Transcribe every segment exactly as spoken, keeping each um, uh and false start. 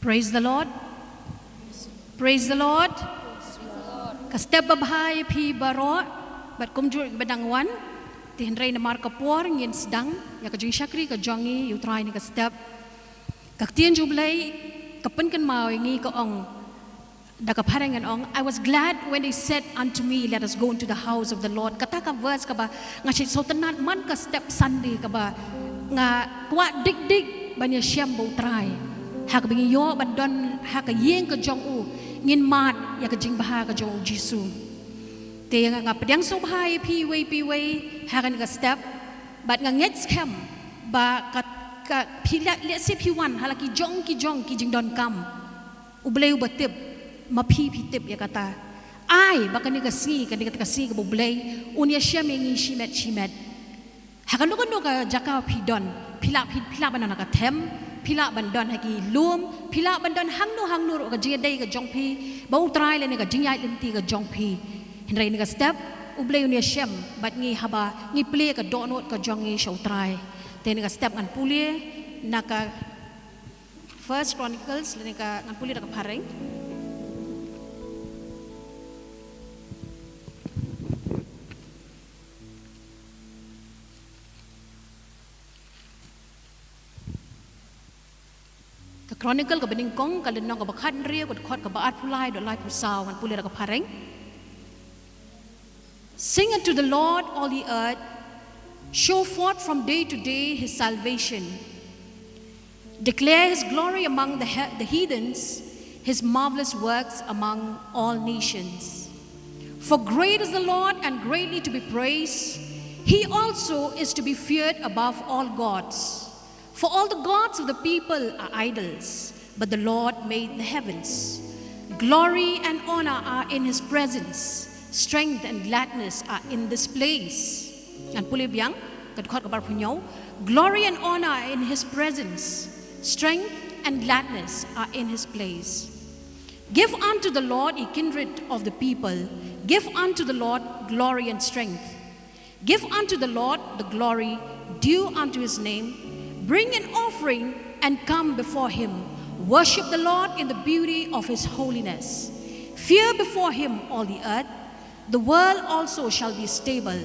Praise the Lord. Praise the Lord. Ka step ba bha ïa phi baroh, bad kumjuh ïa ki ba dang wan. Te hynrei namar ka por ngin sdang ïa ka jingshakri ka jong ngi ïa U Trai ha kane ka step. Ka ktien jong U Blei ka pynkynmaw ïa ngi, ka ong, da ka phareng ngan ong, "I was glad when they said unto me, 'Let us go into the house of the Lord.'" Kata ka verse kaba nga shait sngewtynnat man ka step Sunday, kaba nga kwah dik dik ban ïashem bad U Trai. Ha kaba ngi ïoh ban don ha ka ïing ka jong U, ngin mad ïa ka jingbha ka jong U Jisu. Te nga, nga pdiang sngewbha ïa phi iwei pa iwei ha kane ka step, bad nga ngeit skhem ba ka, ka phi la, lehse phi wan ha la ki jong ki jong ki jingdonkam. U Blei uba tip, ma phi phi tip ïa kata. Ai ba kane ka sngi, kane ka sngi kaba U Blei un ïashem ïa ngi shimet shimet. Ha kano kano ka jaka phi don, phi lah, phi, phi lah ban don ha ka them, phi lah ban don ha ki lum, phi lah ban don hangno hangno ruh ka jingïadei ka jong phi bad U Trai lane ka jingïaid lynti ka jong phi. Hynrei ha kane ka step U Blei un ïashem bad ngi haba ngi plie ka dohnud ka jong ngi sha U Trai. Te ha kane ka step ngan pule na ka First Chronicles, lane ka, ngan pule da ka phareng. Ka Chronicle kaba nyngkong, ka lynnong kaba khathynriew, ka dkhot kaba arphew lai haduh laiphew saw, ngan pule da ka phareng. Sing unto the Lord, all the earth. Show forth from day to day his salvation. Declare his glory among the, he- the heathens, his marvelous works among all nations. For great is the Lord and greatly to be praised. He also is to be feared above all gods. For all the gods of the people are idols, but the Lord made the heavens. Glory and honor are in his presence. Strength and gladness are in this place. Ngan pule biang, ka dkhot kaba arphew hynñiew. Glory and honor are in his presence. Strength and gladness are in his place. Give unto the Lord, ye kindred of the people. Give unto the Lord glory and strength. Give unto the Lord the glory due unto his name. Bring an offering and come before him. Worship the Lord in the beauty of his holiness. Fear before him, all the earth. The world also shall be stable,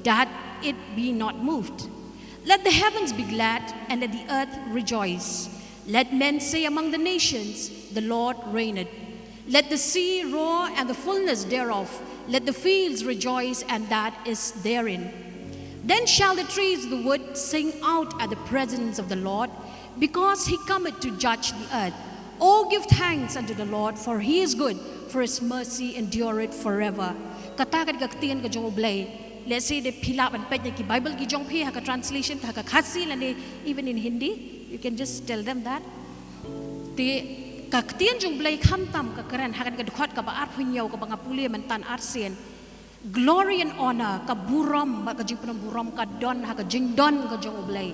that it be not moved. Let the heavens be glad, and let the earth rejoice. Let men say among the nations, "The Lord reigneth." Let the sea roar and the fullness thereof. Let the fields rejoice and that is therein. Then shall the trees of the wood sing out at the presence of the Lord, because he cometh to judge the earth. Oh, give thanks unto the Lord, for he is good, for his mercy endureth forever. Kata ka dei ka ktien ka jong U Blei. Lehse lada phi lah ban peit na ki Bible ki jong phi, ha ka translation, ha ka Khasi lane even in Hindi, you can just tell them that. Te ka ktien jong U Blei khamtam ka kren ha kane ka dkhot kaba arphew hynñiew kaba nga pule mynta arsien. Glory and honor, ka burom bad ka jingpynburom ka don ha ka jingdon ka jong U Blei.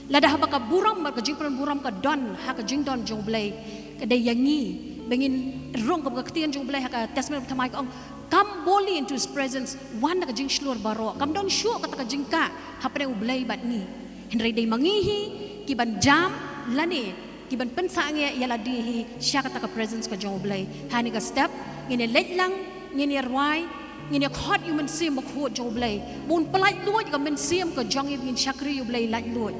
Lada haba ka burom bad ka jingpynburom ka don ha ka jingdon jong U Blei, ka dei ïa ngi ba ngin rung, kaba ka ktien jong U Blei ha ka Testament Thymmai ka ong, "Come boldly into his presence." Wan da ka jingshlur baroh. Kam don shuh kata ka jingkah hapdeng U Blei bad ngi. Hynrei dei ma ngi hi ki ban jam lane ki ban pynsangeh ïa lade hi sha kata ka presence ka jong U Blei. Ha kane ka step ngin ïa leit lang, ngin ïa rwai, ngin ïa khot ïa U Mynsiem Bakhuid jong U Blei ba un pyllait luid ka mynsiem ka jong ngi ba ngin shakri ïa U Blei laitluid.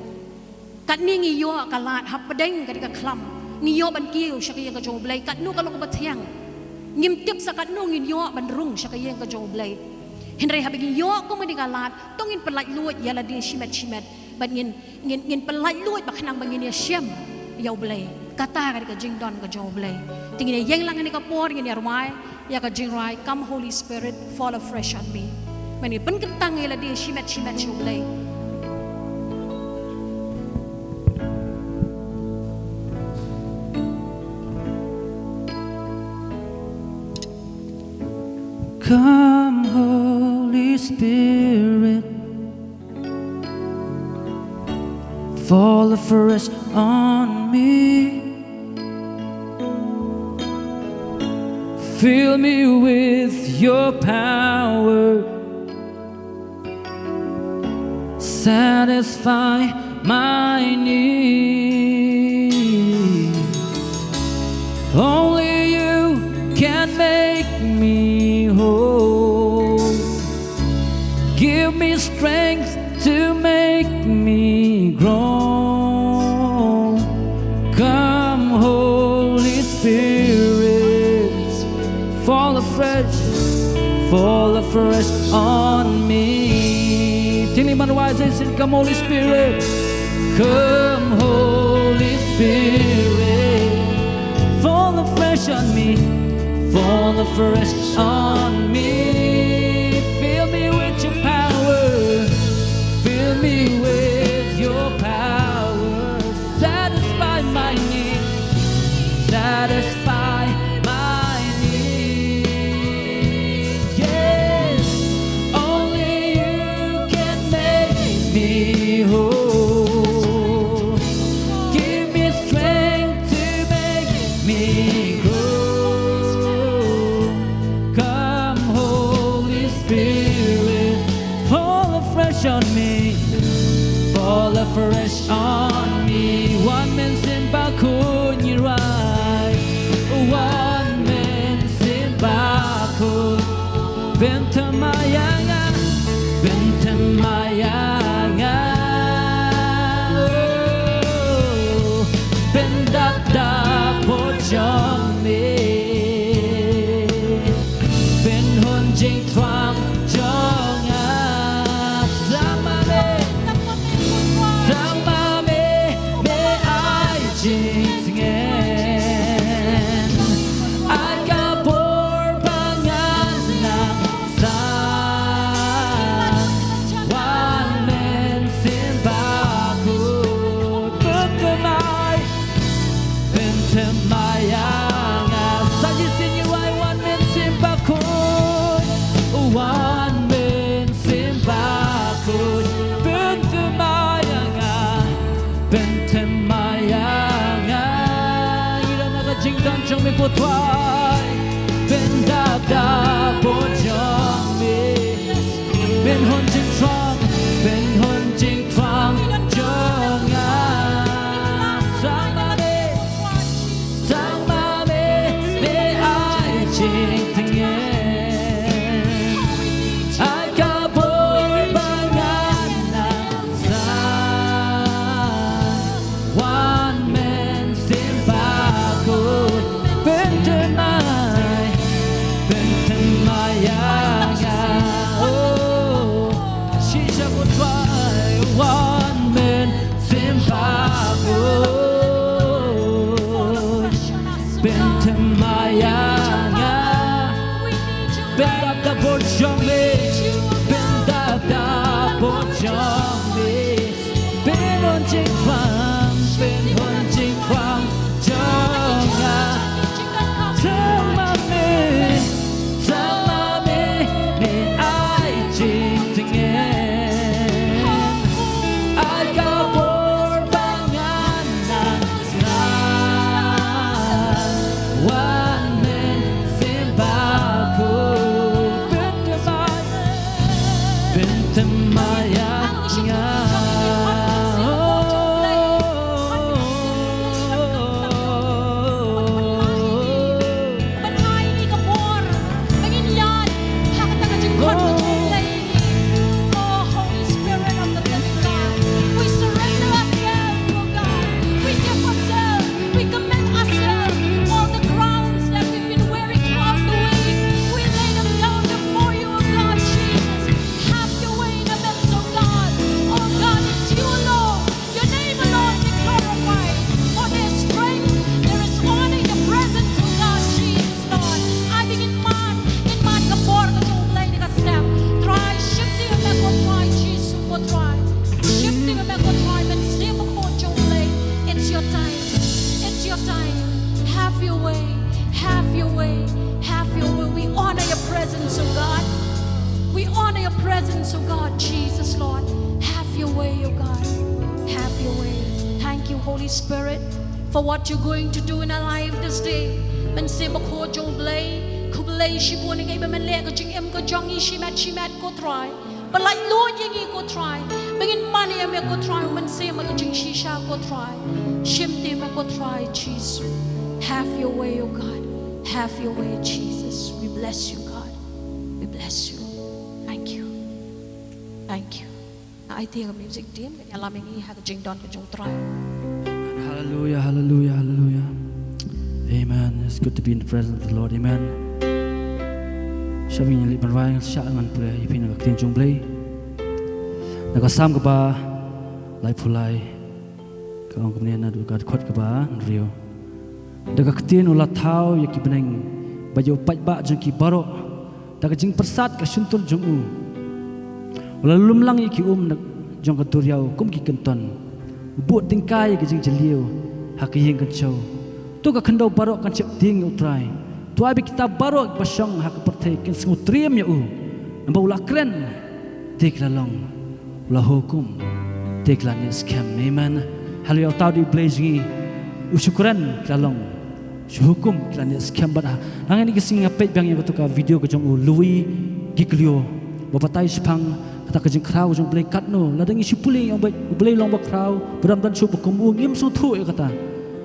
Katne ngi ïoh ka lad hapdeng kane ka khlam, ngi ïoh ban kiew sha ka ïing ka jong U Blei, katno ka long kaba thiang. Ngim tip sa katno ngin ïoh ban rung sha ka ïing ka jong U Blei. Hynrei haba ngi ïoh kum kane ka lad, to ngin pyllait luid ïa lade shimet shimet bad ngin, ngin, ngin pyllait luid ba khnang ba ngin ïashem ïa U Blei. Kata ka dei ka jingdon ka jong U Blei. Te ngin ïa ïeng lang ha kane ka por, ngin ïa rwai ïa ka jingrwai, "Come Holy Spirit, fall afresh on me." Ban ngin pynkyntang ïa lade shimet shimet sha U Blei. Come, Holy Spirit, fall afresh on me. Fill me with your power. Satisfy my need. Only you can make me whole. Give me strength to make me grow. Come, Holy Spirit, fall afresh, fall afresh on me. Tili man wai zai sin, come, Holy Spirit. Come, Holy Spirit, fall afresh on me, fall afresh on me. Fill me with your power, fill me with your power. Satisfy my need, satisfy my need. Yes, only you can make me whole. Give me strength to make me grow. Come, Holy Spirit, fall afresh on me, fall afresh on me. Wan men symba khun ngi rai, wan men symba khun. Pynthymmai ïa nga, pynthymmai ïa nga. Oh, pyndap da bor jong me. Pynhun jingthrang jong nga. Tang ma me, tang ma me, me ai jingtngen. Ai ka bor ba ngan nang sah. Wan men symba khun, pynthymmai, pynthymmai ïa nga. Sa shisien ngi rai, wan men symba khun, wan men symba khun, pynthymmai ïa nga, pynthymmai ïa nga. Ngi don ha ka jingdon jong me ko Trai, pyndap da bor jong me. Pynhun jingthrang, pynhun jingthrang jong nga. Tang ma me, tang ma me, me ai jingtngen. Ai ka bor ba ngan nang sah. Wan men symba khun, pynthymmai, pynthymmai ïa nga. Oh, shisha ko Trai, wan men symba khun, pynthymmai ïa nga. Pyndap da bor jong me, pyndap da bor jong me. Pynhun jingthrang, pynhun jingthrang jong nga. Tang ma me, tang ma me, me ai jingtngen. Ai ka bor ba ngan nang sah. Wan men symba khun, pynthymmai, pynthymmai ïa nga. Oh, Holy Spirit of the living God, we surrender ourselves, oh God. We give ourselves, we commit ourselves, all the crowns that we've been wearing throughout the week. We lay them down before you, oh God, Jesus. Have your way in our midst, oh God. Oh God, it's you alone. Your name alone be glorified. For there's strength, there is honor in your presence, oh God, Jesus, Lord. Ai bynta man, in man ka bor ka jong U Blei na ka step. Trai, shim ïa me ko Trai, Jisu ko Trai. Shim ïa me ko Trai, Mynsiem Bakhuid jong U Blei. It's your time. It's your time. Have your way. Have your way. Have your way. We honor your presence, oh God. We honor your presence, oh God, Jesus, Lord. Have your way, oh God. Have your way. Thank you, Holy Spirit, for what you're going to do in our life this day. Mynsiem Bakhuid jong U Blei, khublei shibun ïa kaei ba men leh ha ka jingim ka jong ngi shimet shimet ko Trai. Ba laitluid ïa ngi ko Trai. Ba ngin mane ïa me ko Trai, u Mynsiem ha ka jingshisha ko Trai. Shim ïa me ko Trai Jisu. Have your way, oh God. Have your way, Jesus. We bless you, God. We bless you. Thank you. Thank you. Ai tieng music team, kan ïalam ïa ngi ha ka jingdon ka jong U Trai. Hallelujah, hallelujah, hallelujah. Amen. It's good to be in the presence of the Lord. Amen. Shwa ngin leit ban rwai, sha ngan pule ïa phi na ka ktien jong U Blei. Na ka Salm kaba laiphew lai, ka ong kumne, naduh ka dkhot kaba hynriew. Da ka ktien u la thaw ïa ki bneng, bad ïa u paidbah jong ki baroh da ka jingpyrsad ka shyntur jong u. U la lum lang ïa ki um na jong ka duriaw kum ki kynton. U buh tyngkai ïa ka jingjylliew ha ka ïing kynchew. To ka khyndew baroh kan sheptieng ïa U Trai. To ai ba kita baroh kiba shong ha ka pyrthei kin sngewtriem ïa u. Namar u la kren, te ki la long. U la hukum, te ki la neh skhem. Amen. Haleluya. Uta u dei U Blei jong ngi. U shu kren, ki la long. Shu hukum, ki la neh skhem. Bad ha, nangne ki sngi nga peit biang ïa katu ka video ka jong u Louis Giglio, ba batai shaphang kata ka jingkhraw ka jong U Blei katno. Lada ngi shu pule ïa U Blei, U Blei u long ba khraw, ba dang don shuh ba kum u, ngim sngewthuh ïa kata.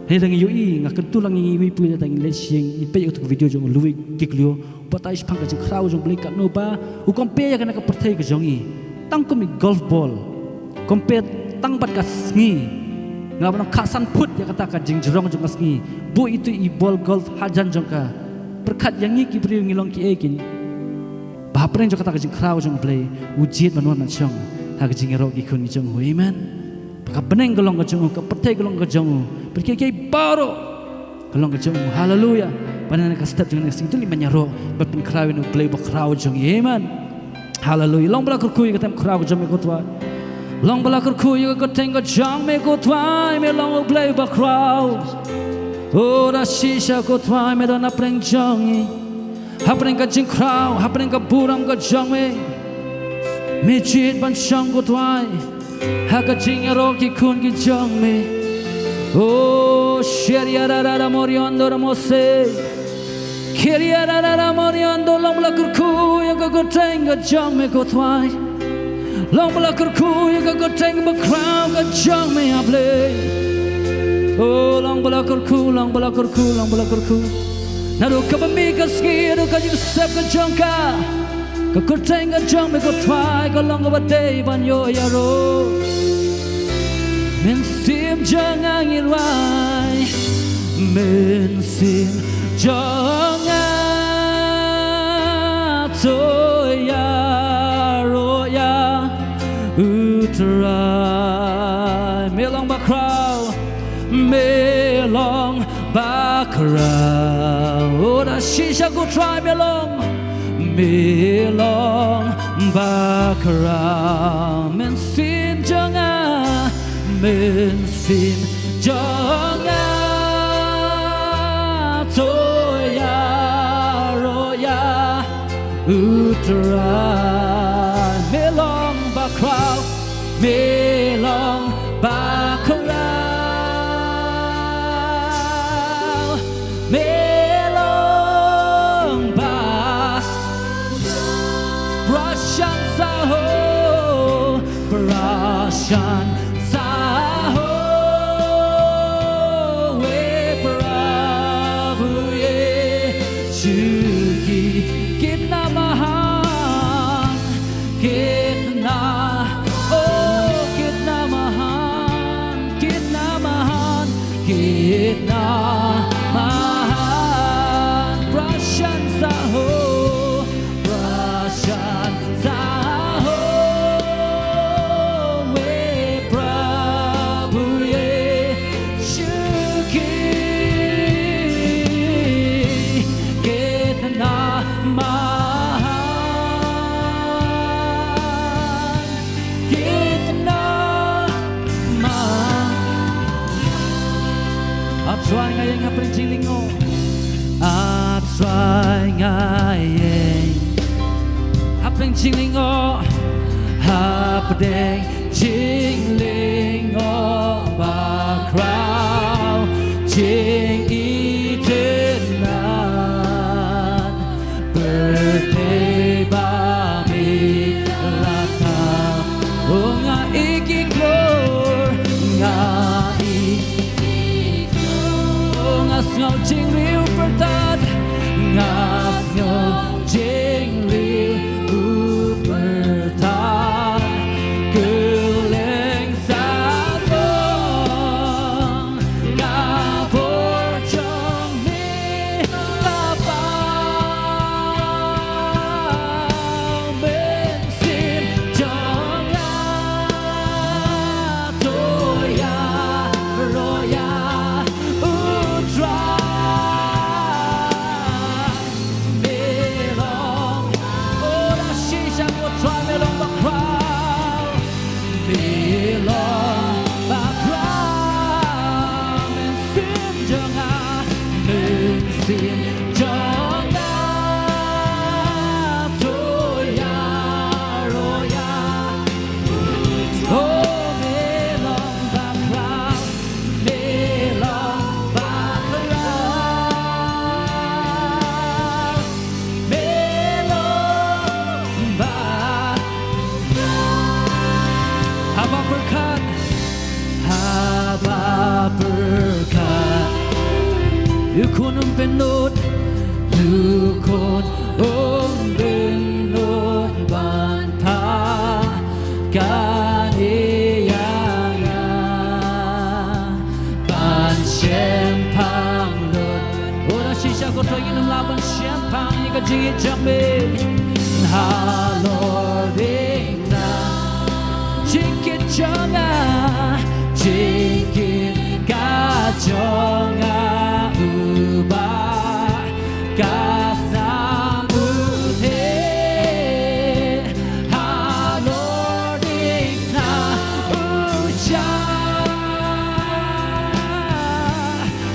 Hynrei da ngi ïohi, nga kyntu lang ïa ngi, ngi pule, lada ngi leit sha ïing, ngi peit ïa katu ka video jong u Louis Giglio, batai shaphang ka jingkhraw jong U Blei katno ba u compare ïa kane ka pyrthei ka jong ngi tang kum i golf ball. Compare tang bad ka sngi. Nga ban ong khatsan phut ïa kata ka jingjrong jong ka sngi. Buh ïa itu i ball golf hajan jong ka. Pyrkhat ïa ngi ki briew ngi long kiei kin. Ba hapdeng jong kata ka jingkhraw jong U Blei, u jied ban wan ban shong ha ka jingïaroh ki khun ki jong u. Amen. Ba ka bneng ka long ka jong u, ka pyrthei ka long ka jong u. Bad kiei kiei baroh ka long ka jong u. Haleluya. Bad na ka step jong ngi, ngi sngewthuh lei ban ïaroh, ban pynkhraw ïa U Blei ba khraw jong ngi. Amen. Haleluya. Long ba la kyrkhu ïa ka kyrteng khraw ka jong me ko Trai. Long ba la kyrkhu ïa ka kyrteng ka jong me ko Trai, me long U Blei ba khraw. O da shisha ko Trai, me don hapdeng jong ngi. Hapdeng ka jingkhraw, hapdeng ka burom ka jong me. Me jied ban shong ko Trai ha ka jingïaroh ki khun ki jong me. O sheria da da da morion do da mose. Keria da da da morion do, long ba la kyrkhu ïa ka kyrteng ka jong me ko Trai. Long ba la kyrkhu ïa ka kyrteng ba khraw ka jong me A Blei. O long ba la kyrkhu, long ba la kyrkhu, long ba la kyrkhu. Naduh kaba mih ka sngi haduh ka jingsep ka jong ka, ka kyrteng ka jong me ko Trai ka long kaba dei ban ïoh ïaroh. Mynsiem jong nga ngi rwai, mynsiem jong nga to ïaroh ïa U Trai. Me long ba khraw, me long ba khraw. O da shisha ko Trai me long, me long ba khraw. Mynsiem jong nga, mynsiem jong nga to ïaroh ïa U Trai. Me long ba khraw, me long ba khraw. Me long ba, prashan sa ho, prashan sa ho, we Prabhu Yeshu ki kitna mahan, kitna, oh, kitna mahan, kitna mahan, kitna mahan. Prashan sa ho, prashan sa ho, we Prabhu Yeshu ki kitna mahan, kitna mahan. Ap swai nga ïeng hapdeng jinglyngngoh. Ap swai nga ïeng hapdeng jinglyngngoh, hapdeng jinglyngngoh ba khraw, jingïeit nan pyrthei ba me la thaw. O nga ïeit ki klur, nga ïeit ki klur. O nga sngew Jingriew pyrthat, nga sngew jingriew pyrthat, kylleng sathong, ka bor jong me, ka paw mynsiem jong nga. To ïaroh ïa u Trai. Me long, oh, da shisha ko Trai, me long bakhraw. Me long bakhraw, mynsiem jong nga, mynsiem jong nga. To ïaroh ïa, oh, me long bakhraw, me long bakhraw, me long bakhraw. Haba pyrkhat, haba pyrkhat, u khun um pynnud, u khun um pynnud ban phah kane ïa nga. Ban shemphang lut. Oh, da shisha ko Trai, ngin ym lah ban shemphang ïa ka jingïeit jong me halor ding na. Jingkit jong nga, jingkit ka jong nga, uba ka snam u theh halor ding na, u shah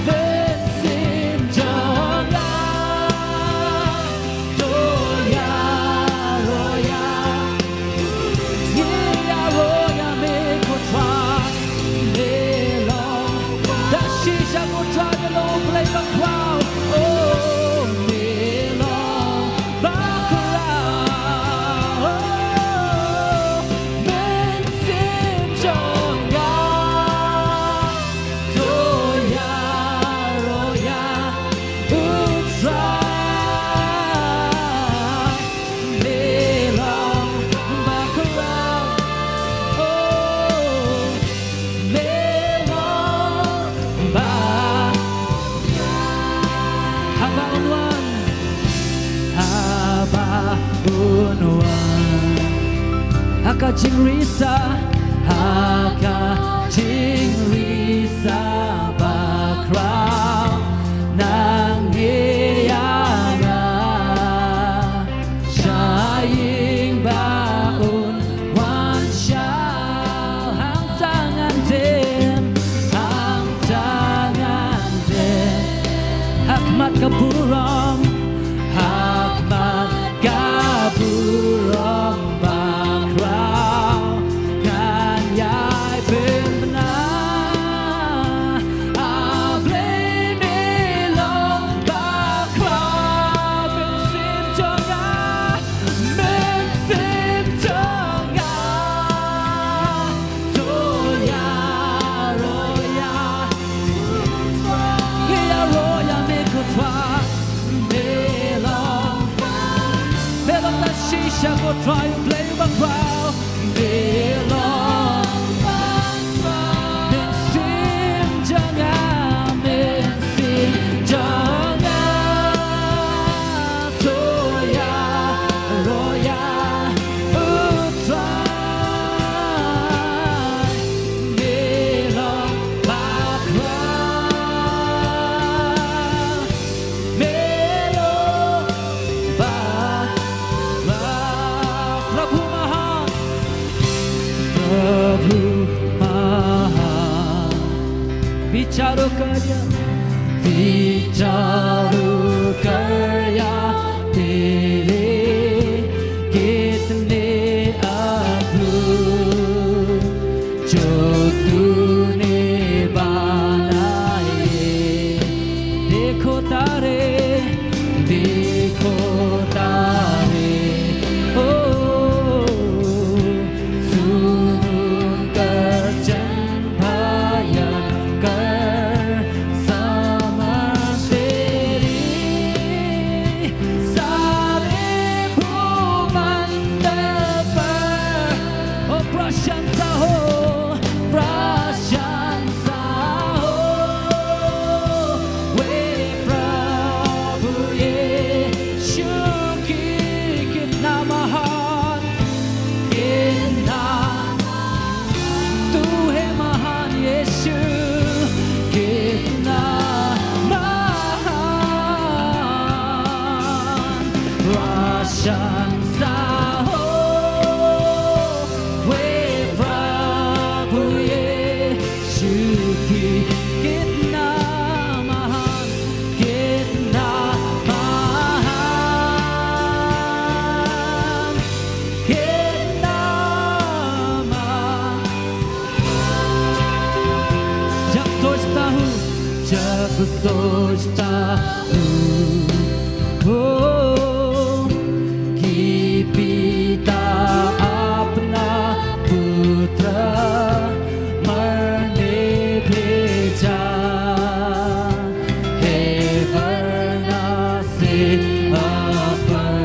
mynsiem jong nga. To ïaroh ïa, ïaroh ïa me ko Trai. Me long, da shisha ko Trai, me long Blei bakhraw. Oh, me long bakhraw, mynsiem jong nga. To ïaroh ïa u Trai. Me long bakhraw, oh, me long bakhraw. Haba un wan, haba un wan ha ka jingrisa, ha ka jingrisa bakhraw, nang ïa nga sha ïing ba un wan shaw hangta ngan dem, hangta ngan dem. Ha khmat ka burom, ha khmat ka burom bakhraw ngan ïai pynbna. A Blei, me long bakhraw, mynsiem jong nga, mynsiem jong nga. To ïaroh ïa, ïaroh ïa me ko Trai. Me long, me long da shisha ko Trai, u Blei bakhraw. Me long mynsiem jong nga, mynsiem jong nga. To ïaroh ïa u Trai. Me long bakhraw, me long bakhraw. Prabhu Mahan, Prabhu Mahan. Bicharo karya, bicharo karya tere kitne adbhut, jo tune banaye. Dekho tare, dekho tare, oh, sunakar chan bhayankar, samar se Shan sa ho, we Prabhu Yeshu ki kitna mahan, kitna mahan, kitna mahan. जब सोचता हूँ, जब सोचता हूँ, ओ, कि पिता अपना पुत्र मरने भेजा, हे वरना से अपर।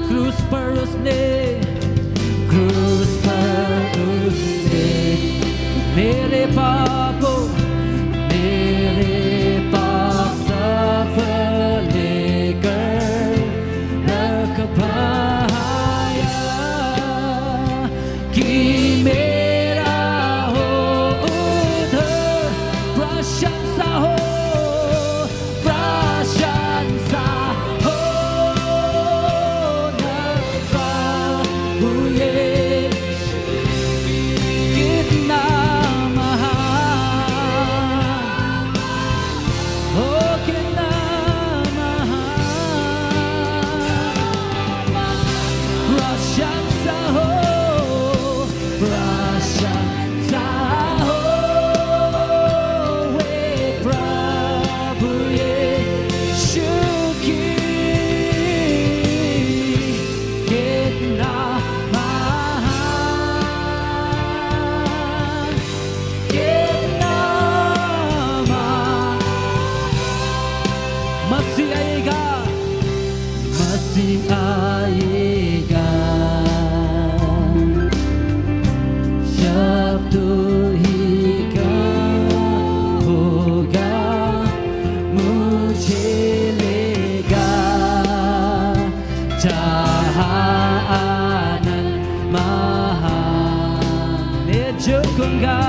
क्रूस पर उसने, क्रूस पर उसने मेरे पापों, मेरे पाप सब लेकर रख पाया, कि मेरा हो उद्धार। प्रशंसा हो, प्रशंसा हो ना प्रभु यीशु, कितना महान, ओ कितना महान। प्रशंसा हो, प्रशंसा हो, वे प्रभु यीशु की। कितना महान, कितना महान। मसीह आएगा, मसीह आएगा, जब तू ही का होगा, मुझे लेगा, जहाँ आनंद महान। मैं झुकूंगा,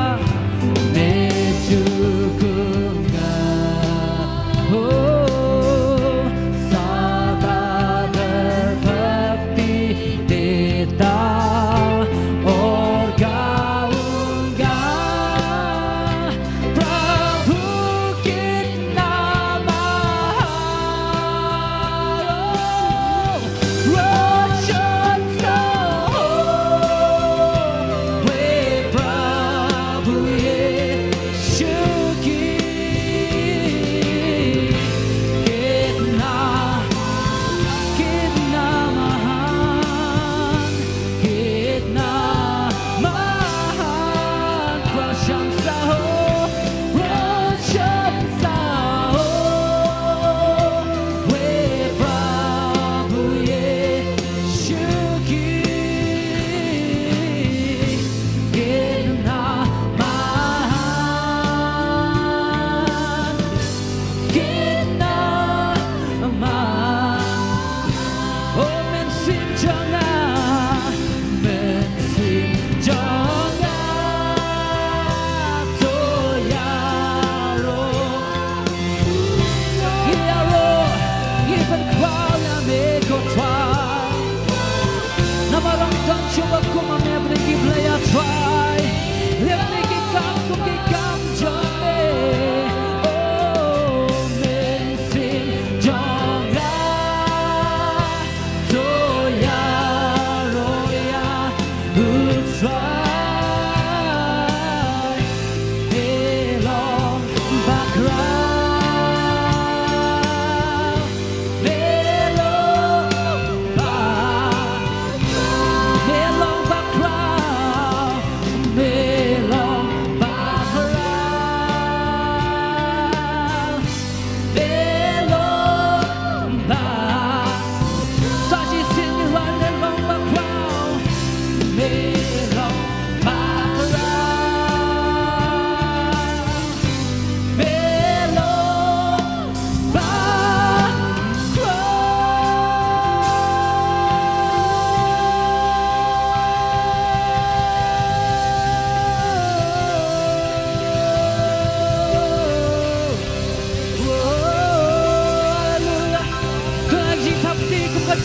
मैं झुकूंगा, हो, सदा भक्ति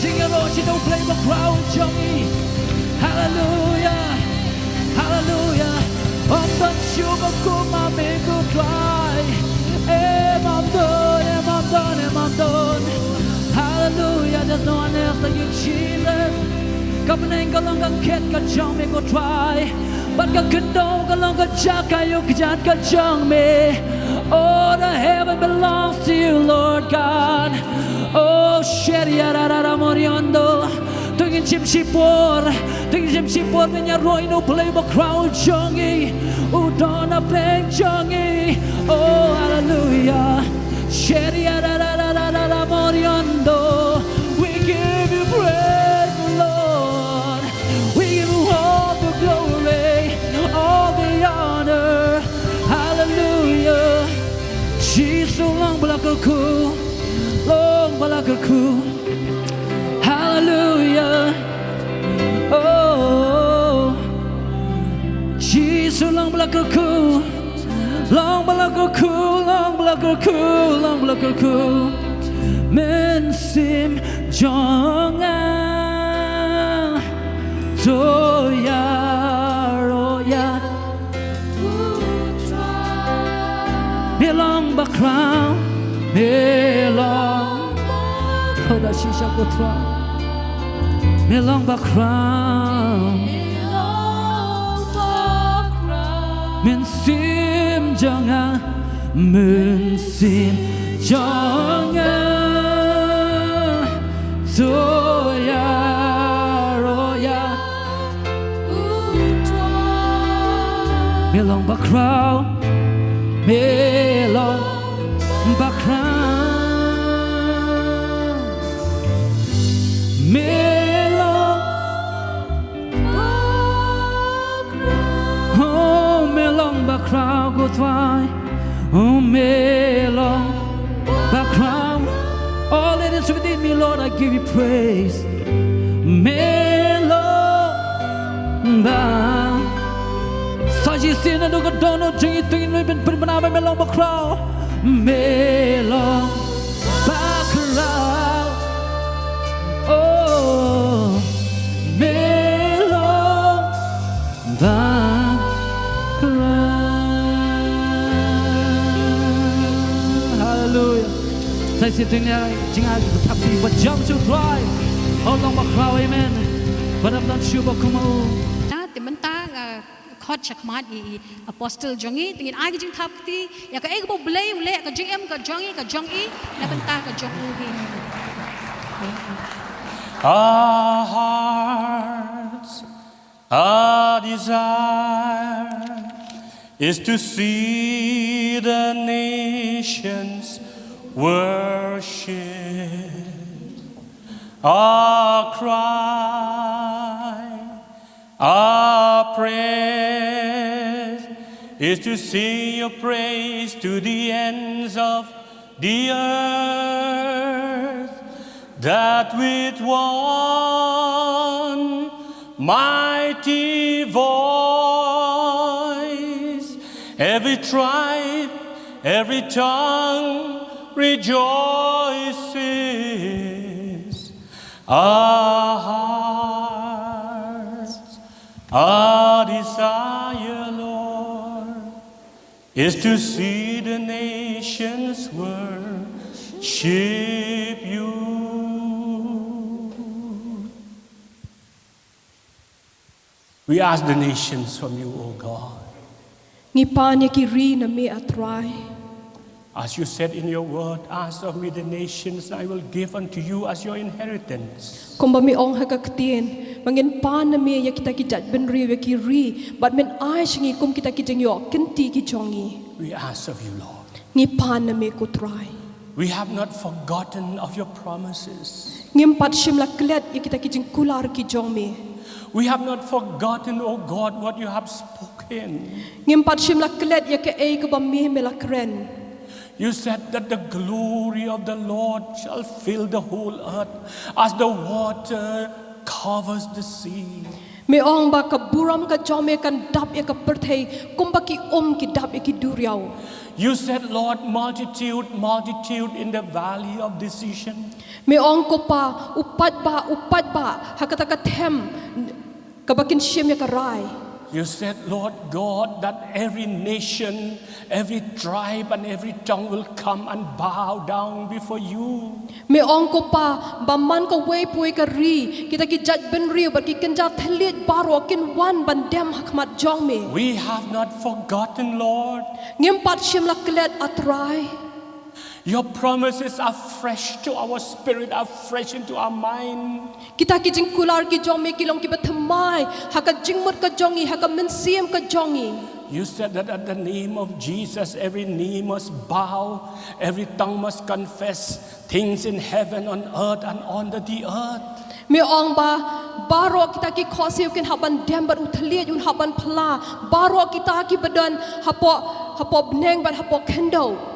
Jingïaroh sha U Blei bakhraw jong ngi. Haleluya. Haleluya. Ym don shuh ba kum ma me ko Trai. Em ym don, em ym don, em ym don. Haleluya. There's no one else like you, Jesus. Ka bneng ka long ka khet ka jong me ko Trai. Bad ka khyndew ka long ka jaka ïa u kjat ka jong me. Oh, the heaven belongs to you, Lord God. Oh, sheria ra ra ra moriondo. To ngin shim shipor, to ngin shim shipor ngin ïaroh ïa U Blei bakhraw jong ngi. U don ha pdeng jong ngi. Oh, hallelujah. Sheria ra ra ra ra ra ra moriondo. We give you praise, Lord. We give you all the glory, all the honor. Hallelujah. Jisu long ba la kyrkhu, long ba la kyrkhu. Hallelujah. Oh. Jisu long ba la kyrkhu, long ba la kyrkhu, long ba la kyrkhu, long ba la kyrkhu. Mynsiem jong nga to ïaroh ïa. Me long bakhraw, me long. Khoda shisha ko Trai. Me long bakhraw. Mynsiem jong nga, mynsiem jong nga. To ïaroh ïa. Me long bakhraw, me long bakhraw. Me long, oh, me long bakhraw ko Trai. Oh, me long bakhraw. All that is within me, Lord, I give you praise. Me long ba. Sa shisien naduh ka dohnud jong ngi to ngin ïa pynbna ba me long bakhraw. Me long bakhraw. Oh, me long bakhraw. Hallelujah. Sa shisien to ngin ïa jingai thap kti ba jam sha U Trai. Oh, long bakhraw, amen. Ba ym don shuh ba kum ma u. Na te mynta nga khot shakhmat ïa i apostle jong ngi, te ngin ai ka jingthap kti ïa kaei kaba U Blei u leh ha ka jingim ka jong ngi, ka jong i, na bynta ka jong u hi. Our hearts, our desire is to see the nations worship. Our cry, our praise is to sing your praise to the ends of the earth, that with one mighty voice every tribe, every tongue rejoices. Our hearts, our desire, Lord, is to see the nations worship you. We ask the nations from you, O God. Ngi pan ïa ki ri na me, A Trai. As you said in your word, ask of me the nations, I will give unto you as your inheritance. Kumba me ong ha ka ktien, ba ngin pan na me ïa kita ki jaitbynriew, ïa ki ri, bad men ai sha ngi kum kita ki jingïoh kynti ki jong ngi. We ask of you, Lord. Ngi pan na me ko Trai. We have not forgotten of your promises. Ngim pat shym la klet ïa kita ki jingkular ki jong me. We have not forgotten, O God, what you have spoken. Ngim pat shym la klet ïa kaei kaba me, me la kren. You said that the glory of the Lord shall fill the whole earth as the water covers the sea. Me ong ba ka burom ka jong me kan dap ïa ka pyrthei kumba ki um ki dap ïa ki duriaw. You said, Lord, multitude, multitude in the valley of decision. Me ong ko Pa, u paidbah, u paidbah ha kata ka them kaba kin shim ïa ka rai. You said, Lord God, that every nation, every tribe, and every tongue will come and bow down before you. Me ong ko Pa, ba man kawei pa kawei ka ri, kita ki jaitbynriew bad ki kynja thylliej baroh kin wan ban dem ha khmat jong me. We have not forgotten, Lord. Ngim pat shym la klet, A Trai. Your promises are fresh to our spirit, are fresh into our mind. Kita ki jingkular ki jong me ki long kiba thymmai ha ka jingmut ka jong ngi, ha ka mynsiem ka jong ngi. You said that at the name of Jesus, every knee must bow, every tongue must confess, things in heaven, on earth, and under the earth. Me ong ba baroh kita ki khohsiew kin hap ban dem bad u thylliej un hap ban phla, baroh kita kiba don hapoh, hapoh bneng bad hapoh khyndew.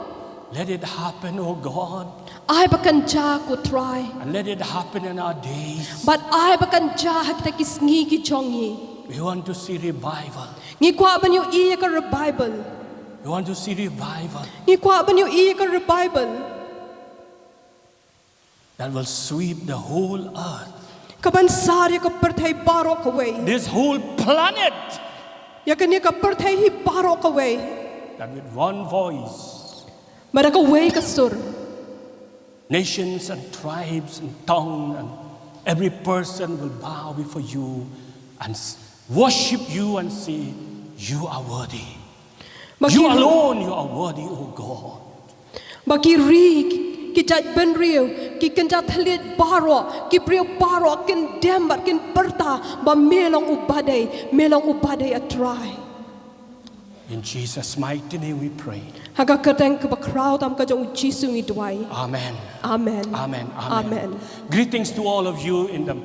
Let it happen, O God. Ai ba kan jia, ko Trai. And let it happen in our days. Bad ai ba kan jia ha kita ki sngi ki jong ngi. We want to see revival. Ngi kwah ban ïohi ïa ka revival. We want to see revival Ngi kwah ban ïohi ïa ka revival that will sweep the whole earth, kaban sar ïa ka pyrthei baroh kawei. This whole planet. Ïa kane ka pyrthei hi baroh kawei. That with one voice, Bad da kawei ka sur. Nations and tribes and tongue and every person will bow before you and s- worship you and say, "You are worthy. Ba You ki, alone, you are worthy, O God." ba ki ri, ki jaitbynriew, ki kynja thylliej baroh, ki briew baroh kin dem bad kin pyrta ba me long u badei, me long u badei, A Trai. In Jesus' mighty name we pray. Ha ka kyrteng kaba khraw tam ka jong u Jisu ngi duwai. Amen. Amen. Amen. Amen. Greetings to all of you in the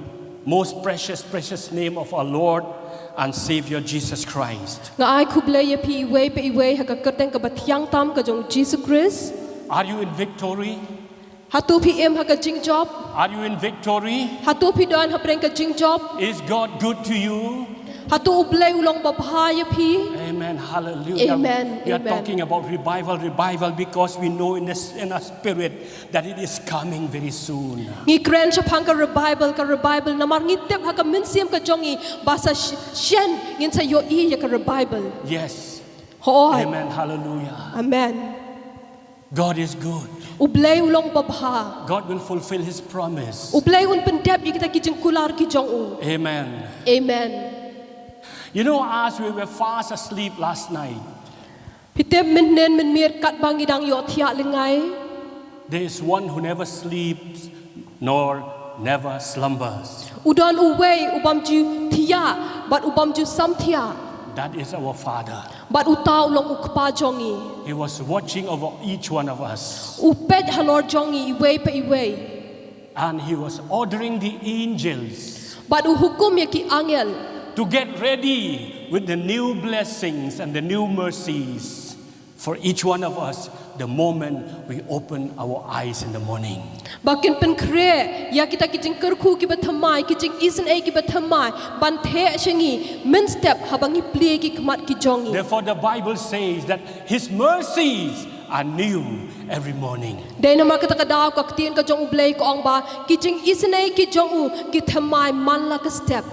most precious, precious name of our Lord and Savior Jesus Christ. Nga ai khublei ïa phi iwei pa iwei ha ka kyrteng kaba thiang tam ka jong u Jisu Khrist. Are you in victory? Hato phi im ha ka jingjop? Are you in victory? Hato phi don hapdeng ka jingjop? Is God good to you? Hato U Blei u long babha ïa phi? Amen. Hallelujah. Amen. We are Amen. Talking about revival, revival, because we know in this, in our spirit that it is coming very soon. Ngi kren shaphang ka revival, ka revival namar ngi tip ha ka mynsiem ka jong ngi ba sa sh- shen ngin sa ïohi ïa ka revival. Yes. Hooid. Amen. Hallelujah. Amen. God is good. U Blei u long babha. God will fulfill his promise. U Blei un pyndep ïa kita ki jingkular ki jong u. Amen. Amen. You know, as we were fast asleep last night, Phi tip mynhynnin mynmiet katba ngi dang ïohthiah lyngngai, there is one who never sleeps nor never slumbers. U don uwei u bym ju thiah bad u bym ju samthiah. That is our Father. Bad uta u long u Kpa jong ngi. He was watching over each one of us. U peit halor jong ngi iwei pa iwei. And he was ordering the angels Bad u hukum ïa ki angel to get ready with the new blessings and the new mercies for each one of us the moment we open our eyes in the morning. ba kin pynkhreh ïa kita ki jingkyrkhu kiba thymmai, ki jingisynei kiba thymmai ban theh sha ngi mynstep haba ngi plie ki khmat ki jong ngi. Therefore, the Bible says that his mercies are new every morning. Dei namar kata ka daw ka ktien ka jong U Blei ka ong ba ki jingisynei ki jong u ki thymmai man la ka step.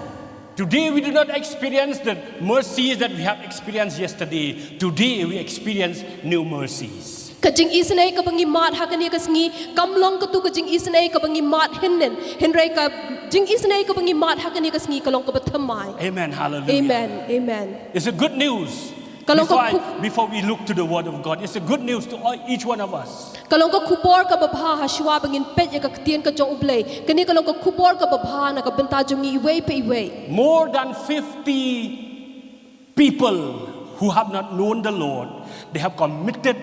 Today, we do not experience the mercies that we have experienced yesterday. Today, we experience new mercies. Ka jingisynei kaba ngi mad ha kane ka sngi kam long katu ka jingisynei kaba ngi mad hynnin, hynrei ka jingisynei kaba ngi mad ha kane ka sngi ka long kaba thymmai. Amen. Hallelujah. Amen. Amen. It's a good news. Ka long Before, ka I- khu- before we look to the word of God, it's a good news to all, each one of us. Ka long ka khubor kaba bha ha shuwa ba ngin peit ïa ka ktien ka jong U Blei. Kane ka long ka khubor kaba bha na ka bynta jong ngi iwei pa iwei. More than fifty people who have not known the Lord, they have committed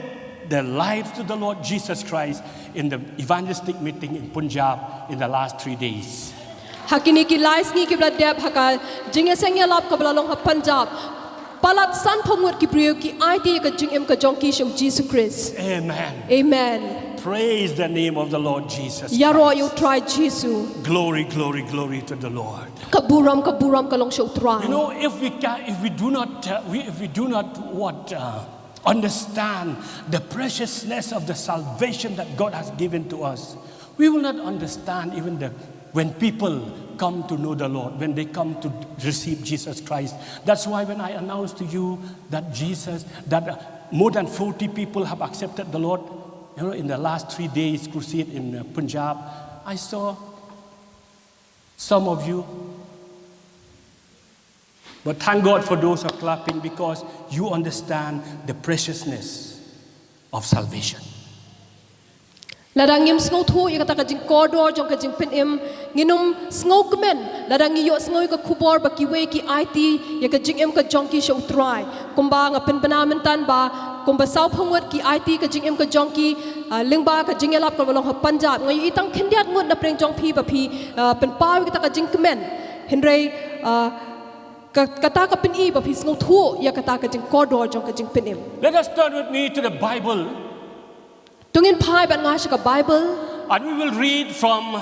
their lives to the Lord Jesus Christ in the evangelistic meeting in Punjab in the last three days. Ha kine ki lai sngi kiba la dep ha ka jingïaseng ïalap kaba la long ha Punjab, palat sanphew ngut ki briew ki aiti ïa ka jingim ka jong ki sha U Jisu Khrist. Amen. Amen. Praise the name of the Lord Jesus. Ïaroh ïa U Trai Jisu. Glory, glory, glory to the Lord. Ka burom, ka burom ka long sha U Trai. You know, if we can, if we do not, uh, we, if we do not what, uh, understand the preciousness of the salvation that God has given to us, we will not understand even the, when people come to know the Lord, when they come to receive Jesus Christ. That's why when I announced to you that Jesus, that uh, more than forty people have accepted the Lord, you know, in the last three days crusade in uh, Punjab, I saw some of you. But thank God for those who are clapping, because you understand the preciousness of salvation. Lada ngim sngewthuh ïa kata ka jingkordor jong ka jingpynim, ngin ym sngewkmen lada ngi ïohsngew ïa ka khubor ba kiwei ki aiti ïa ka jingim ka jong ki sha U Trai. Kumba nga pynbna mynta ba kumba saw phew ngut ki aiti ka jingim ka jong ki, ah, lyngba ka jingïalap kaba long ha Punjab. Nga ïohi tang khyndiat ngut na pdeng jong phi ba phi, ah, pynpaw ïa kata ka jingkmen. Hynrei, ah, ka, kata ka pyni ba phi sngewthuh ïa kata ka jingkordor jong ka jingpynim. Let us turn with me to the Bible. To ngin phai bad nga sha ka Bible. And we will read from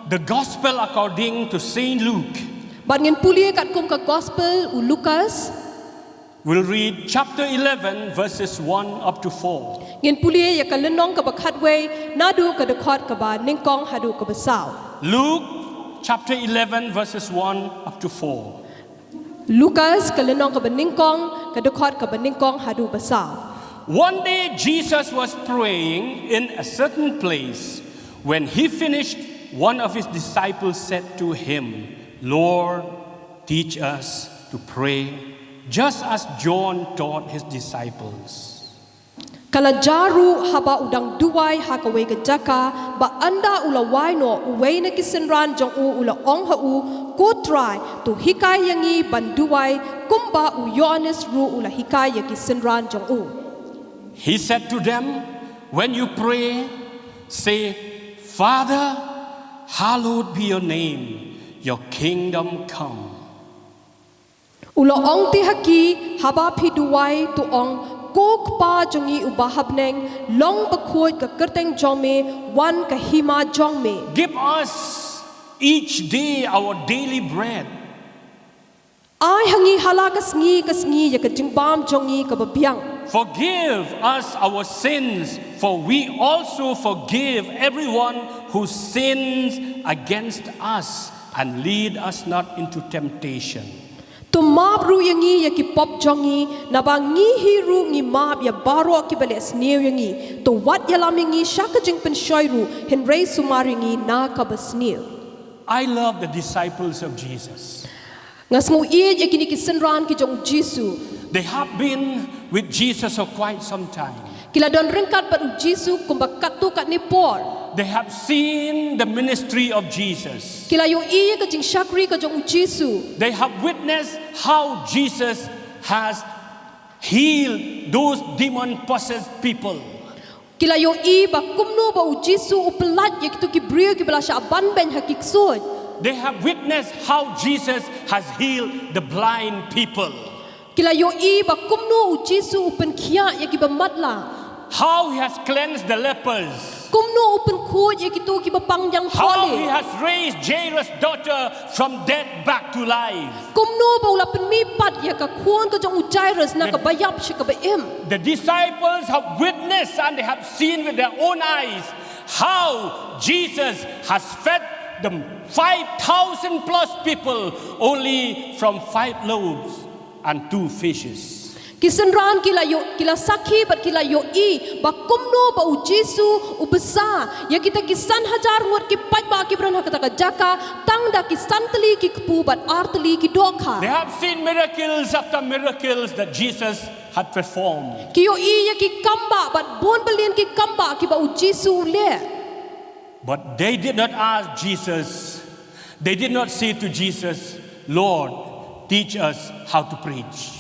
the Gospel according to Saint Luke. Bad ngin pule katkum ka Gospel u Lukas. We'll read chapter eleven, verses one up to four. Ngin pule ïa ka lynnong kaba khatwei naduh ka dkhot kaba nyngkong haduh kaba saw. Luke chapter eleven, verses one up to four. Lukas ka lynnong kaba nyngkong, ka dkhot kaba nyngkong haduh ba saw. One day Jesus was praying in a certain place. When he finished, one of his disciples said to him, "Lord, teach us to pray, just as John taught his disciples." Ka la jia ruh haba u dang duwai ha kawei ka jaka, ba ynda u la wai noh, uwei na ki synran jong u u la ong ha u, "Ko Trai, to hikai ïa ngi ban duwai kumba u Ïoannis ruh u la hikai ïa ki synran jong u." He said to them, "When you pray, say, 'Father, hallowed be your name, your kingdom come.'" U la ong te ha ki, haba phi duwai, to ong, "Ko Kpa jong ngi uba ha bneng, long bakhuid ka kyrteng jong me, wan ka hima jong me. Give us each day our daily bread. Ai ha ngi ha la ka sngi ka sngi ïa ka jingbam jong ngi kaba biang. Forgive us our sins, for we also forgive everyone who sins against us, and lead us not into temptation." To map ruh ïa ngi ïa ki pop jong ngi, naba ngi hi ruh ngi map ïa baroh kiba leh sniew ïa ngi. To wat ïalam ïa ngi sha ka jingpynshoi ruh, hynrei sumar ïa ngi na kaba sniew. I love the disciples of Jesus. Nga sngew ïeit ïa kine ki synran ki jong u Jisu. They have been with Jesus for quite some time. Ki la don ryngkat bad u Jisu kumba katto katne por. They have seen the ministry of Jesus. Ki la ïohi ïa ka jingshakri ka jong u Jisu. They have witnessed how Jesus has healed those demon possessed people. Ki la ïohi ba kumno ba u Jisu u pynlait ïa kito ki briew kiba la shah ban beiñ ha ki ksuid. They have witnessed how Jesus has healed the blind people. Ki la ïohi ba kumno u Jisu u pynkhiah ïa kiba matlah. How he has cleansed the lepers. Kumno u pynkhuid ïa kito kiba pang jong How he khole. Has raised Jairus' daughter from death back to life. Kumno ba u la pynmih pat ïa ka khun ka jong u Jairus na kaba ïap sha kaba im. The disciples have witnessed and they have seen with their own eyes how Jesus has fed the five thousand plus people only from five loaves and two fishes. Ki synran ki la ïoh, ki la sakhi bad ki la ïohi ba kumno ba u Jisu u bsa ïa kita ki san hajar ngut ki paidbah kiba don ha kata ka jaka, tang da ki san tylli ki kpu bad ar tylli ki dohkha. They have seen miracles after miracles that Jesus had performed. Ki ïohi ïa ki kambah bad bun byllian ki kambah kiba u Jisu u leh. But they did not ask Jesus, they did not say to Jesus, "Lord, teach us how to preach."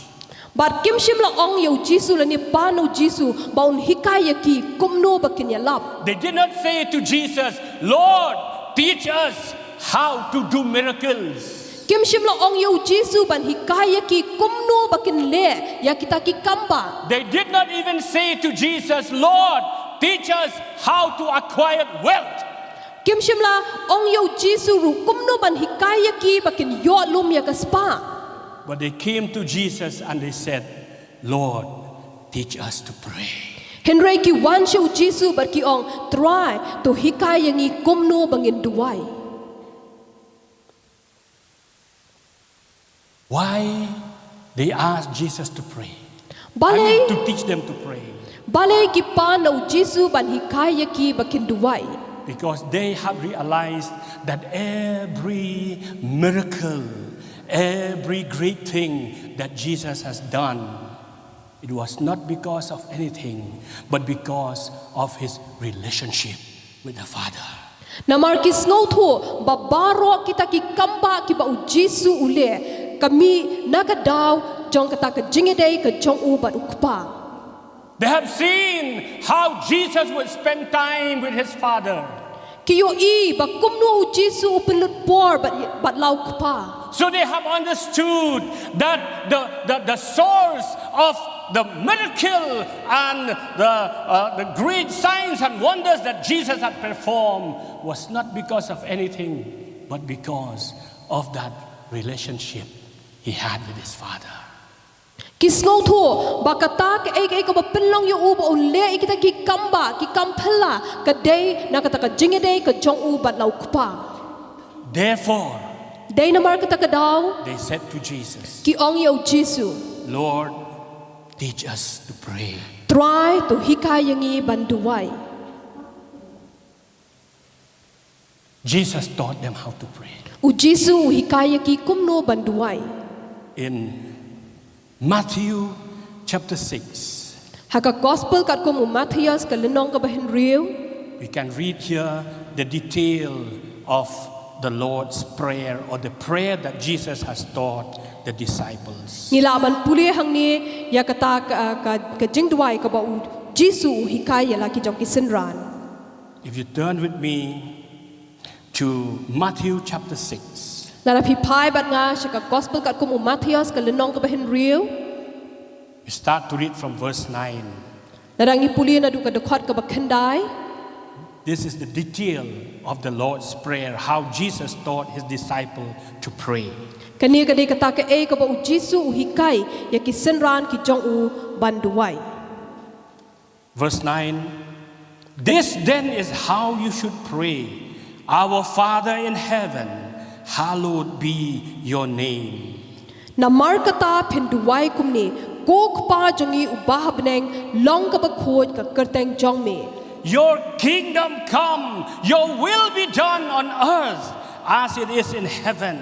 Bad kim shym la ong ïa u Jisu lane pan u Jisu ba un hikai ïa ki kumno ba kin ïalap. They did not say to Jesus, "Lord, teach us how to do miracles." Kim shym la ong ïa u Jisu ban hikai ïa ki kumno ba kin leh ïa kita ki kambah. They did not even say to Jesus, "Lord, teach us how to acquire wealth." Kim shym la ong ïa u Jisu ruh kumno ban hikai ïa ki ba kin ïoh lum ïa ka spah. But they came to Jesus and they said, "Lord, Teach us to pray. Hynrei ki wan sha u Jisu bad ki ong, Trai, to hikai ïa ngi kumno ba ngin duwai. Why they asked Jesus to pray? Balei, I mean, to teach them to pray. Balei ki pan na u Jisu ban hikai ïa ki ba kin duwai. Because they have realized that every miracle, every great thing that Jesus has done, it was not because of anything, but because of his relationship with the Father. Namar ki sngewthuh ba baroh kita ki kambah kiba u Jisu u leh, ka mih na ka daw jong kata ka jingïadei ka jong u bad u Kpa. They have seen how Jesus would spend time with his Father. Ki ïohi ba kumno u Jisu u pynlut por bad, bad la u Kpa. So they have understood that the, the, the source of the miracle and the, uh, the great signs and wonders that Jesus had performed was not because of anything, but because of that relationship he had with his Father. Ki sngewthuh ba kata kaei kaei kaba pynlong ïa u ba u leh ïa kita ki kambah, ki kam phylla, ka dei na kata ka jingïadei ka jong u bad la u Kpa. Therefore, dei namar kata ka daw, they said to Jesus, ki ong ïa u Jisu, Lord, teach us to pray. Trai, to hikai ïa ngi ban duwai. Jesus taught them how to pray. U Jisu u hikai ïa ki kumno ban duwai. In Matthew chapter six, ha ka Gospel katkum u Matthias ka lynnong kaba hynriew, we can read here the detail of the Lord's Prayer, or the prayer that Jesus has taught the disciples. Ngi lah ban pule hangne ïa kata ka, ka, ka jingduwai kaba u Jisu u hikai ïa la ki jong ki synran. If you turn with me to Matthew chapter six. Lada phi phai bad nga sha ka Gospel katkum u Matthias ka lynnong kaba hynriew. We start to read from verse nine. Lada ngi pule naduh ka dkhot kaba khyndai. This is the detail of the Lord's Prayer, how Jesus taught his disciple to pray. Kane ka dei kata kaei kaba u Jisu u hikai ïa ki synran ki jong u ban duwai. Verse nine, this then is how you should pray, Our Father in heaven, hallowed be your name. Namar kata phin duwai kumne, Ko Kpa jong ngi uba ha bneng, long kaba khuid ka kyrteng jong me. Your kingdom come, your will be done on earth as it is in heaven.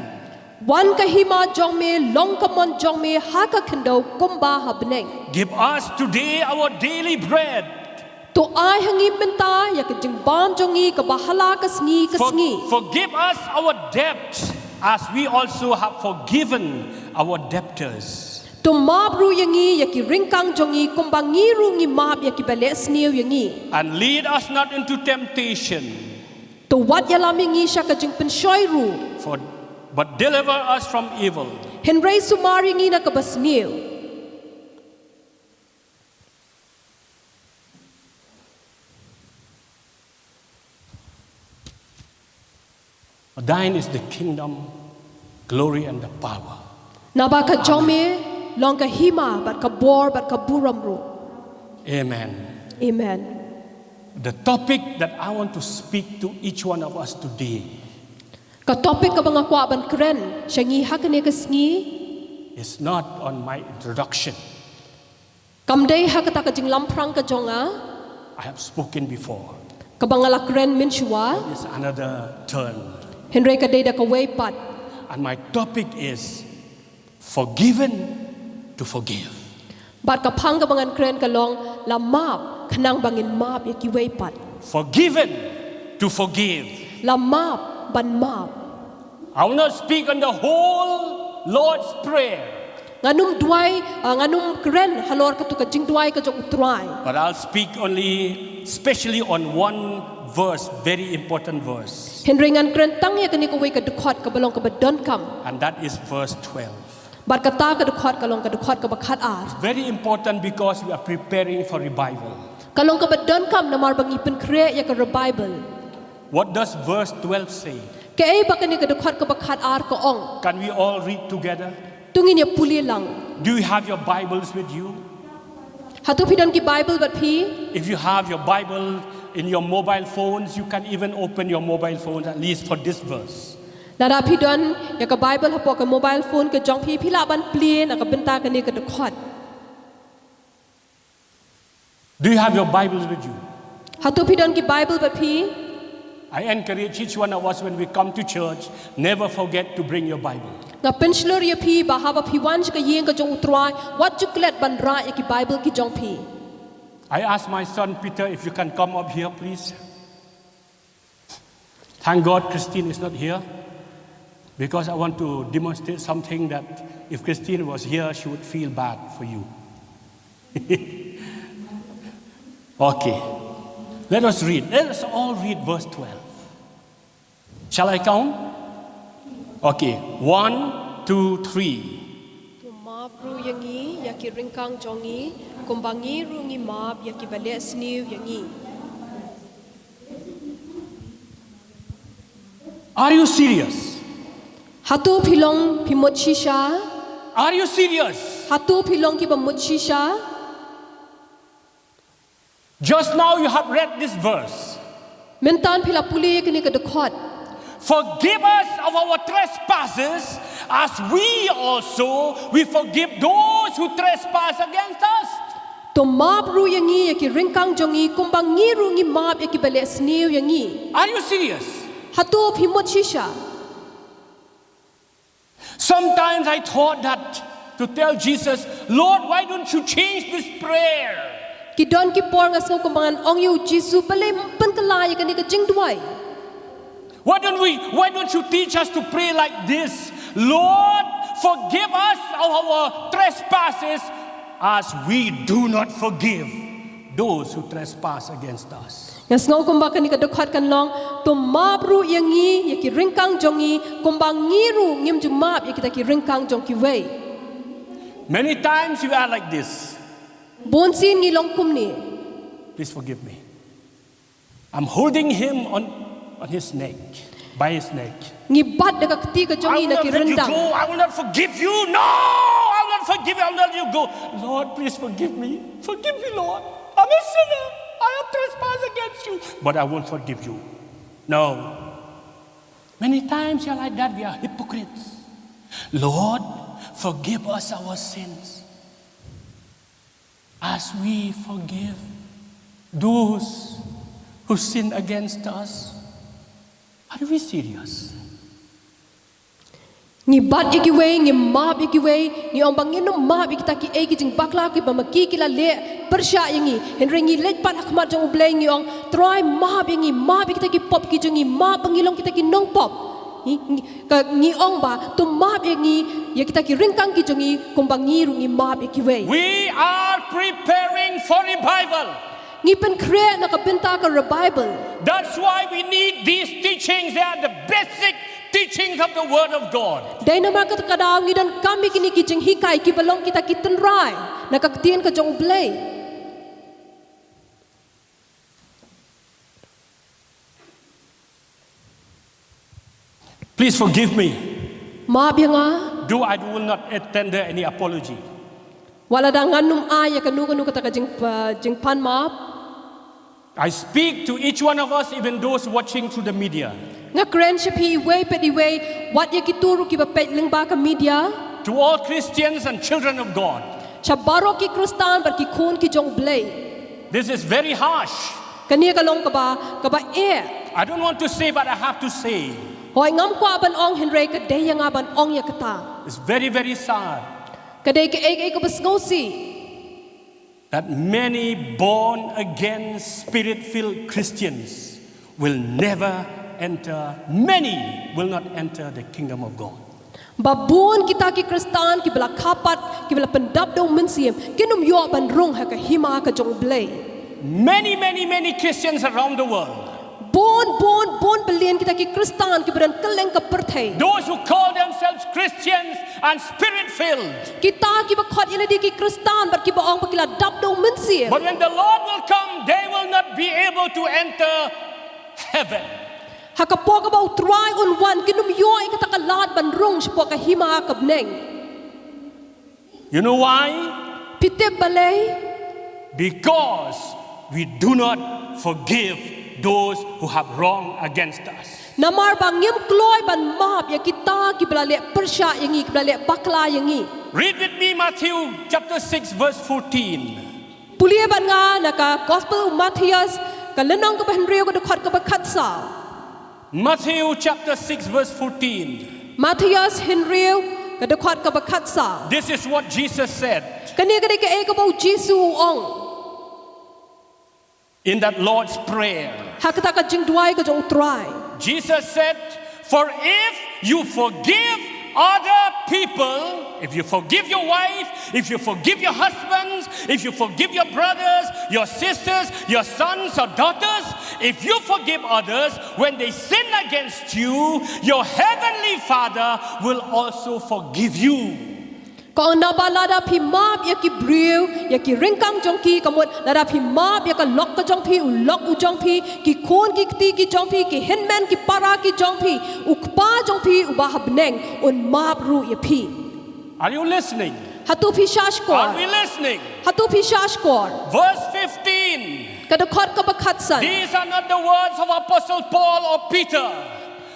Wan ka hima jong me, long ka mon jong me, ha ka khyndew kumba ha bneng. Give us today our daily bread. To ai ha ngi mynta ïa ka jingbam jong ngi kaba ha la ka sngi ka sngi. Forgive us our debts as we also have forgiven our debtors. To map ruh ïa ngi ïa ki ryngkang jong ngi kumba ngi ruh ngi map ïa kiba leh sniew ïa ngi. And lead us not into temptation. To wat ïalam ïa ngi sha ka jingpynshoi ruh. For, but deliver us from evil. Hynrei sumar ïa ngi na kaba sniew. Thine is the kingdom, glory and the power. Naba ka jong me long ka hima bad ka bor bad ka burom ruh. Amen. Amen. The topic that I want to speak to each one of us today, ka topic kaba nga kwah ban kren sha ngi ha kane ka sngi, is not on my introduction. Kam dei ha kata ka jinglamphrang ka jong nga. I have spoken before. Kaba nga la kren mynshuwa. It's another turn. Hynrei ka dei da kawei pat. And my topic is forgiven to forgive. Bad ka phang kaba ngan kren ka long la map khnang ba ngin map ïa kiwei pat. Forgiven to forgive. La map ban map. I will not speak on the whole Lord's Prayer. Ngan ym duwai, uh, ngan ym kren halor katu ka jingduwai ka jong u Trai. But I'll speak only, specially on one verse, very important verse. Hynrei ngan kren tang ïa kane kawei ka dkhot kaba long kaba donkam. And that is verse twelve. Bad kata ka dkhot ka long ka dkhot kaba khatar. It's very important because we are preparing for revival. Ka long kaba donkam namar ba ngi pynkhreh ïa ka revival. What does verse twelve say? Kaei ba kane ka dkhot kaba khatar ka ong? Can we all read together? To ngin ïa pule lang. Do you have your Bibles with you? Hato phi don ki Bible bad phi? If you have your Bible in your mobile phones, you can even open your mobile phones, at least for this verse. Lada phi don ïa ka Bible hapoh ka mobile phone ka jong phi, phi lah ban plie na ka bynta kane ka dkhot. Do you have your Bibles with you? Hato phi don ki Bible bad phi? I encourage each one of us when we come to church, never forget to bring your Bible. Nga pynshlur ïa phi ba haba phi wan sha ka ïing ka jong U Trai, wat ju klet ban rah ïa ki Bible ki jong phi. I asked my son Peter if you can come up here, please. Thank God Christine is not here, because I want to demonstrate something that if Christine was here, she would feel bad for you. Okay. Let us read. Let us all read verse twelve. Shall I count? Okay. One, two, three. To map ruh ïa ngi ïa ki ryngkang jong ngi, kumba ngi ruh ngi map ïa kiba leh sniew ïa ngi. Are you serious? Hato phi long phi mut shisha? Are you serious? Hato phi long kiba mut shisha? Just now you have read this verse. Mynta phi la pule kane ka dkhot. Forgive us of our trespasses, as we also we forgive those who trespass against us. To map ruh ïa ngi ïa ki ryngkang jong ngi, kumba ngi ruh ngi map ïa kiba leh sniew ïa ngi. Are you serious? Hato phi mut shisha? Sometimes I thought that to tell Jesus, Lord, why don't you change this prayer? Ki don ki por nga sngew kumba ngan ong ïa U Jisu, balei ym pynkylla ïa kane ka jingduwai? Why don't we why don't you teach us to pray like this? Lord, forgive us of our trespasses, as we do not forgive those who trespass against us. Nga sngew kumba kane ka dkhot kan long, to map ruh ïa ngi ïa ki ryngkang jong ngi, kumba ngi ruh ngim ju map ïa kita ki ryngkang jong kiwei. Many times we are like this. Bun sien ngi long kumne. Please forgive me. I'm holding him on, on his neck, by his neck. Ngi bat da ka kti ka jong ngi na ki ryndang. I will not forgive you. No, I will not forgive you. I will not let you go. Lord, please forgive me. Forgive me, Lord. I'm a sinner. I have trespassed against you. But I won't forgive you. No. Many times we are like that. We are hypocrites. Lord, forgive us our sins. As we forgive those who sin against us. Are we serious? Ngi bat ïa kiwei, ngi map ïa kiwei, ngi ong ba ngin ym map ïa kita kiei ki jingbakla kiba ma ki ki la leh pyrshah ïa ngi. Hynrei ngi leit pat ha khmat jong U Blei ngi ong, Trai map ïa ngi, map ïa kita ki pop ki jong ngi, map ba ngi long kita ki nongpop. Ngi, ngi, ka, ngi ong ba, to map ïa ngi, ïa kita ki ryngkang ki jong ngi, kumba ngi ruh ngi map ïa kiwei. We are preparing for revival. Ngi pynkhreh na ka bynta ka revival. That's why we need these teachings. They are the basic teachings of the Word of God. Dei namar kata ka daw ngi donkam ïa kine ki jinghikai kiba long kita ki tynrai na ka ktien ka jong U Blei. Please forgive me. Map ïa nga. Though I will not tender any apology. Wat lada ngan ym ai ïa kano kano kata ka jing, uh, jingpan map. I speak to each one of us, even those watching through the media. Nga kren sha phi iwei pa iwei, wat ïa kito ruh kiba peit lyngba ka media. To all Christians and children of God. Sha baroh ki Khristan bad ki khun ki jong U Blei. This is very harsh. Kane ka long kaba, kaba eh. I don't want to say, but I have to say. Hooid, ngam kwah ban ong, hynrei ka dei ïa nga ban ong ïa kata. It's very, very sad. Ka dei kaei kaei kaba sngewsih. That many born again, spirit filled Christians will never enter, many will not enter the kingdom of God. Ba bun kita ki Khristan kiba la kha pat, kiba la pyndap da U Mynsiem, kin ym ïoh ban rung ha ka hima ka jong U Blei. Many, many, many Christians around the world. Bun, bun, bun billion kita ki Khristan kiba don kylleng ka pyrthei. Those who call themselves Christians and spirit filled. Kita kiba khot ïa lade ki Khristan bad kiba ong ba ki la dap da U Mynsiem. But when the Lord will come, they will not be able to enter heaven. Ha ka por kaba U Trai un wan, kin ym ïoh ïa kata ka lad ban rung shapoh ka hima ka bneng. You know why? Phi tip balei? Because we do not forgive those who have wrong against us. Namar ba ngim kloi ban map ïa kita kiba la leh pyrshah ïa ngi, kiba la leh bakla ïa ngi. Read with me Matthew chapter six, verse fourteen. Pule bad nga na ka Gospel u Mathaios, ka lynnong kaba hynriew, ka dkhot kaba khatsaw. Matthew chapter six, verse fourteen. Mathaios hynriew, ka dkhot kaba khatsaw. This is what Jesus said Kane ka dei kaei kaba u Jisu u ong in that Lord's Prayer. ha kata ka jingduwai ka jong u Trai. Jesus said, "For if you forgive other people, if you forgive your wife, if you forgive your husbands, if you forgive your brothers, your sisters, your sons or daughters, if you forgive others when they sin against you, your heavenly Father will also forgive you." Ka ong, naba lada phi map ïa ki briew ïa ki ryngkang jong ki, ka mut lada phi map ïa ka lok ka jong phi, u lok u jong phi, ki khun ki kti ki jong phi, ki hynmen ki para ki jong phi, u Kpa jong phi uba ha bneng un map ruh ïa phi. Are you listening? Hato phi shahshkor? Are we listening? Hato phi shahshkor? Verse fifteen. Ka dkhot kaba khatsan. These are not the words of Apostle Paul or Peter,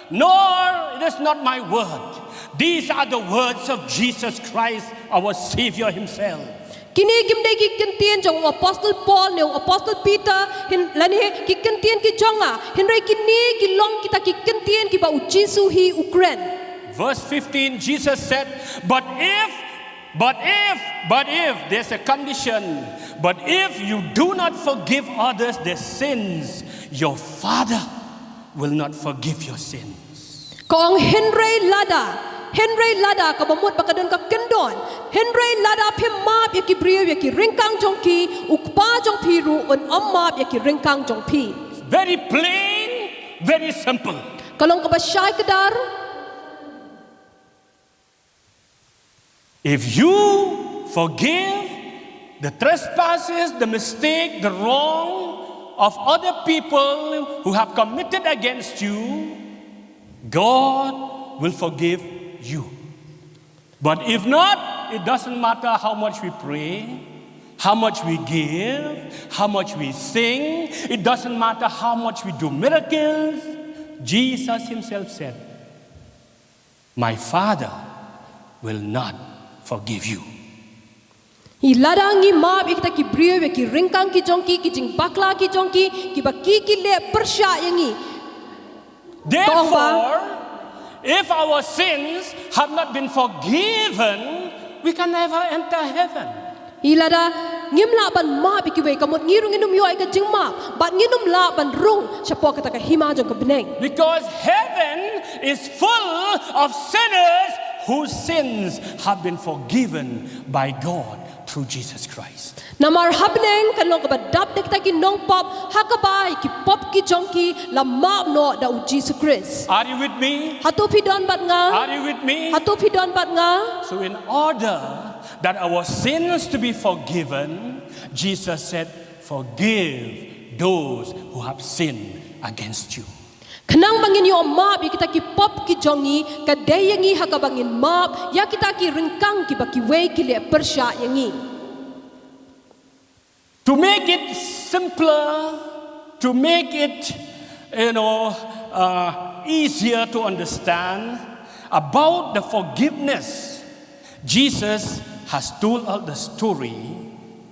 nor it is not my word. These are the words of Jesus Christ, our Savior Himself. Kine kim dei ki kyntien jong u Apostle Paul ne u Apostle Peter, hynrei ki kyntien ki jong nga, hynrei kine ki long kita ki kyntien kiba u Jisu hi u kren. Verse fifteen, Jesus said, "But if, but if, but if," there's a condition, "but if you do not forgive others their sins, your Father will not forgive your sins." Ka ong, hynrei lada, hynrei lada, kaba mut ba ka don ka kyndon, hynrei lada phim map ïa ki briew ïa ki ryngkang jong ki, u Kpa jong phi ruh un ym map ïa ki ryngkang jong phi. Very plain, very simple. Ka long kaba shai kdar. If you forgive the trespasses, the mistake, the wrong of other people who have committed against you, God will forgive you. But if not, it doesn't matter how much we pray, how much we give, how much we sing, it doesn't matter how much we do miracles. Jesus Himself said, "My Father will not forgive you." Hi, lada ngi map ïa kita ki briew ïa ki ryngkang ki jong ki, ki jingbakla ki jong ki, kiba ki ki leh pyrshah ïa ngi. Therefore, if our sins have not been forgiven, we can never enter heaven. Hi, lada ngim lah ban map ïa kiwei, ka mut ngi ruh ngin ym ïoh ïa ka jingmap, bad ngin ym lah ban rung shapoh kata ka hima jong ka bneng. Because heaven is full of sinners whose sins have been forgiven by God through Jesus Christ. Namar ha bneng kan long kaba dap da kita ki nongpop, ha kaba ïa ki pop ki jong ki la map noh da u Jisu Khrist. Are you with me? Hato phi don bad nga? Are you with me? Hato phi don bad nga? So, in order that our sins to be forgiven, Jesus said, "Forgive those who have sinned against you." Khnang ba ngin ïoh map ïa kita ki pop ki jong ngi, ka dei ïa ngi ha kaba ngin map ïa kita ki ryngkang kiba kiwei ki leh pyrshah ïa ngi. To make it simpler, to make it, you know, uh, easier to understand about the forgiveness, Jesus has told us the story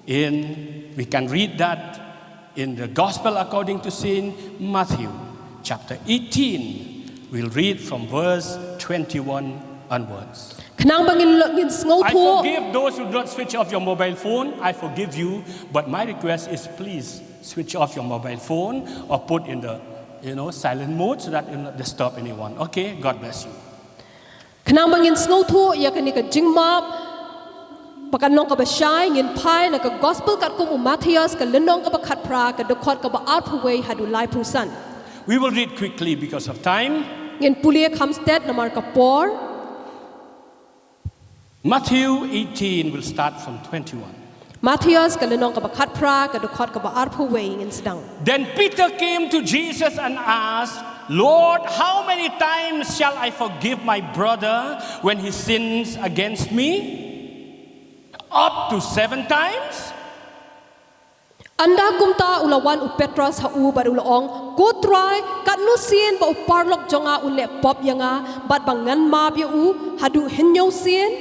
in, we can read that in the Gospel according to Saint Matthew, chapter eighteen. We'll read from verse twenty-one onwards. Khnang ba ngin, ngin sngewthuh. I forgive those who do not switch off your mobile phone. I forgive you, but my request is please switch off your mobile phone or put in the, you know, silent mode so that it will not disturb anyone. Okay, God bless you. Khnang ba ngin sngewthuh ïa kane ka jingmap ba kan long kaba shai, ngin phai na ka Gospel katkum u Mathaios, ka lynnong kaba khatphra, ka dkhot kaba arphew wei haduh laiphew san. We will read quickly because of time. Ngin pule kham stet namar ka por. Matthew eighteen will start from twenty-one. Mathaios ka lynnong kaba khatphra, ka dkhot kaba arphew wei, ngin sdang. Then Peter came to Jesus and asked, "Lord, how many times shall I forgive my brother when he sins against me? Up to seven times?" Ynda kumta u la wan u Petros ha u bad u la ong, Ko Trai, katno sien ba u paralok jong nga un leh pop ïa nga, bad ba ngan map ïa u, haduh hynñiew sien?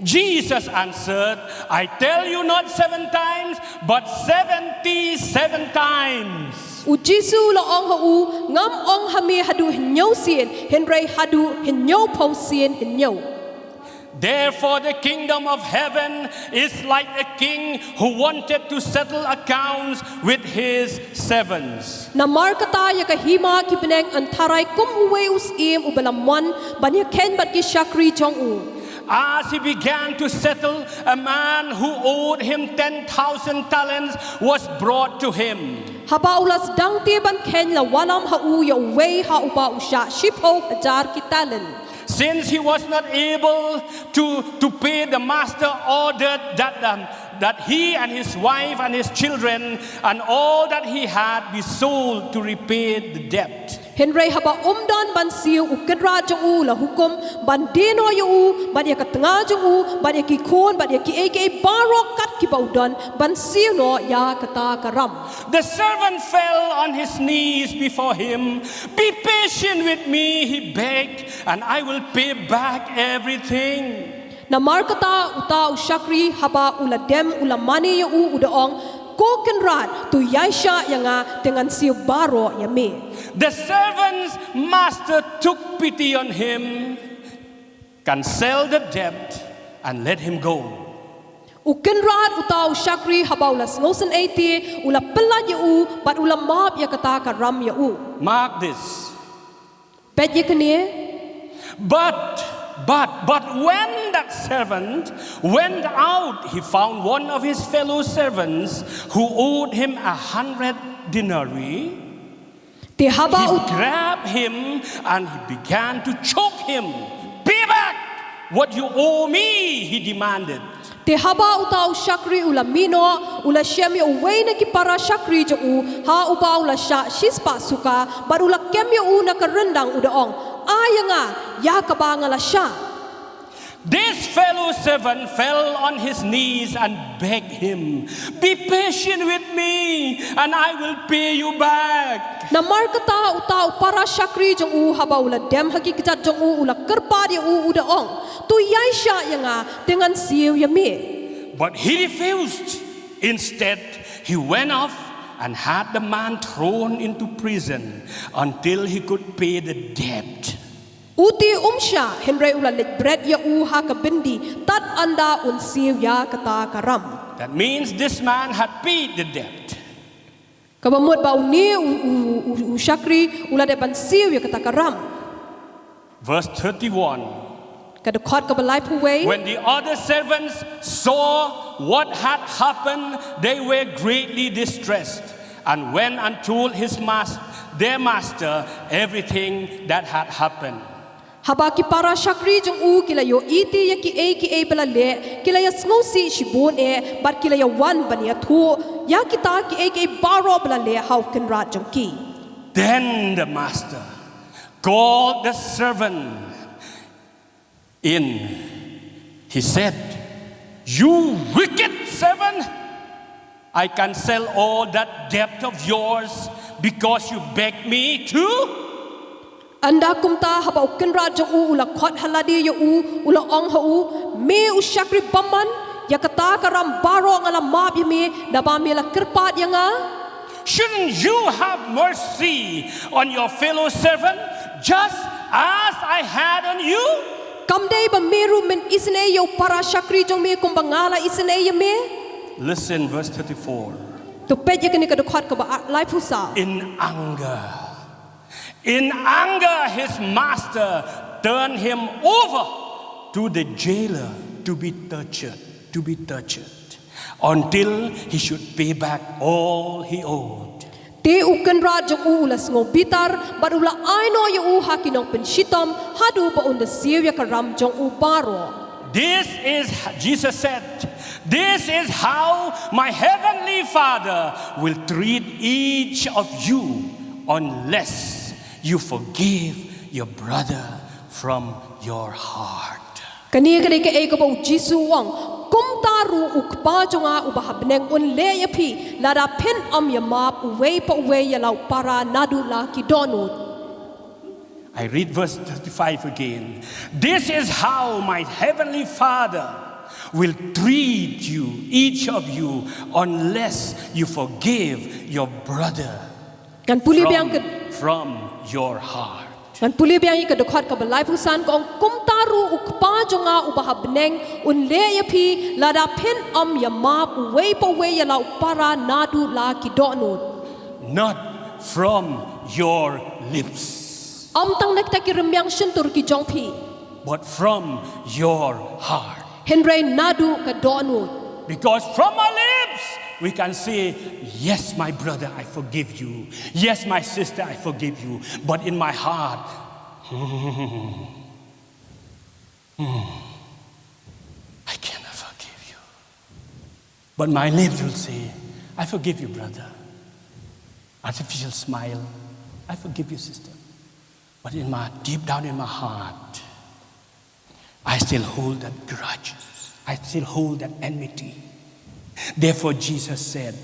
Jesus answered, I tell you not seven times, but seventy seven times. U Jisu u la ong ha u, Ngam ong ha me haduh hynñiew sien, hynrei haduh hynñiewphew sien hynñiew. Therefore, the kingdom of heaven is like a king who wanted to settle accounts with his servants. Namar kata, ïa ka hima ki bneng yn tharai kum uwei u syiem uba la mon ban ïakheiñ bad ki shakri jong u. As he began to settle, a man who owed him ten thousand talents was brought to him. Haba u la sdang te ban kheiñ, la wallam ha u ïa uwei ha uba u shah shiphew hajar ki talent. Since he was not able to, to pay, the master ordered that, um, that he and his wife and his children and all that he had be sold to repay the debt. Hynrei haba um don ban siew, u kynrad jong u u la hukum ban die noh ïa u bad ïa ka tnga jong u bad ïa ki khun bad ïa kiei kiei baroh kat kiba u don, ban siew noh ïa kata ka ram. The servant fell on his knees before him. Be patient with me, he begged, and I will pay back everything. Namar kata, uta u shakri haba u la dem u la mane ïa u, u da ong, Ko kynrad, to ïaishah ïa nga, te ngan siew baroh ïa me. The servant's master took pity on him, cancelled the debt, and let him go. U kynrad uta u shakri haba u la sngewsynei te, u la pyllait ïa u bad u la map ïa kata ka ram ïa u. Mark this. Peit ïa kane. But, but, but when that servant went out, he found one of his fellow servants who owed him a hundred denarii. Te haba u He grabbed him and he began to choke him. Pay back what you owe me, he demanded. Te haba uta u shakri u la mih noh, u la shem ïa uwei na ki para shakri jong u, ha uba u la shah shispah suka, bad u la kem ïa u na ka ryndang, u da ong, Ai ïa nga ïa kaba nga la shah. This fellow servant fell on his knees and begged him, Be patient with me, and I will pay you back. Namar kata uta u para shakri jong u haba u la dem ha ki kjat jong u, u la kyrpad ïa u, u da ong, To ïaishah ïa nga, te ngan siew ïa me. But he refused. Instead, he went off and had the man thrown into prison until he could pay the debt. U te um shah, hynrei u la leit bret ïa u ha ka byndi tad ynda un siew ïa kata ka ram. That means this man had paid the debt. Kaba mut ba une u, u, u, u shakri u la dep ban siew ïa kata ka ram. Verse thirty-one. Ka dkhot kaba laiphew wei. When the other servants saw what had happened, they were greatly distressed and went and told his mas- their master everything that had happened. Haba ki para shakri jong u ki la ïohi te ïa kiei kiei ba la leh, ki la ïa sngewsih shibun eh bad ki la ïa wan ban ïathuh ïa kita kiei kiei baroh ba la leh ha u kynrad jong ki. Then the master called the servant in. He said, You wicked servant! I cancel all that debt of yours because you begged me to. Ynda kumta haba u kynrad jong u u la khot ha lade ïa u, u la ong ha u, Me u shakri bymman, ïa kata ka ram baroh nga la map ïa me naba me la kyrpad ïa nga. Shouldn't you have mercy on your fellow servant just as I had on you? Kam dei ba me ruh men isynei ïa u para shakri jong me kumba nga la isynei ïa me? Listen, verse thirty-four. To peit ïa kane ka dkhot kaba laiphew saw. In anger, in anger, his master turned him over to the jailer to be tortured, to be tortured, until he should pay back all he owed. Te u kynrad jong u u la sngew bitar bad u la ai noh ïa u ha ki nongpynshitom haduh ba un da siew ïa ka ram jong u baroh. This is, Jesus said, this is how my heavenly Father will treat each of you unless you forgive your brother from your heart. Kane ka dei kaei kaba u Jisu u ong, kumta ruh u Kpa jong nga uba ha bneng un leh ïa phi, lada phin ym ïa map uwei pa uwei ïa la u para naduh la ki dohnud. I read verse thirty-five again. This is how my heavenly Father will treat you, each of you, unless you forgive your brother Ngan pule from, biang ka from your heart. Ngan pule biang ïa ka dkhot kaba laiphew san, ka ong, kumta ruh u Kpa jong nga uba ha bneng un leh ïa phi, lada phin ym ïa map uwei pa uwei ïa la u para naduh la ki dohnud. Not from your lips. Ym tang na kita ki rymmiang shyntur ki jong phi. But from your heart. Hynrei naduh ka dohnud. Because from our lips, we can say, "Yes, my brother, I forgive you. Yes, my sister, I forgive you." But in my heart, I cannot forgive you. But my lips will say, "I forgive you, brother." Artificial smile, "I forgive you, sister." But in my, deep down in my heart, I still hold that grudges. I still hold that enmity. Therefore, Jesus said,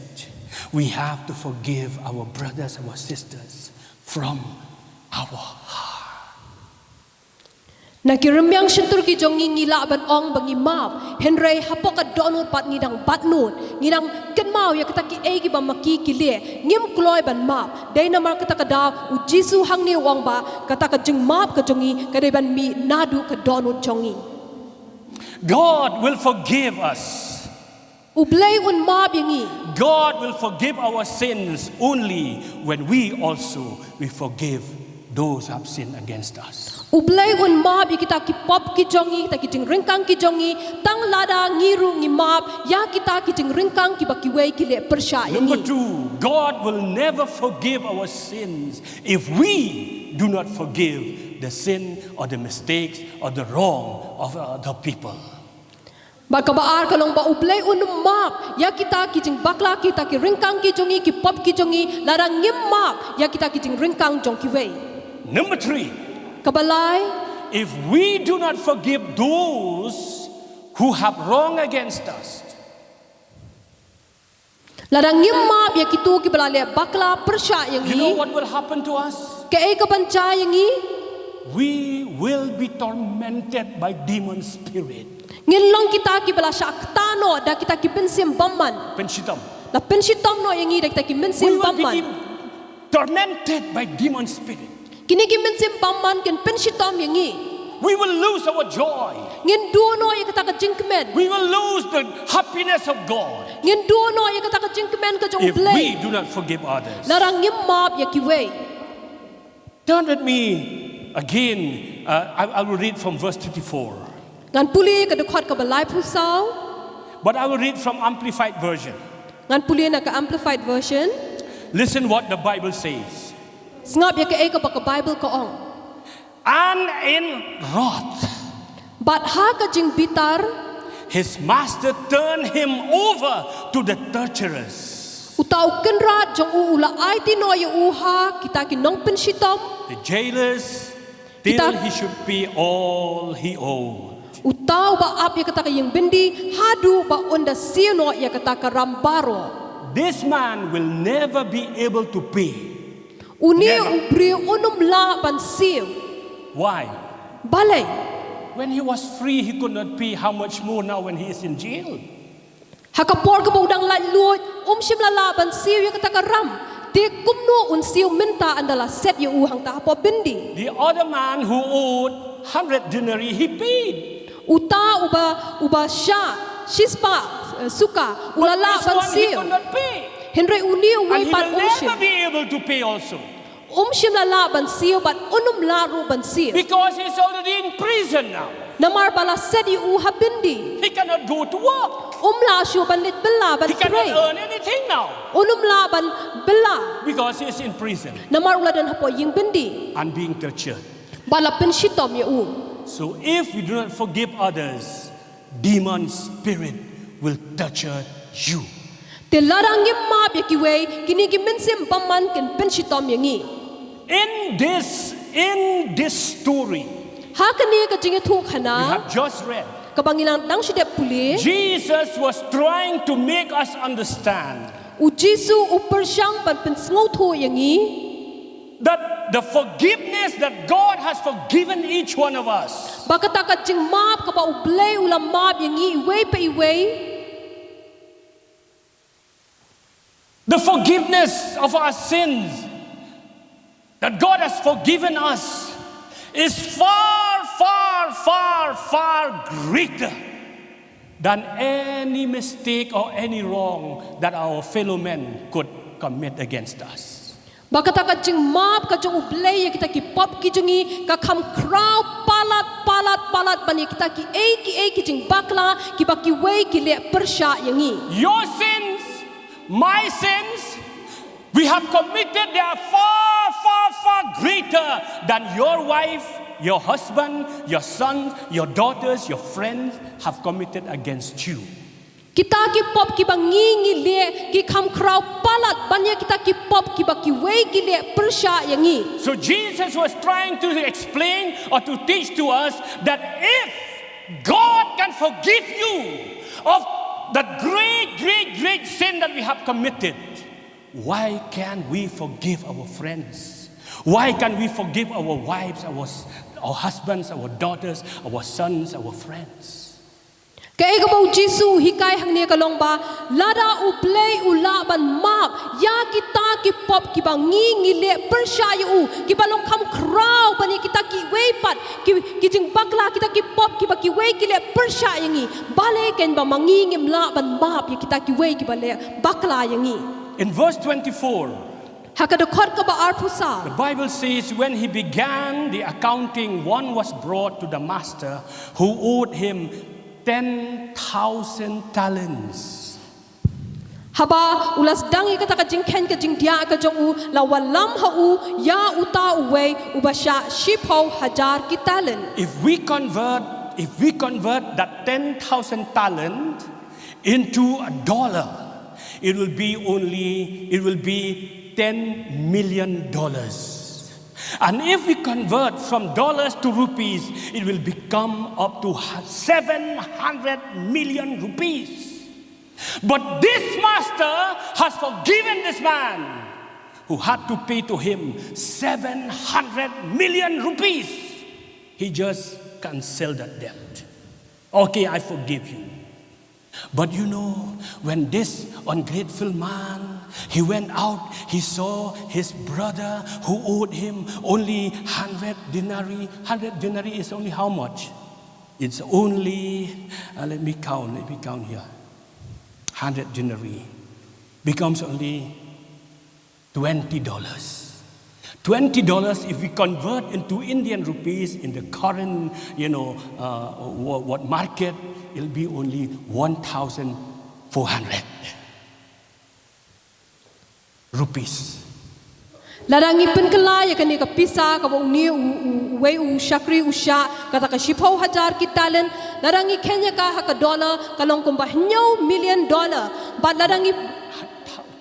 we have to forgive our brothers, our sisters from our heart. Na ki rymmiang shyntur ki jong ngi ngi lah ban ong ba ngi map. Hynrei hapoh ka dohnud pat ngi dang bat nud. Ngi dang kynmaw ïa kata kiei kiba ma ki ki leh. Ngim kloi ban map. Dei namar kata ka daw u Jisu hangne u ong ba kata ka jingmap ka jong ngi ka dei ban mih naduh ka dohnud jong ngi. God will forgive us. U Blei un map ïa ngi. God will forgive our sins only when we also we forgive those who have sinned against us. U Blei un map ïa kita ki pop ki jong ngi, kita ki jingryngkang ki jong ngi, tang lada ngi ruh ngi map ïa kita ki jingryngkang kiba kiwei ki leh pyrshah ïa ngi. Number two, God will never forgive our sins if we do not forgive the sin or the mistakes or the wrong of other people. Bad kaba ar ka long ba U Blei un map ïa kita ki jingbakla, kita ki ryngkang ki jong ngi, ki pop ki jong ngi, lada ngim map ïa kita ki jingryngkang jong kiwei. Number three, kaba lai, if we do not forgive those who have wrong against us, lada ngim map ïa kito kiba la leh bakla pyrshah ïa ngi, you know what will happen to us? Kaei kaban jia ïa ngi? We will be tormented by demon spirit. Ngin long kita kiba la shah ktah noh da kita ki mynsiem bymman. Pynshitom. La pynshitom noh ïa ngi da kita ki mynsiem bymman. We will be dem-, tormented by demon spirit. Kine ki mynsiem bymman kin pynshitom ïa ngi. We will lose our joy. Ngin duh noh ïa kata ka jingkmen. We will lose the happiness of God. Ngin duh noh ïa kata ka jingkmen ka jong U Blei. If we do not forgive others. Lada ngim map ïa kiwei. Turn with me again. Uh, I, I will read from verse thirty-four. Ngan pule ka dkhot kaba laiphew saw. But I will read from Amplified Version. Ngan pule na ka Amplified Version. Listen what the Bible says. Sngap ïa kaei kaba ka Bible ka ong. And in wrath, bad ha ka jingbitar, his master turned him over to the torturers. Uta u kynrad jong u u la aiti noh ïa u ha kita ki nongpynshitom. The jailers, till he should pay all he owed. Uta uba ap ïa kata ka ïing byndi haduh ba un da siew noh ïa kata ka ram baroh. This man will never be able to pay. Une u briew un ym lah ban siew. Why? Balei? When he was free, he could not pay. How much more now when he is in jail? Ha ka por kaba u dang laitluid, um shym la lah ban siew ïa kata ka ram. Te kumno un siew mynta ynda la set ïa u hangta hapoh byndi? The other man who owed hundred denarii, he paid. Uta uba, uba shah shispah, eh, suka, u la lah ban siew. But this one, he could not pay. Hynrei une uwei pat um shym. And he will never be able to pay also. Um shym la lah ban siew bad un ym lah ruh ban siew. Because he's already in prison now. Namar ba la set ïa u ha byndi. He cannot go to work. Um lah shuh ban leit bylla ban trei. He cannot earn anything now. Un ym lah ban bylla. Because he is in prison. Namar u la don hapoh ïing byndi. And being tortured. Ba la pynshitom ïa u. So if we do not forgive others, demon spirit will torture you. Te lada ngim map ïa kiwei, kine ki mynsiem bymman kin pynshitom ïa ngi. In this, in this story, ha kane ka jingïathuhkhana, we have just read, Kaba ngi la dang shu dep pule. Jesus was trying to make us understand U Jisu u pyrshang ban pynsngewthuh ïa ngi. That the forgiveness that God has forgiven each one of us. Ba kata ka jingmap kaba U Blei u la map ïa ngi iwei pa iwei. The forgiveness of our sins that God has forgiven us is far, far, far, far greater than any mistake or any wrong that our fellow men could commit against us. Ba kata ka jingmap ka jong U Blei ïa kita ki pop ki jong ngi ka kham khraw palat, palat, palat ban ïa kita kiei kiei ki jingbakla kiba kiwei ki leh pyrshah ïa ngi. Your sins, my sins, we have committed, they are far, far, far greater than your wife, your husband, your sons, your daughters, your friends have committed against you. Kita ki pop kiba ngi ngi leh ki kham khraw palat ban ïa kita ki pop kiba kiwei ki leh pyrshah ïa ngi. So Jesus was trying to explain or to teach to us that if God can forgive you of the great, great, great sin that we have committed, why can't we forgive our friends? Why can't we forgive our wives, our, our husbands, our daughters, our sons, our friends? Kaei kaba U Jisu u hikai hangne ka long ba lada U Blei u lah ban map ïa kita ki pop kiba ngi ngi leh pyrshah ïa u, kiba long kham khraw ban ïa kita kiwei pat ki, ki jingbakla, kita ki pop kiba kiwei ki leh pyrshah ïa ngi, balei kein ba ma ngi ngim lah ban map ïa kita kiwei kiba leh bakla ïa ngi? In verse twenty-four, Ha ka dkhot kaba arphew saw. The Bible says, when he began the accounting, one was brought to the master who owed him ten thousand talents. Haba u la sdang ïa kata ka jingkheiñ ka jingdiah ka jong u, la wallam ha u ïa uta uwei uba shah shiphew hajar ki talent. If we convert, if we convert that ten thousand talent into a dollar, it will be only, it will be ten million dollars. And if we convert from dollars to rupees, it will become up to seven hundred million rupees. But this master has forgiven this man who had to pay to him seven hundred million rupees. He just cancelled that debt. Okay, I forgive you. But you know, when this ungrateful man, he went out, he saw his brother who owed him only hundred denarii. Hundred denarii is only how much? It's only, uh, let me count, let me count here. Hundred denarii becomes only twenty dollars. Twenty dollars, if we convert into Indian rupees in the current, you know, uh, what, what market, it'll be only one thousand four hundred rupees. Lada ngi pynkylla ïa kane ka pisa kaba une u, u, uwei u shakri u shah, kata ka shiphew hajar ki talent, lada ngi kheiñ ïa ka ha ka dollar, ka long kumba hynñiew million dollar. Bad lada ngi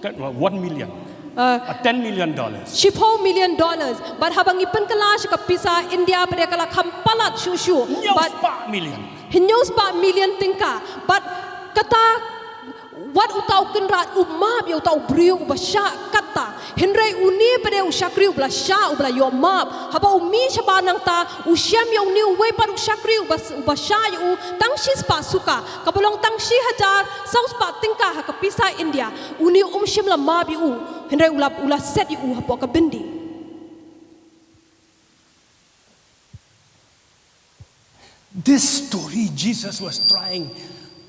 Kan, uh, one million. Uh, Uh, ten million dollars. Shiphew million dollars. Bad haba ngi pynkylla sha ka pisa India pat ka la kham palat shuh shuh. Hynñiew Bad spah million. Hynñiew spah million tyngka. Bad kata, wat uta u kynrad u map ïa uta u briew uba shah katta. Hynrei une pat u shakri uba la shah, uba la ïoh map. Haba u mih shabar nangta, u shem ïa une uwei pat u shakri uba, uba shah ïa u tang shi spah suka, kaba long tang shi hajar saw spah tyngka ha ka pisa India. Une um shym la map ïa u, hynrei u la, u la set ïa u hapoh ka byndi. This story, Jesus was trying,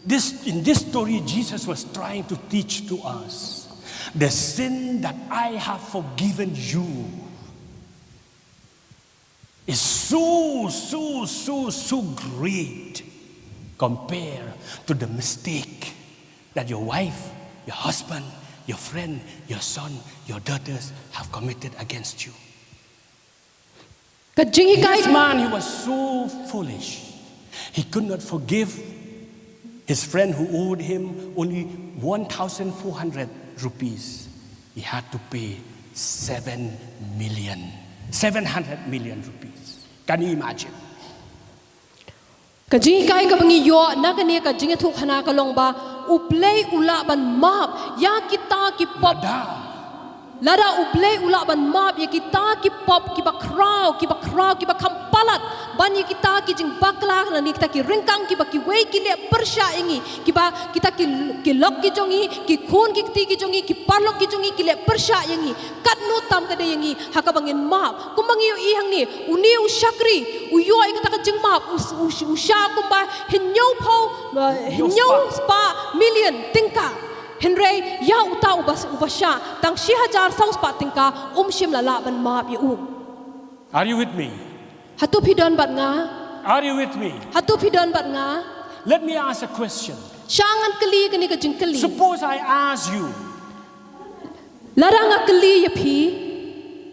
this, in this story, Jesus was trying to teach to us, the sin that I have forgiven you is so, so, so, so great compared to the mistake that your wife, your husband, your friend, your son, your daughters have committed against you. Ka jinghikai. This man, he was so foolish. He could not forgive his friend who owed him only one thousand four hundred rupees. He had to pay seven million, seven hundred million rupees. Can you imagine? Ka jinghikai kaba ngi ïoh na kane ka jingïathuhkhana ka long ba U Blei u lah ban map ïa kita ki pop. Lada U Blei u lah ban map ïa kita ki pop kiba khraw, kiba khraw, kiba kham palat ban ïa kita ki jingbakla lane kita ki ryngkang kiba kiwei ki leh pyrshah ïa ngi, kiba kita ki, ki lok ki jong ngi, ki khun ki kti ki jong ngi, ki paralok ki jong ngi ki leh pyrshah ïa ngi. Katno tam ka dei ïa ngi ha kaba ngin map. Kumba ngi ïohi hangne, une u shakri u ïoh ïa kata ka jingmap, u, u, u shah kumba hynñiewphew, uh, hynñiewspah million tyngka. Hynrei ïa uta uba, uba shah tang shi hajar saw spah tyngka, um shym la lah ban map ïa u. Are you with me? Hato phi don bad nga? Are you with me? Hato phi don bad nga? Let me ask a question. Sha ngan kylli kane ka jingkylli. Suppose I ask you, Lada nga kylli ïa phi,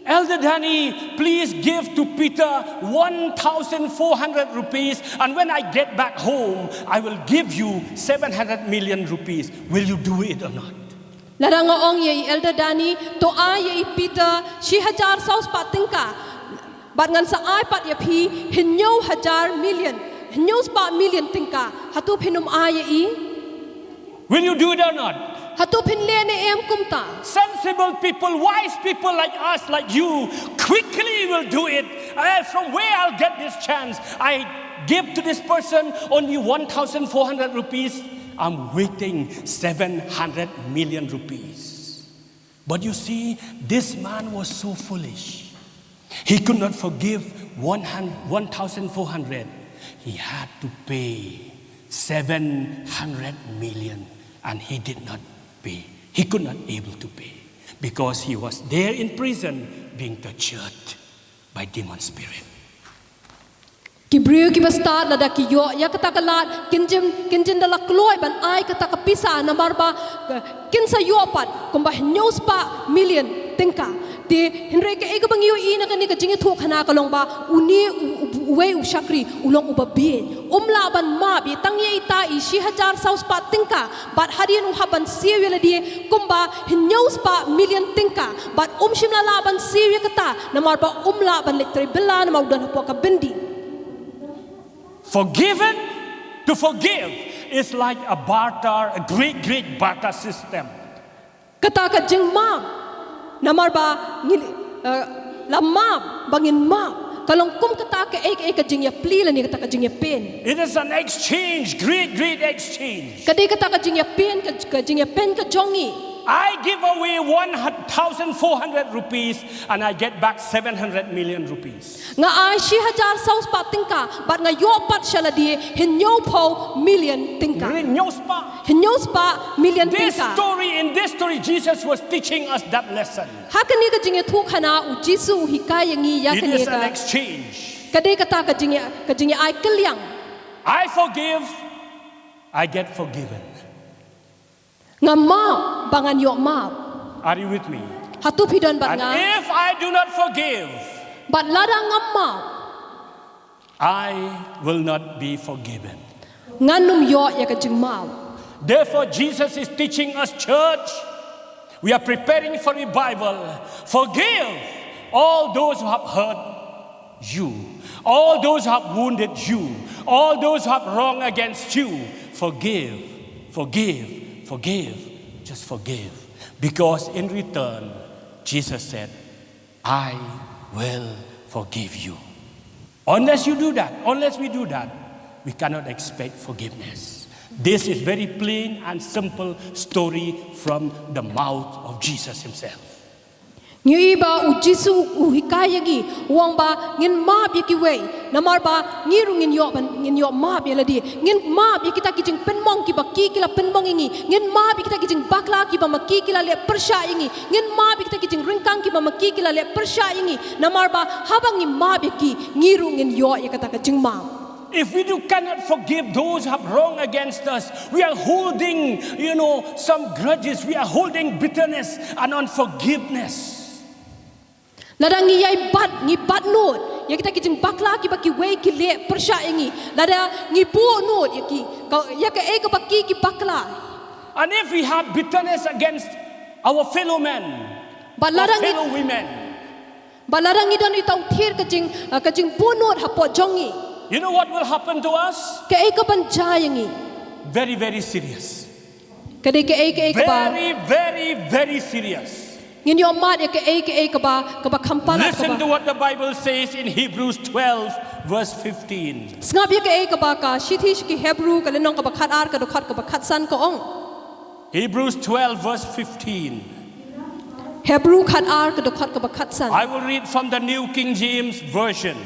Elder Danny, please give to Peter one thousand four hundred rupees, and when I get back home, I will give you seven hundred million rupees. Will you do it or not? Lada nga ong ïa i Elder Danny, to ai ïa i Peter shi hajar saw spah tyngka, bad ngan sa ai pat ïa phi hynñiew hajar million, hynñiew spah million tyngka, hato phin ym ai ïa i? Will you do it or not? Hato phin leh ne em kumta? Sensible people, wise people like us, like you, quickly will do it. Eh, from where I'll get this chance? I give to this person only one thousand four hundred rupees. I'm waiting seven hundred million rupees. But you see, this man was so foolish. He could not forgive one hundred, one thousand four hundred. He had to pay seven hundred million, and he did not pay. He could not able to pay because he was there in prison being tortured by demon spirit. Ki briew kiba stad lada ki ïoh ïa kata ka lad, kin jin, kin jin da la kloi ban ai kata ka pisa, namar ba, eh, kin sa ïoh pat kumba hynñiew spah million tyngka. Te hynrei kaei kaba ngi ïohi na kane ka jingïathuhkhana ka long ba une u, u, uwei u shakri u long uba bieit. Um lah ban map ïa tang ïa ita i shi hajar saw spah tyngka, bad hadien u hap ban siew ïa lade kumba hynñiew spah million tyngka, bad um shym la lah ban siew ïa kata, namar ba um lah ban leit trei bylla namar u don hapoh ka byndi. Forgiven to forgive is like a barter, a great, great barter system. Kata ka jingmap, namar ba ngi, eh, la map ba ngin map, ka long kum kata kaei kaei ka jingïapli lane kata ka jingïapeiñ. It is an exchange, great, great exchange. Ka dei kata ka jingïapeiñ, ka, ka jingïapeiñ ka jong ngi. I give away one thousand four hundred rupees and I get back seven hundred million rupees. Nga ai shi hajar saw spah tyngka, bad nga ïoh pat sha lade hynñiew phew million tyngka. Hynñiew spah. Hynñiew spah million tyngka. This story, in this story, Jesus was teaching us that lesson. Ha kane ka jingïathuhkhana u Jisu u hikai ïa ngi ïa kane ka. It is an exchange. Ka dei kata ka jingïa, ka jingïa ai kylliang. I forgive, I get forgiven. Nga map ba ngan ïoh map. Are you with me? Hato phi don bad nga? And if I do not forgive, bad lada ngam map, I will not be forgiven. Ngan ym ïoh ïa ka jingmap. Therefore, Jesus is teaching us, church, we are preparing for revival. Forgive all those who have hurt you, all those who have wounded you, all those who have wrong against you. Forgive, forgive, forgive. Just forgive. Because in return, Jesus said, I will forgive you. Unless you do that, unless we do that, we cannot expect forgiveness. This is very plain and simple story from the mouth of Jesus himself. Ngi ïohi ba u Jisu u hikai ïa ngi, u ong ba ngin map ïa kiwei, namar ba ngi ruh ngin ïoh ban, ngin ïoh map ïa lade. Ngin map ïa kita ki jingpynmong kiba ki ki la pynmong ïa ngi. Ngin map ïa kita ki jingbakla kiba ma ki ki la leh pyrshah ïa ngi. Ngin map ïa kita ki jingryngkang kiba ma ki ki la leh pyrshah ïa ngi. Namar ba haba ngi map ïa ki, ngi ruh ngin ïoh ïa kata ka jingmap. If we do cannot forgive those who have wrong against us, we are holding, you know, some grudges. We are holding bitterness and unforgiveness. Lada ngi ïai bat, ngi bat nud ïa kita ki jingbakla kiba kiwei ki leh pyrshah ïa ngi. Lada ngi buh nud ïa ki, ka, ïa kaei kaba ki ki bakla. And if we have bitterness against our fellow men, bad lada ngi, fellow women, bad lada ngi don ita u thied ka jing, uh, ka jingbuh nud hapoh jong ngi. You know what will happen to us? Kaei ka ban jia ïa ngi? Very, very serious. Ka dei kaei kaei kaba. Very, very, very serious. Ngin ïoh mad ïa kaei kaei kaba, kaba kham palat. Listen to what the Bible says in Hebrews twelve, verse fifteen. Sngap ïa kaei kaba ka shithi sha ki Hebru ka lynnong kaba khat ar ka dkhot kaba khat san ka ong. Hebrews twelve, verse fifteen. Hebru khat ar ka dkhot kaba khat san. I will read from the New King James Version.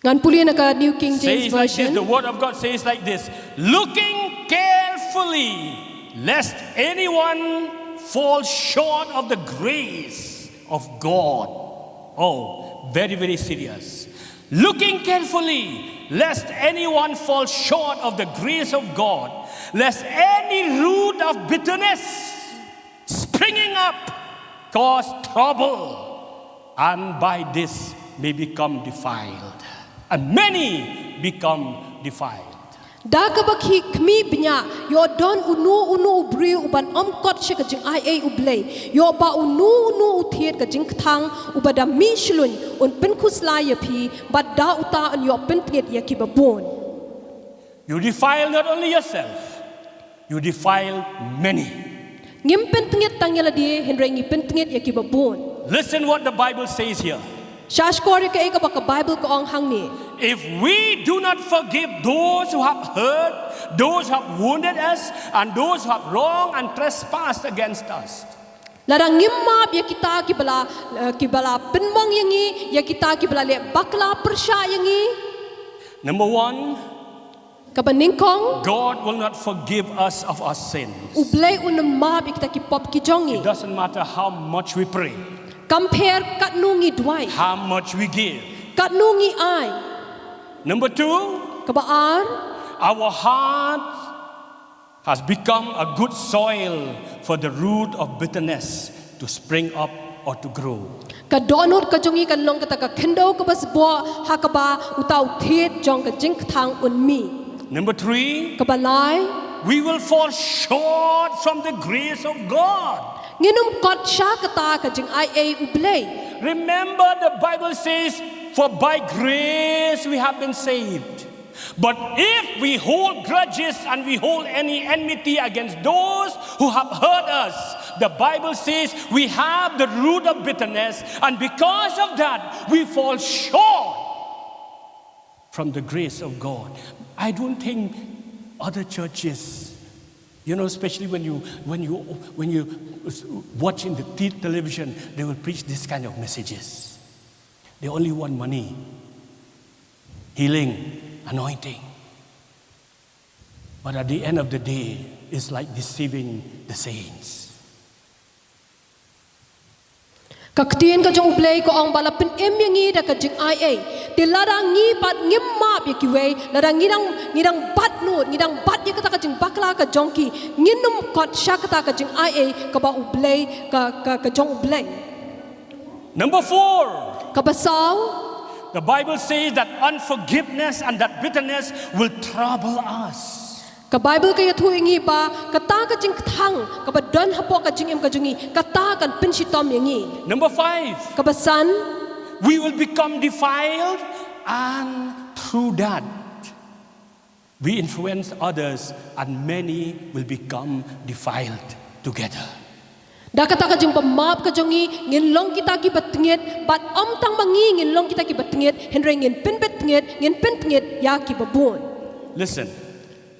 Ngan pule na ka New King James Version. The word of God says like this: "Looking carefully, lest anyone fall short of the grace of God." Oh, very, very serious. "Looking carefully, lest anyone fall short of the grace of God, lest any root of bitterness springing up cause trouble, and by this may become defiled, and many become defiled." Da kaba khmih bniah, ïoh don uno uno u briew uban ym kot sha ka jingaiei U Blei, ïoh ba uno uno u thied ka jingkthang, uba da mih shlun un pynkhuslai ïa phi, bad da uta un ïoh pynpngit ïa kiba bun. You defile not only yourself, you defile many. Ngim pynpngit tang ïa lade, hynrei ngi pynpngit ïa kiba bun. Listen what the Bible says here. Sngap shuh ïa kaei kaba ka Bible ka ong hangne. If we do not forgive those who have hurt, those who have wounded us, and those who have wronged and trespassed against us. Lada ngim map ïa kita kiba la, eh, kiba la pynmong ïa ngi, ïa kita kiba la leh bakla pyrshah ïa ngi. Number one, kaba nyngkong, God will not forgive us of our sins. U Blei un ym map ïa kita ki pop ki jong ngi. It doesn't matter how much we pray. Kam pher katno ngi duwai. How much we give. Katno ngi ai. Number two, kaba ar, our heart has become a good soil for the root of bitterness to spring up or to grow. Ka dohnud ka jong ngi kan long kata ka khyndew kaba sboh ha kaba uta u thied jong ka jingkthang un mih. Number three, kaba lai, we will fall short from the grace of God. Ngin ym kot sha kata ka jingaiei U Blei. Remember, the Bible says, "For by grace we have been saved." But if we hold grudges and we hold any enmity against those who have hurt us, the Bible says we have the root of bitterness, and because of that, we fall short from the grace of God. I don't think other churches, you know, especially when you, when you, when you watch in the te-, television, they will preach this kind of messages. They only want money, healing, anointing. But at the end of the day, it's like deceiving the saints. Ka ktien ka jong U Blei ka ong ba la pynim ïa ngi da ka jingaiei. Te lada ngi pat ngim map ïa kiwei, lada ngi dang, ngi dang bat nud, ngi dang bat ïa kata ka jingbakla ka jong ki, ngin ym kot sha kata ka jingaiei kaba U Blei, ka, ka, ka jong U Blei. Number four. Kaba saw. The Bible says that unforgiveness and that bitterness will trouble us. Ka Bible ka ïathuh ïa ngi ba kata ka jingkthang kaba don hapoh ka jingim ka jong ngi, kata kan pynshitom ïa ngi. Number five. Kaba san. We will become defiled, and through that we influence others, and many will become defiled together. Da kata ka jingbymap ka jong ngi, ngin long kita kiba tngit, bad ym tang ma ngi ngin long kita kiba tngit, hynrei ngin pynbit tngit, ngin pyntngit ïa kiba bun. Listen.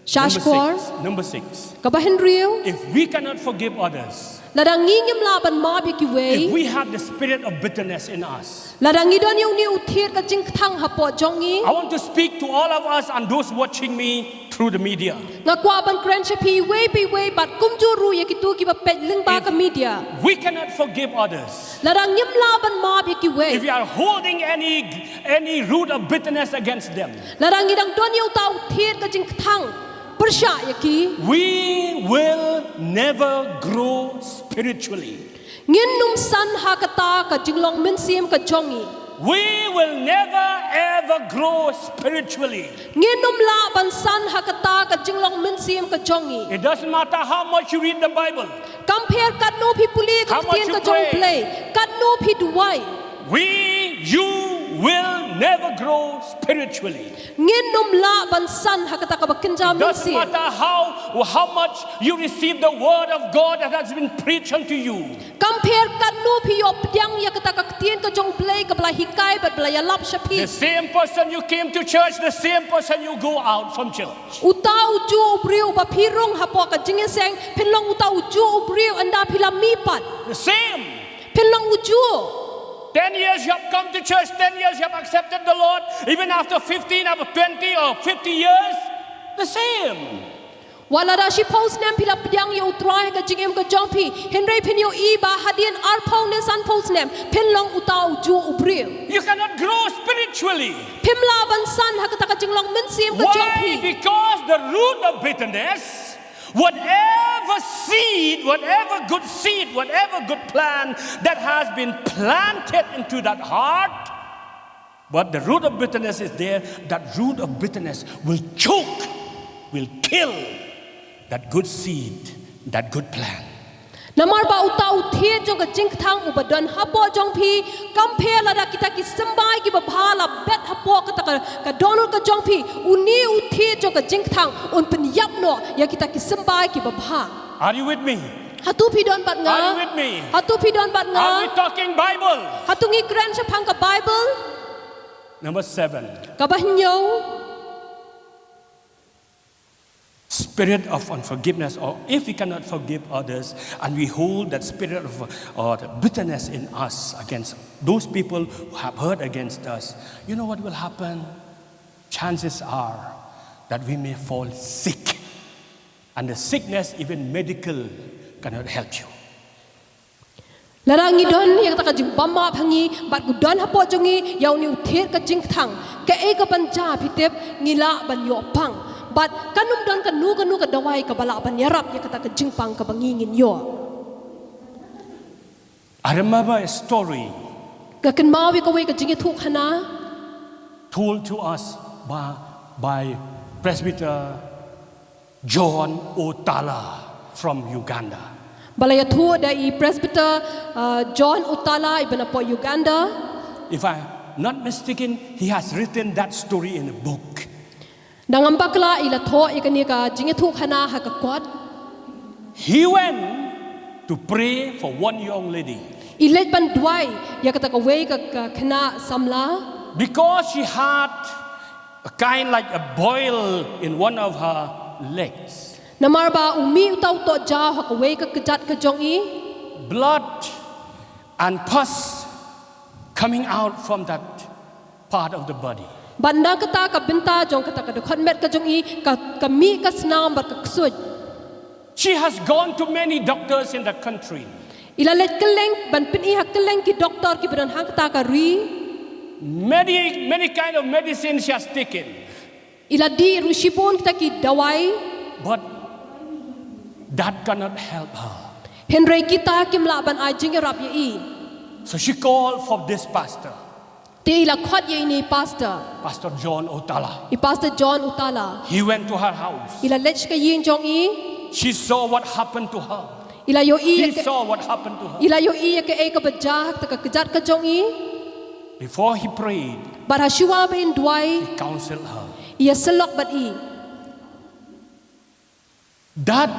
Sngap shuh. Number six. Number six. Kaba hynriew. If we cannot forgive others, lada ngi ngim lah ban map ïa kiwei, if we have the spirit of bitterness in us, lada ngi don ïa une u thied ka jingkthang hapoh jong ngi. I want to speak to all of us and those watching me through the media. Nga kwah ban kren sha phi iwei pa iwei bad kumjuh ruh ïa kito kiba peit lyngba ka media. If we cannot forgive others, lada ngim lah ban map ïa kiwei. If we are holding any, any root of bitterness against them, lada ngi dang don ïa uta u thied ka jingkthang pyrshah ïa ki, we will never grow spiritually. Ngin ym san ha kata ka jinglong mynsiem ka jong ngi. We will never ever grow spiritually. Ngin ym lah ban san ha kata ka jinglong mynsiem ka jong ngi. It doesn't matter how much you read the Bible. Kam pher katno phi pule ka ktien ka jong U Blei, katno phi duwai. We, you will never grow spiritually. Ngin ym lah ban san ha kata kaba kynja Doesn't mynsiem. matter how how much you receive the word of God that has been preached unto you. Kam pher katno phi ïoh pdiang ïa kata ka ktien ka jong U Blei kaba la hikai bad ba la ïalap sha phi. The same person you came to church, the same person you go out from church. Uta ujuh u briew ba phi rung hapoh ka jingïaseng, phin long uta ujuh u briew ynda phi la mih pat. The same. Phin long ujuh. Ten years you have come to church, ten years you have accepted the Lord, even after fifteen, after twenty or fifty years, the same. Wat lada shiphew snem phi la pdiang ïa U Trai ha ka jingim ka jong phi, hynrei phin ïohi ba hadien arphew ne sanphew snem, phin long uta ujuh u briew. You cannot grow spiritually. Phim lah ban san ha kata ka jinglong mynsiem ka jong Why? phi. Because the root of bitterness, whatever seed, whatever good seed, whatever good plant that has been planted into that heart, but the root of bitterness is there, that root of bitterness will choke, will kill that good seed, that good plant. Namar ba uta u thied jong ka jingkthang uba don hapoh jong phi, kam pher lada kita ki symbai kiba bha la bet hapoh kata ka, ka dohnud ka jong phi, une u thied jong ka jingkthang un pynïap noh ïa kita ki symbai kiba bha. Are you with me? Hato phi don bad nga? Are you with me? Hato phi don bad nga? Are we talking Bible? Hato ngi kren shaphang ka Bible? Number seven. Kaba hynñiew. Spirit of unforgiveness, or if we cannot forgive others and we hold that spirit of or the bitterness in us against those people who have hurt against us, you know what will happen? Chances are that we may fall sick, and the sickness, even medical, cannot help you. Lada ngi don ïa kata ka jingbym map ha ngi bad u don hapoh jong ngi ïa une u thied ka jingkthang, kaei kaban jia phi tip? Ngi lah ban ïoh pang. Bad kan ym don kano kano ka dawai kaba lah ban ïarap ïa kata ka jingpang kaba ngi ngin ïoh. I remember a story Nga kynmaw ïa kawei ka jingïathuhkhana told to us by, by Presbyter John Otala from Uganda. ba la ïathuh da i Presbyter uh, John Otala iba napoh Uganda. If I'm not mistaken, he has written that story in a book. Da ngam bakla i la thoh ïa kane ka jingïathuhkhana ha ka kot. He went to pray for one young lady. I leit ban duwai ïa kata kawei ka, ka khynnah samla. Because she had a kind like a boil in one of her legs. Namar ba u mih uta u tohjaw ha kawei ka kjat ka jong i. Blood and pus coming out from that part of the body. Bad na kata ka bynta jong kata ka dkhot met ka jong i ka, ka mih ka snam bad ka ksuid. She has gone to many doctors in the country. I la leit kylleng ban pyni ha kylleng ki doktor kiba don ha kata ka ri. Many, many kind of medicine she has taken. I la dih ruh shibun kita ki dawai. But that cannot help her. Hynrei kita kim lah ban ai jingïarap ïa i. So she called for this pastor, Te i la khot ïa ine i pastor. Pastor John Otala. I Pastor John Otala. He went to her house. I la leit sha ka ïing jong i. She saw what happened to her. I la ïohi ïa He ka, saw what happened to her. I la ïohi ïa kaei kaba jia ha kata ka kjat ka jong i. Before he prayed, Bad ha shuwa ba in duwai, he counseled her. i ïasyllok bad i. That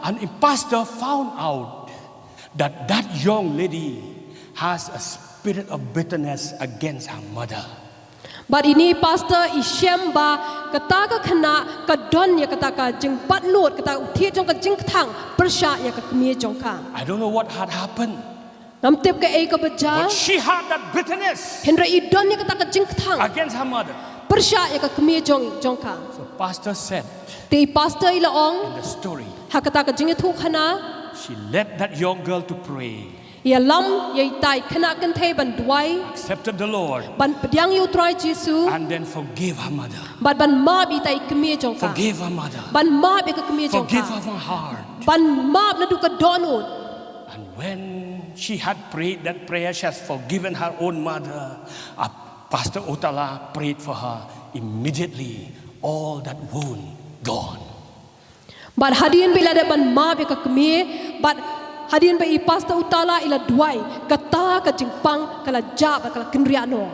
and a pastor found out that that young lady has a spirit of bitterness against her mother. Bad ine i pastor i shem ba kata ka khynnah ka don ïa kata ka jingbatnud, kata u thied jong ka jingkthang pyrshah ïa ka kmie jong ka. I don't know what had happened, Ngam tip kaei kaba jia. But she had that bitterness Hynrei i don ïa kata ka jingkthang against her mother. Pyrshah ïa ka kmie jong, jong ka. So pastor said, Te i pastor i la ong, in the story, ha kata ka jingïathuhkhana, she led that young girl to pray, i ïalam ïa ita i khynnah kynthei ban duwai, accepted the Lord, ban pdiang ïa U Trai Jisu, and then forgave her mother. bad ban map ïa ita i kmie jong ka. Forgave her mother. Ban map ïa ka kmie jong Forgave ka. Her from her heart. Ban map naduh ka dohnud. And when she had prayed that prayer, she has forgiven her own mother. Uh, Pastor Otala prayed for her. Immediately, all that wound gone. Bad hadien ba i la dep ban map ïa ka kmie, bad hadien ba i Pastor Otala i la duwai, kata ka jingpang ka la jah bad ka la kynriah noh.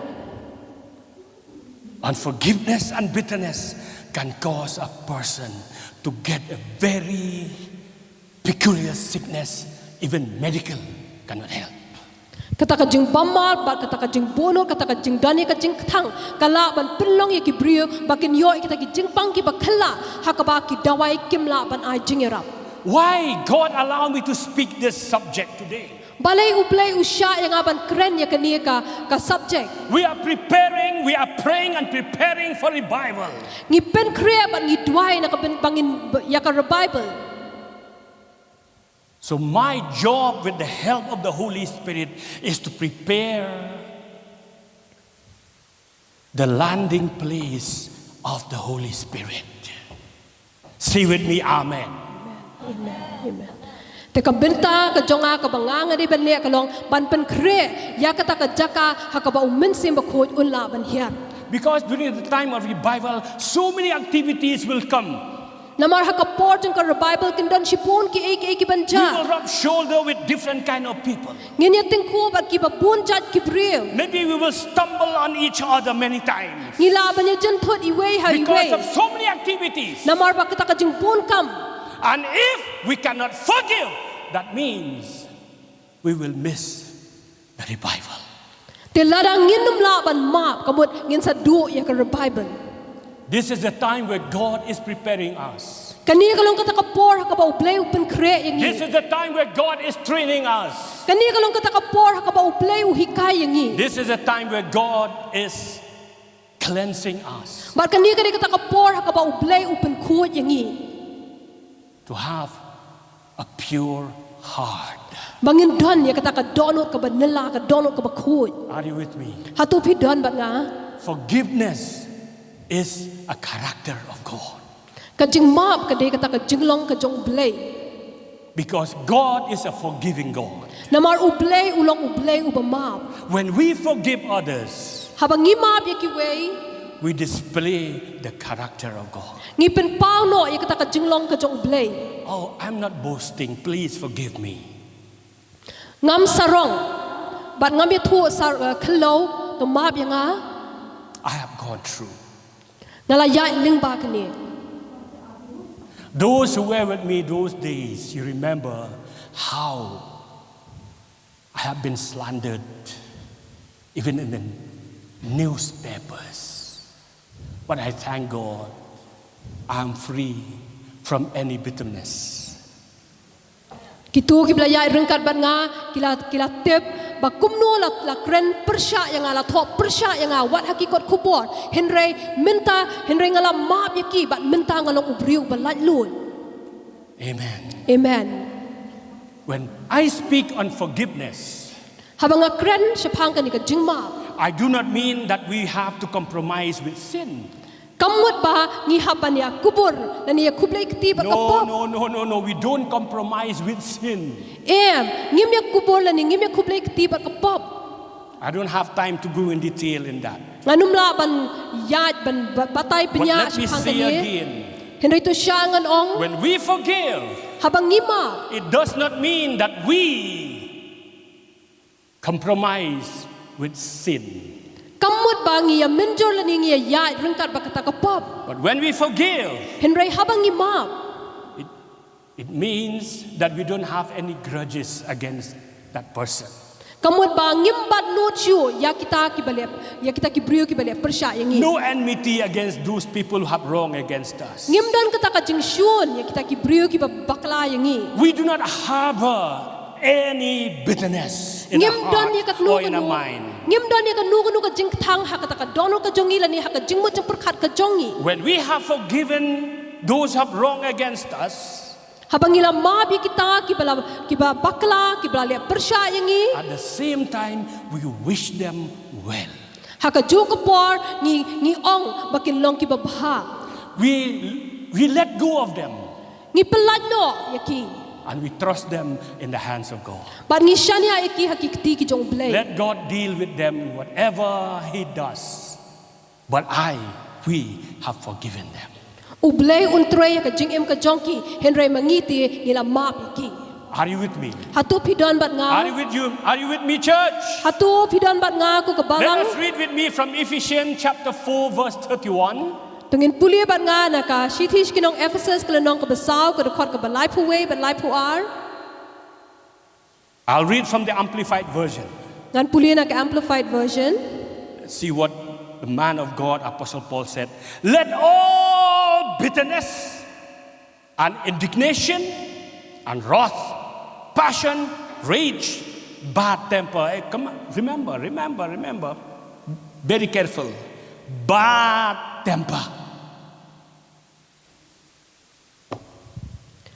Unforgiveness and bitterness can cause a person to get a very peculiar sickness, even medical cannot help. Kata ka jingbam mar, bad kata ka jingbun nud, kata ka jingdon ïa ka jingkthang, ka lah ban pynlong ïa ki briew ba kin ïoh ïa kita ki jingpang kiba khyllah, ha kaba ki dawai kim lah ban ai jingïarap. Why God allow me to speak this subject today? Balei U Blei u shah ïa nga ban kren ïa kane ka, ka subject? We are preparing, we are praying and preparing for revival. Ngi pynkhreh bad ngi duwai na ka bynta ba ngin, ïa ka revival. So my job with the help of the Holy Spirit is to prepare the landing place of the Holy Spirit. Say with me, Amen. Amen. Amen. Te ka bynta ka jong nga kaba nga nga dei ban leh ka long ban pynkhreh ïa kata ka jaka ha kaba U Mynsiem Bakhuid un lah ban hiar. Because during the time of revival, so many activities will come. Namar ha ka por jong ka revival kin don shibun kiei kiei kiban jia. We will rub shoulder with different kind of people. Ngin ïa tyngkhuh bad kiba bun jait ki briew. Maybe we will stumble on each other many times. Ngi lah ban ïa jynthut iwei ha iwei. Because of so many activities. Namar ba kata ka jingbun kam. And if we cannot forgive, that means we will miss the revival. Te lada ngin ym lah ban map, ka mut ngin sa duh ïa ka revival. This is the time where God is preparing us. Kane ka long kata ka por ha kaba U Blei u pynkhreh ïa ngi. This is the time where God is training us. Kane ka long kata ka por ha kaba U Blei u hikai ïa ngi. This is the time where God is cleansing us. Bad kane ka dei kata ka por ha kaba U Blei u pynkhuid ïa ngi. To have a pure heart. Ba ngin don ïa kata ka dohnud kaba nylla, ka dohnud kaba khuid. Are you with me? Hato phi don bad nga? Forgiveness is a character of God. Ka jingmap ka dei kata ka jinglong ka jong U Blei. Because God is a forgiving God. Namar U Blei u long U Blei uba map. When we forgive others, haba ngi map ïa kiwei, we display the character of God. Ngi pynpaw noh ïa kata ka jinglong ka jong U Blei. Oh, I'm not boasting. Please forgive me. Ngam sarong. Bad ngam ïathuh sar, uh, khyllew, to map ïa nga. I have gone through. Nga la ïaid lyngba kane. Those who were with me those days, you remember how I have been slandered, even in the newspapers. But I thank God, I'm free from any bitterness. Kito kiba la ïaid ryngkat bad nga, ki la, ki la tip ba kumno la, la kren pyrshah ïa nga, la thoh pyrshah ïa nga wat ha ki kot khubor. Hynrei mynta, hynrei nga la map ïa ki, bad mynta nga long u briew ba laitluid. Amen. Amen. When I speak on forgiveness, haba nga kren shaphang kane ka jingmap, I do not mean that we have to compromise with sin. Kam mut ba ngi hap ban ïa kubur lane ïa khublei kti bad ka pop. No, no, no, no, no. We don't compromise with sin. Em, ngim ïa kubur lane ngim ïa khublei kti bad ka pop. I don't have time to go in detail in that. Ngan ym lah ban ïaid ban ba-, batai pynïaid shaphang kane. But let me say again. Hynrei to sha ngan ong. When we forgive, haba ngi map, it does not mean that we compromise with sin. Kam mut ba ngi ïa mynjur lane ngi ïa ïaid ryngkat bad kata ka pop. But when we forgive, hynrei haba ngi map, it, it means that we don't have any grudges against that person. Kam mut ba ngim bat nud shuh ïa kita kiba leh, ïa kita ki briew kiba leh pyrshah ïa ngi. No enmity against those people who have wrong against us. Ngim don kata ka jingshun ïa kita ki briew kiba bakla ïa ngi. We do not harbor any bitterness in our heart or in our mind. Ngim don ïa kano kano ka jingkthang ha kata ka dohnud ka jong ngi lane ha ka jingmut jingpyrkhat ka jong ngi. When we have forgiven those who have wrong against us, haba ngi la map ïa kita kiba la, kiba bakla, kiba la leh pyrshah ïa ngi. At the same time, we wish them well. Ha kajuh ka por ngi, ngi ong ba kin long kiba bha. We, we let go of them. Ngi pyllait noh ïa ki. And we trust them in the hands of God. Bad ngi shaniah ïa ki ha ki kti ki jong U Blei. Let God deal with them whatever He does. But I, we have forgiven them. U Blei un trei ïa ka jingim ka jong ki, hynrei ma ngi te ngi la map ïa ki. Are you with me? Hato phi don bad nga? Are you with you? Are you with me, church? Hato phi don bad nga ko ka Let balang? Us read with me from Ephesians chapter four, verse thirty-one. To ngin pule bad nga na ka shithi sha ki nong Ephesus ka lynnong kaba saw ka dkhot kaba laiphew wei bad laiphew ar. I'll read from the Amplified Version. Ngan pule na ka Amplified Version. See what the man of God, Apostle Paul, said. Let all bitterness and indignation and wrath, passion, rage, bad temper. Eh, come on. Remember, remember, remember. Very careful. Bad temper.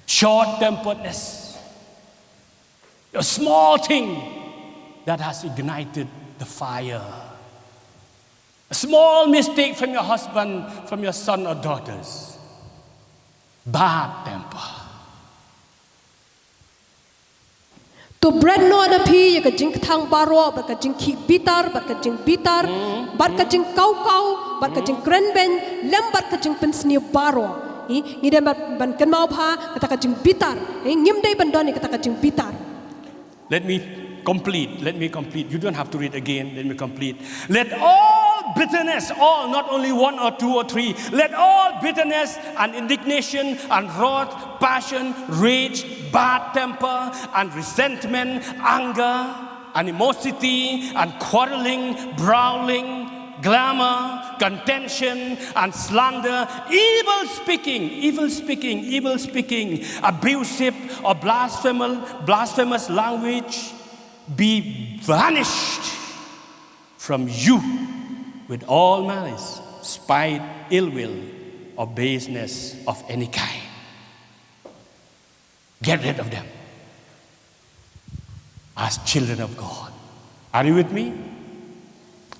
Short temperedness. A small thing that has ignited the fire. A small mistake from your husband, from your son or daughters. Bad temper. To bret noh na phi ïa ka jingkthang baroh bad ka jingkhih bitar bad ka jingbitar bad ka jingkawkaw bad ka jingkrenbeiñ lem bad ka jingpynsniew baroh. Ngi dei ban kynmaw bha kata ka jingbitar. Ngim dei ban don ïa kata ka jingbitar. Let me complete. Let me complete. You don't have to read again. Let me complete. Let all bitterness, all, not only one or two or three, let all bitterness and indignation and wrath, passion, rage, bad temper and resentment, anger, animosity and quarreling, brawling, clamor, contention, and slander, evil speaking, evil speaking, evil speaking, abusive or blasphemous, blasphemous language be vanished from you with all malice, spite, ill will, or baseness of any kind. Get rid of them as children of God. Are you with me?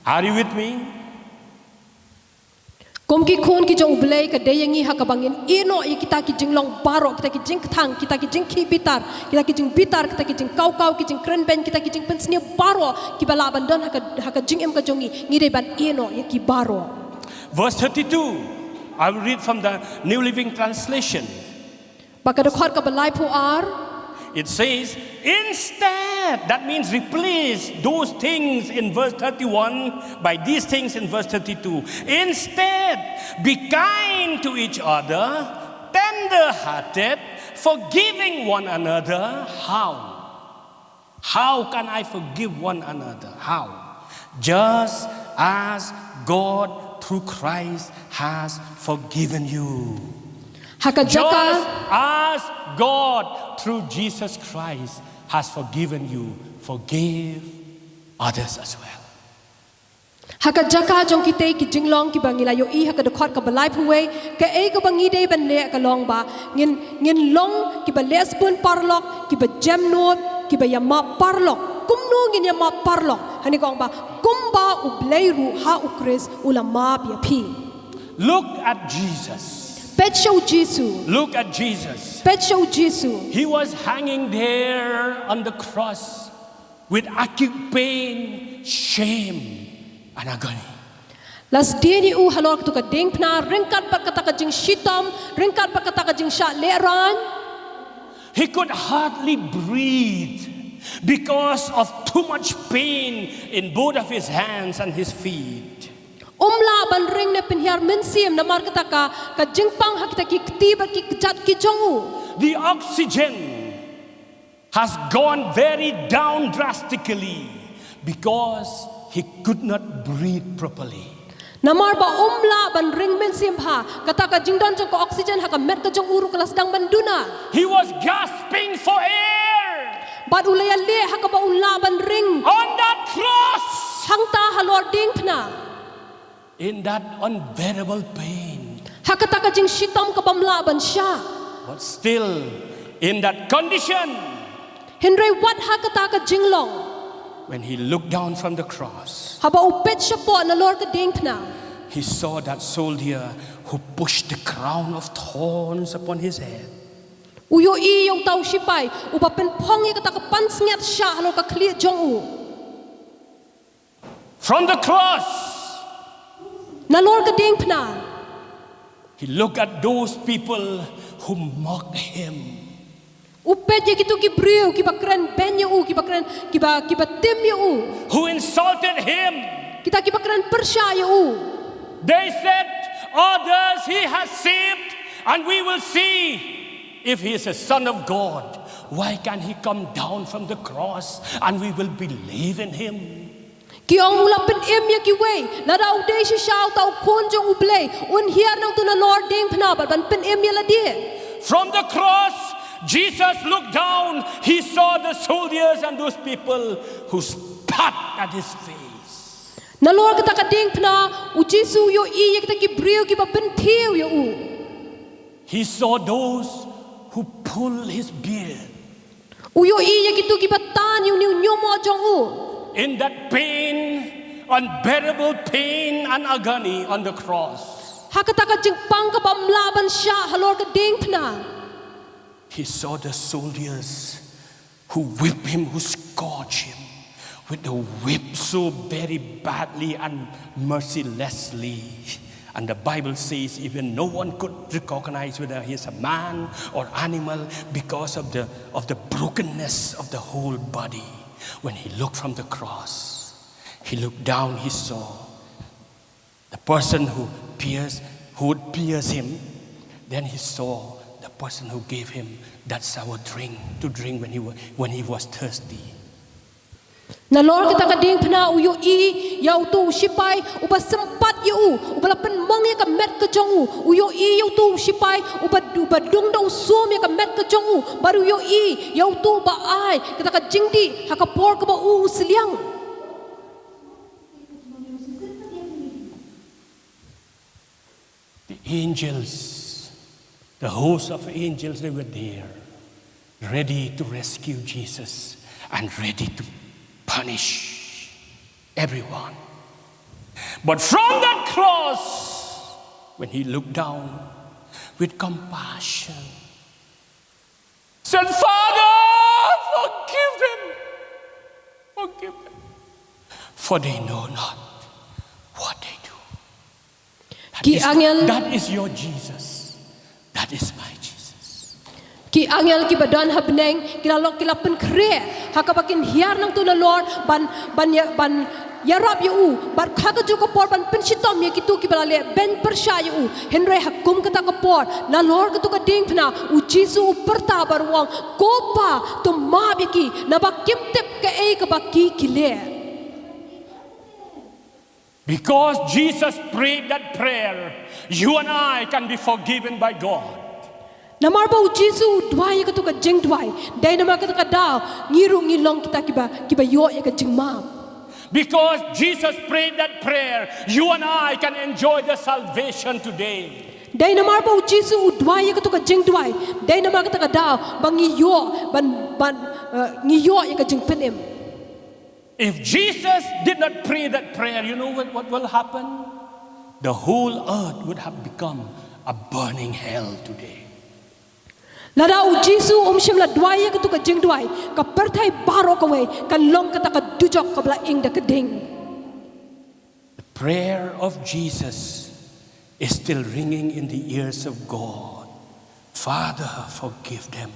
Are you with me? Kum ki khun ki jong U Blei ka dei ïa ngi ha kaba ngin ïeh noh ïa kita ki jinglong baroh, kita ki jingkthang, kita ki jingkhih bitar, kita ki jingbitar, kita ki jingkawkaw, ki jingkrenbeiñ, kita ki jingpynsniew baroh kiba lah ban don ha ka, ha ka jingim ka jong ngi, ngi dei ban ïeh noh ïa ki baroh. Verse thirty-two, I will read from the New Living Translation. Bad ka dkhot kaba laiphew ar. It says, instead, that means replace those things in verse thirty-one by these things in verse thirty-two. Instead, be kind to each other, tender hearted, forgiving one another. How? How can I forgive one another? How? Just as God through Christ has forgiven you. Ha ka jaka Just as God through Jesus Christ has forgiven you, forgive others as well. Ha ka jaka jong kitei ki jinglong kiba ngi la ïohi ha ka dkhot kaba laiphew wei, kaei kaba ngi dei ban leh ka long ba ngin, ngin long kiba leh sbun paralok, kiba jem nud, kiba ïamap paralok. Kumno ngin ïamap paralok? Hangne ka ong ba kumba U Blei ruh ha U Khrist u la map ïa phi. Look at Jesus. Peit sha U Jisu. Look at Jesus. Peit sha U Jisu. He was hanging there on the cross with acute pain, shame, and agony. La sdien ïa u halor katu ka diengphna ryngkat bad kata ka jingshitom, ryngkat bad kata ka jingshah lehraiñ. He could hardly breathe because of too much pain in both of his hands and his feet. Um lah ban ring ne pynhiar mynsiem namar kata ka, ka jingpang ha kita ki kti bad ki kjat ki jong u. The oxygen has gone very down drastically because he could not breathe properly. Namar ba um lah ban ring mynsiem bha, kata ka jingdon jong ka oxygen ha ka met ka jong u ruh ka la sdang ban duna. He was gasping for air. Bad u la ïaleh ha kaba un lah ban ring. On that cross. Hangta halor diengphna. In that unbearable pain. Ha kata ka jingshitom kabym lah ban shah. But still, in that condition, hynrei wat ha kata ka jinglong, when he looked down from the cross, haba u peit shapoh nalor ka diengphna, he saw that soldier who pushed the crown of thorns upon his head. U ïohi ïa uta u shipai uba pynphong ïa kata ka pansngiat shah halor ka khlieh jong u. From the cross, nalor ka diengphna, he looked at those people who mocked him. U peit ïa kito ki briew kiba kren beiñ ïa u, kiba kren, kiba, kiba tim ïa u. Who insulted him. Kita kiba kren pyrshah ïa u. They said, "Others he has saved, and we will see if he is a son of God. Why can he come down from the cross and we will believe in him?" Ki ong, u la pynim ïa kiwei, lada u dei shisha uta u khun jong U Blei, un hiar nangta nalor diengphna bad ban pynim ïa lade. From the cross, Jesus looked down. He saw the soldiers and those people who spat at his face. Nalor kata ka diengphna, u Jisu u ïohi ïa kita ki briew kiba pynthiew ïa u. He saw those who pull his beard. U ïohi ïa kito kiba tan ïa une u ñiuhmoh jong u. In that pain, unbearable pain and agony on the cross. Ha kata ka jingpang kaba ym lah ban shah halor ka diengphna. He saw the soldiers who whip him, who scourge him with the whip so very badly and mercilessly. And the Bible says even no one could recognize whether he is a man or animal because of the, of the brokenness of the whole body. When he looked from the cross, he looked down, he saw the person who pierced, who would pierce him, then he saw the person who gave him that sour drink to drink when he wa-, when he was thirsty. Nalor kata ka diengphna u ïohi ïa uto u shipai uba sympat ïa u, uba la pynmong ïa ka met ka jong u. U ïohi ïa uto u shipai uba, uba dung da u sum ïa ka met ka jong u. Bad u ïohi ïa uto uba ai kata ka jingdih ha ka por kaba u u sliang. The angels, the host of angels, they were there, ready to rescue Jesus and ready to punish everyone. But from that cross, when he looked down with compassion, said, "Father, forgive them. Forgive them. For they know not what they do." That Ki is, angel that is your Jesus. That is my Jesus. Ki angel kiba don ha bneng ki la long, ki la pynkhreh ha kaba kin hiar nangta nalor ban, ban ïa, ban ïarap ïa u, bad ha kajuh ka por ban pynshitom ïa kito kiba la leh beiñ pyrshah ïa u. Hynrei ha kum kata ka por, nalor kato ka diengphna, u Jisu u pyrta bad u ong, "Ko Pa, to map ïa ki, naba kim tip kaei kaba ki, ki leh." Because Jesus prayed that prayer, you and I can be forgiven by God. Namar ba u Jisu u duwai ïa kato ka jingduwai, dei namar kata ka daw ngi ruh ngi long kita kiba, kiba ïoh ïa ka jingmap. Because Jesus prayed that prayer, you and I can enjoy the salvation today. Dei namar ba u Jisu u duwai ïa kato ka jingduwai, dei namar kata ka daw ba ngi ïoh ban, ban, eh, ngi ïoh ïa ka jingpynim. If Jesus did not pray that prayer, you know what, what will happen? The whole earth would have become a burning hell today. Lada u Jisu um shym la duwai ïa kato ka jingduwai, ka pyrthei baroh kawei kan long kata ka dujok kaba la ing da ka ding. The prayer of Jesus is still ringing in the ears of God. "Father, forgive them,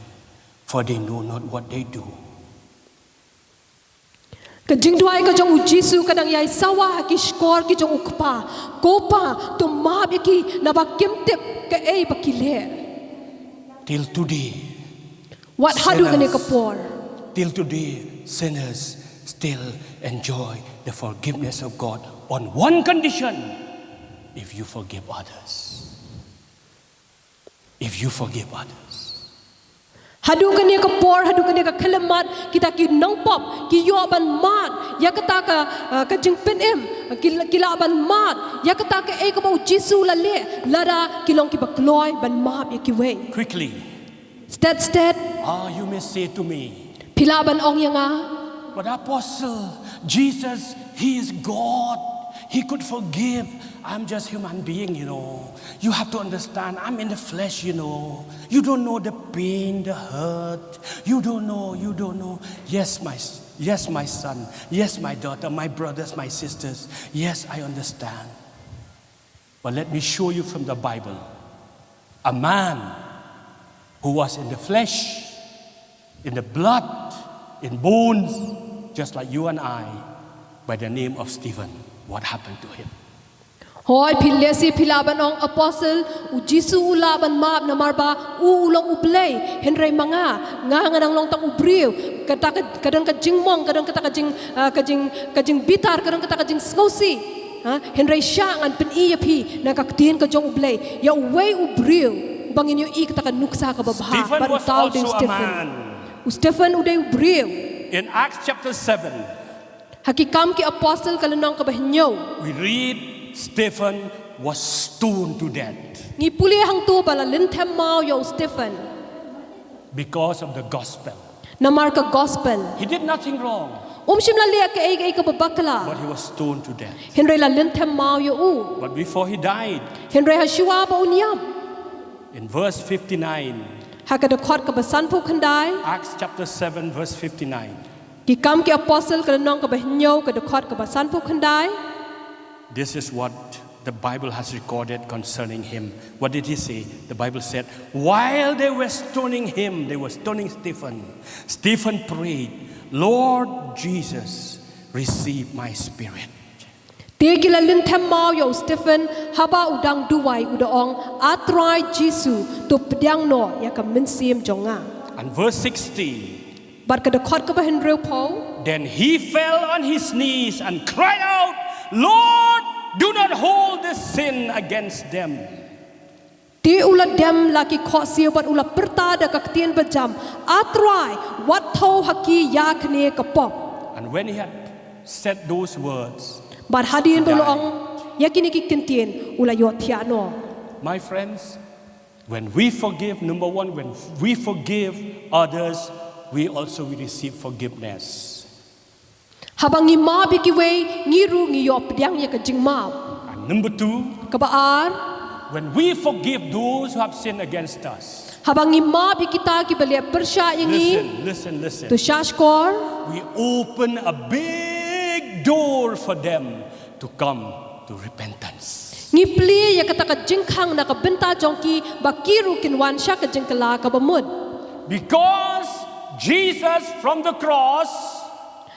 for they know not what they do." Ka jingduwai ka jong u Jisu ka dang ïai sawa ha ki shkor ki jong u Kpa. Ko Pa, to map ïa ki naba kim tip kaei ba ki leh. Till today, wat haduh kane ka por. Till today, sinners still enjoy the forgiveness of God on one condition, if you forgive others. If you forgive others. Haduh kane ka por, haduh kane ka khyllipmat, kita ki nongpop ki ïoh ban mad ïa kata ka, uh, ka jingpynim, ki, ki lah ban mad ïa kata kaei kaba u Jisu u la leh, lada ki long kiba kloi ban map ïa kiwei. Quickly. Stet stet. Ah, you may say to me, phi lah ban ong ïa nga, "But Apostle, Jesus, he is God. He could forgive. I'm just human being, you know. You have to understand, I'm in the flesh, you know. You don't know the pain, the hurt. You don't know, you don't know." Yes, my s-, yes, my son. Yes, my daughter, my brothers, my sisters. Yes, I understand. But let me show you from the Bible. A man who was in the flesh, in the blood, in bones, just like you and I, by the name of Stephen. What happened to him? Hooid, phi lehse phi lah ban ong apostle, u Jisu u lah ban map namar ba u u long u Blei, hynrei ma nga, nga nga dang long tang u briew, kata ka, ka don ka jingmong, ka don kata ka jing, ah, ka jing, ka jingbitar, ka don kata ka jingsngewsih. Ha? Hynrei sha ngan pyni ïa phi na ka ktien ka jong u Blei, ïa uwei u briew ba ngin ïohi kata ka nuksa kaba bha. Stephen bad was uta u dei u also a Stephen. Man. U Stephen u dei u briew. In Acts chapter seven, ha Ki Kam ki Apostle ka lynnong kaba hynñiew, we read Stephen was stoned to death. Ngi pule hangto ba la lynthem maw ïa u Stephen. Because of the gospel. Namar ka gospel. He did nothing wrong. Um shym la leh kaei kaei kaba bakla. But he was stoned to death. Hynrei la lynthem maw ïa u. But before he died, hynrei ha shuwa ba un ïap, in verse fifty-nine, ha ka dkhot kaba sanphew khyndai. Acts chapter seven, verse fifty-nine. Ki Kam ki Apostle ka lynnong kaba hynñiew, ka dkhot kaba sanphew khyndai. This is what the Bible has recorded concerning him. What did he say? The Bible said, while they were stoning him, they were stoning Stephen, Stephen prayed, Lord Jesus, receive my spirit. Te ki la lynthem maw ïa u Stephen, haba u dang duwai u da ong, A Trai Jisu, to pdiang noh ïa ka mynsiem jong nga. And verse sixty. Bad ka dkhot kaba hynriewphew. Then he fell on his knees and cried out, Lord, do not hold this sin against them. Te u la dem la ki khohsiew bad u la pyrta da ka ktien bajam, A Trai, wat thew ha ki ïa kane ka pop. And when he had said those words, bad hadien ba u la ong ïa kine ki kyntien, u la ïohthiah noh. My friends, when we forgive, number one, when we forgive others, we also will receive forgiveness. Haba ngi map ïa kiwei, ngi ruh ngi ïoh pdiang ïa ka jingmap. And number two, kaba ar, when we forgive those who have sinned against us, haba ngi map ïa kita kiba leh pyrshah ïa ngi, listen, listen, listen, to shahshkor, we open a big door for them to come to repentance. Ngi plie ïa kata ka jingkhang na ka bynta jong ki ba ki ruh kin wan sha ka jingkylla kaba mut. Because Jesus from the cross,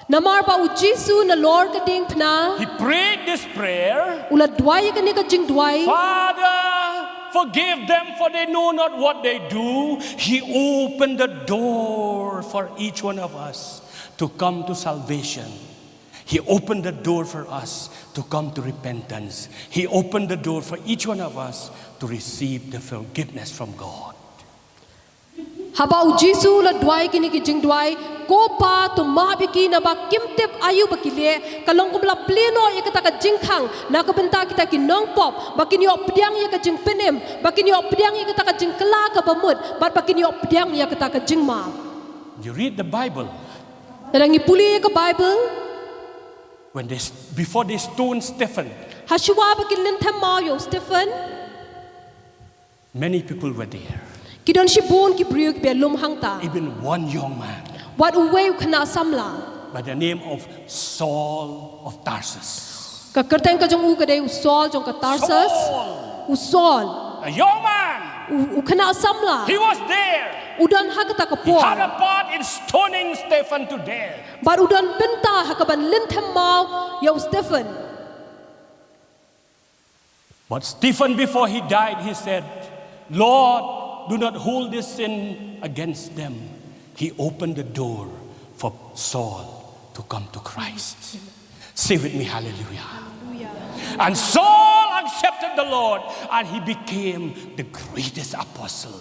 namar ba u Jisu nalor ka diengphna, he prayed this prayer, u la duwai ïa kane ka jingduwai, Father, forgive them, for they know not what they do. He opened the door for each one of us to come to salvation. He opened the door for us to come to repentance. He opened the door for each one of us to receive the forgiveness from God. Haba u Jisu u la duwai kine ki jingduwai, Ko Pa, to map ïa ki naba kim tip aïu ba ki leh, ka long kum la plie noh ïa kata ka jingkhang na ka bynta kita ki nongpop, ba kin ïoh pdiang ïa ka jingpynim, ba kin ïoh pdiang ïa kata ka jingkylla kaba mut, bad ba kin ïoh pdiang ïa kata ka jingmap. You read the Bible. Lada ngi pule ïa ka Bible. When they, before they stoned Stephen, ha shuwa ba kin lynthem maw ïa u Stephen, many people were there. Ki don shibun ki briew kiba lum hangta. Even one young man. Wat uwei u khynnah samla. By the name of Saul of Tarsus. Ka kyrteng ka jong u ka dei u Saul jong ka Tarsus. Saul. U Saul. A young man. U, u khynnah samla. He was there. U don ha kata ka por. He had a part in stoning Stephen to death. Bad u don bynta ha kaban lynthem maw ïa u Stephen. But Stephen, before he died, he said, Lord, do not hold this sin against them. He opened the door for Saul to come to Christ. Say with me, hallelujah. Hallelujah. And Saul accepted the Lord, and he became the greatest apostle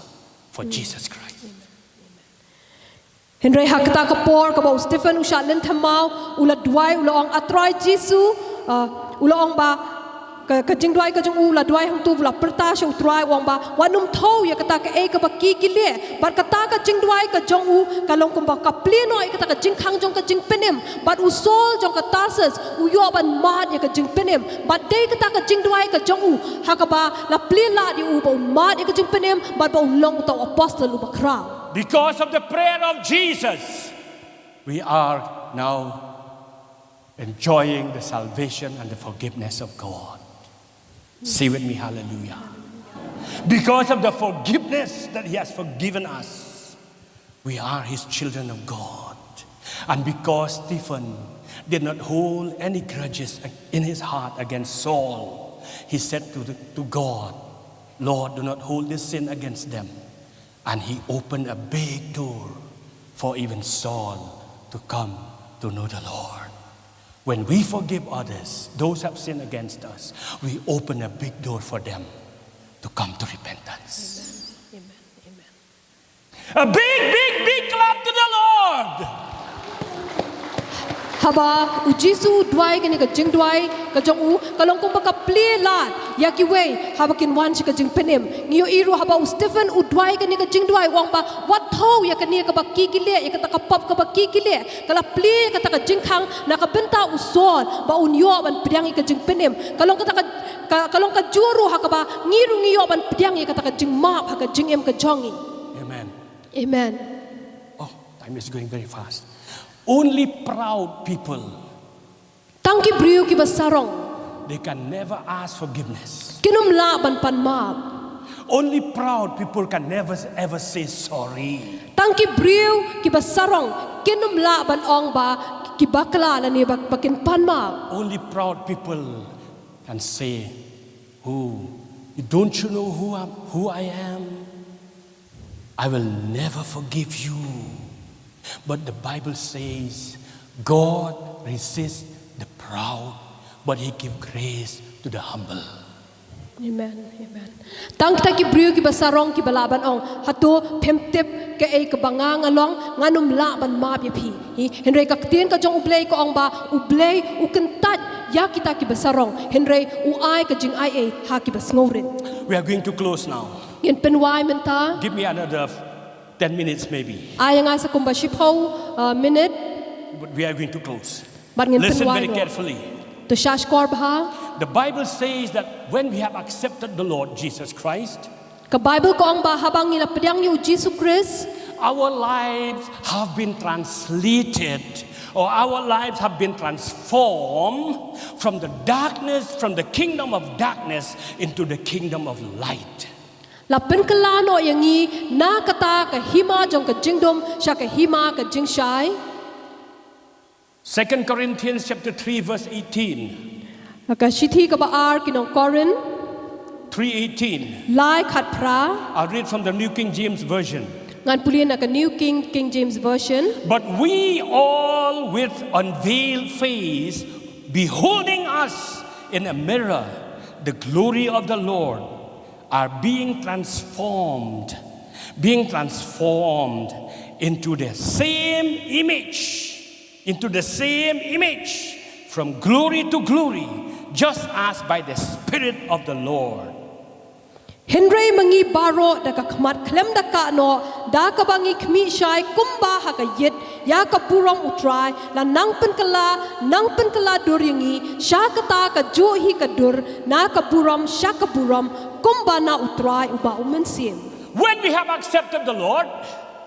for Jesus Christ. Hynrei ha kata ka por kaba u Stephen u shah lynthem maw, u la duwai, u la ong, A Trai Jisu, ah, u la ong ba, ka, ka jingduwai ka jong u, u la duwai hangto, u la pyrta sha u Trai, u ong ba, wat nym thew ïa kata kaei kaba ki ki leh, bad kata ka jingduwai ka jong u ka long kumba ka plie noh ïa kata ka jingkhang jong ka jingpynim, bad u Saul jong ka Tarsus u ïoh ban mad ïa ka jingpynim, bad dei kata ka jingduwai ka jong u ha kaba la plie lad ïa u ba u mad ïa ka jingpynim, bad ba u long uta u apostle uba khraw. Because of the prayer of Jesus, we are now enjoying the salvation and the forgiveness of God. Say with me, hallelujah. Because of the forgiveness that He has forgiven us, We are his children of God. And because Stephen did not hold any grudges in his heart against Saul, he said to, the, to God, "Lord, do not hold this sin against them." And he opened a big door for even Saul to come to know the Lord. When we forgive others, those who have sinned against us, we open a big door for them to come to repentance. Amen. Amen. Amen. A big, big, big clap to the Lord. Haba u Jisu u duwai kane ka jingduwai ka jong u, ka long kumba ka plie lad ïa kiwei haba kin wan sha ka jingpynim. Ngi ïohi ruh haba u Stephen u duwai kane ka jingduwai, u ong ba, wat thew ïa kane kaba ki ki leh, ïa kata ka pop kaba ki ki leh. Ka la plie kata ka jingkhang na ka bynta u Saul ba un ïoh ban pdiang ïa ka jingpynim. Ka long kata ka, ka, ka long ka jur ruh ha kaba ngi ruh ngi ïoh ban pdiang ïa kata ka jingmap ha ka jingim ka jong ngi. Amen. Amen. Oh, time is going very fast. Only proud people, tang ki briew kiba sarong, they can never ask forgiveness. Kin ym lah ban pan map. Only proud people can never ever say sorry. Tang ki briew kiba sarong kin ym lah ban ong ba ki bakla lane ba, ba kin pan map. Only proud people can say, "Oh, don't you know who I'm, who I am? I will never forgive you." But the Bible says, "God resists the proud, but he gives grace to the humble." Amen. Amen. Tang kita ki briew kiba sarong kiba lah ban ong, "Hato phim tip kaei kaba nga nga long, ngan ym lah ban map ïa phi." Hi, hynrei ka ktien ka jong U Blei ka ong ba U Blei u kyntait ïa kita kiba sarong, hynrei u ai ka jingaiei ha kiba sngewrit. We are going to close now. Ngin pynwai mynta. Give me another ten minutes maybe. Ai ïa nga sa kumba shiphew, uh, minit. But we are going to close. Bad ngin pynwai noh. Listen very carefully. To shahshkor bha. The Bible says that when we have accepted the Lord Jesus Christ, ka Bible ka ong ba haba ngi la pdiang ïa u Jisu Khrist, our lives have been translated, or our lives have been transformed from the darkness, from the kingdom of darkness into the kingdom of light. La pynkylla noh ïa ngi na kata ka hima jong ka jingdum sha ka hima ka jingshai. Second Corinthians chapter three verse eighteen. Ka shithi kaba ar ki nong Korinth. Three eighteen. Lai khatphra. I'll read from the New King James Version. Ngan pule na ka New King, King James Version. But we all with unveiled face, beholding us in a mirror the glory of the Lord, are being transformed, being transformed into the same image, into the same image, from glory to glory, just as by the Spirit of the Lord. Hynrei ma ngi baroh da ka khmat khlem da kah noh, da kaba ngi khmih shai kumba ha ka ïit ïa ka burom U Trai, la nang pynkylla, nang pynkylla dur ïa ngi sha kata ka juh hi ka dur, na ka burom sha ka burom, kumba na U Trai uba U Mynsiem. When we have accepted the Lord,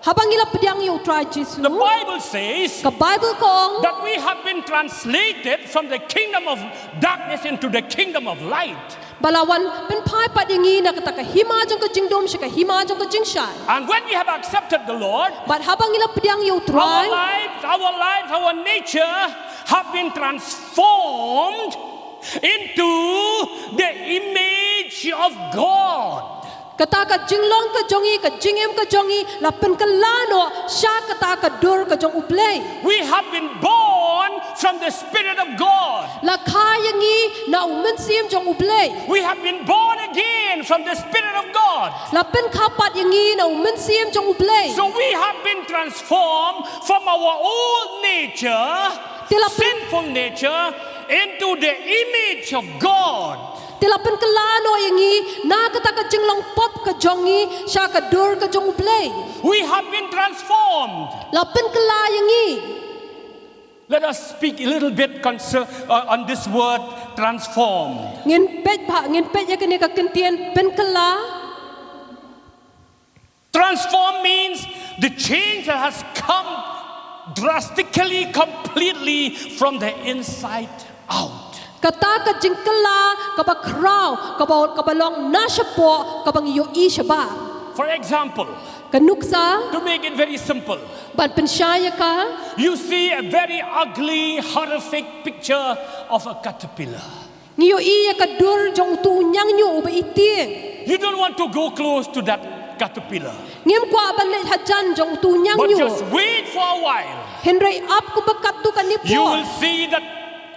haba ngi la pdiang ïa U Trai Jisu, the Bible says, ka Bible ka ong, that we have been translated from the kingdom of darkness into the kingdom of light. Ba la wan pynphai pat ïa ngi na kata ka hima jong ka jingdum sha ka hima jong ka jingshai. And when we have accepted the Lord, bad haba ngi la pdiang ïa U Trai, our lives, our lives, our nature have been transformed into the image of God. Kata ka jinglong ka jong ngi, ka jingim ka jong ngi, la pynkylla noh sha kata ka dur ka jong U Blei. We have been born from the Spirit of God. La kha ïa ngi na U Mynsiem jong U Blei. We have been born again from the Spirit of God. La pynkha pat ïa ngi na U Mynsiem jong U Blei. So we have been transformed from our old nature, sinful nature, into the image of God. Te la pynkylla noh ïa ngi na kata ka jinglong pop ka jong ngi sha ka dur ka jong U Blei. We have been transformed. La pynkylla ïa ngi. Let us speak a little bit concer-, uh, on this word transformed. Ngin peit bha, ngin peit ïa kane ka kyntien pynkylla. Transform means the change that has come drastically, completely from the inside out. Kata ka jingkylla kaba khraw, kaba, kaba long na shapoh, kaba ngi ïohi shabar. For example, Ka nuksa, to make it very simple, ban pynshai ïa ka, you see a very ugly, horrific picture of a caterpillar. ngi ïohi ïa ka dur jong utu u ñiangñu uba itieng. You don't want to go close to that caterpillar. Ngim kwah ban leit hajan jong utu u But ñiangñu. Just wait for a while. Hynrei ap kumba katto katne You por. Will see that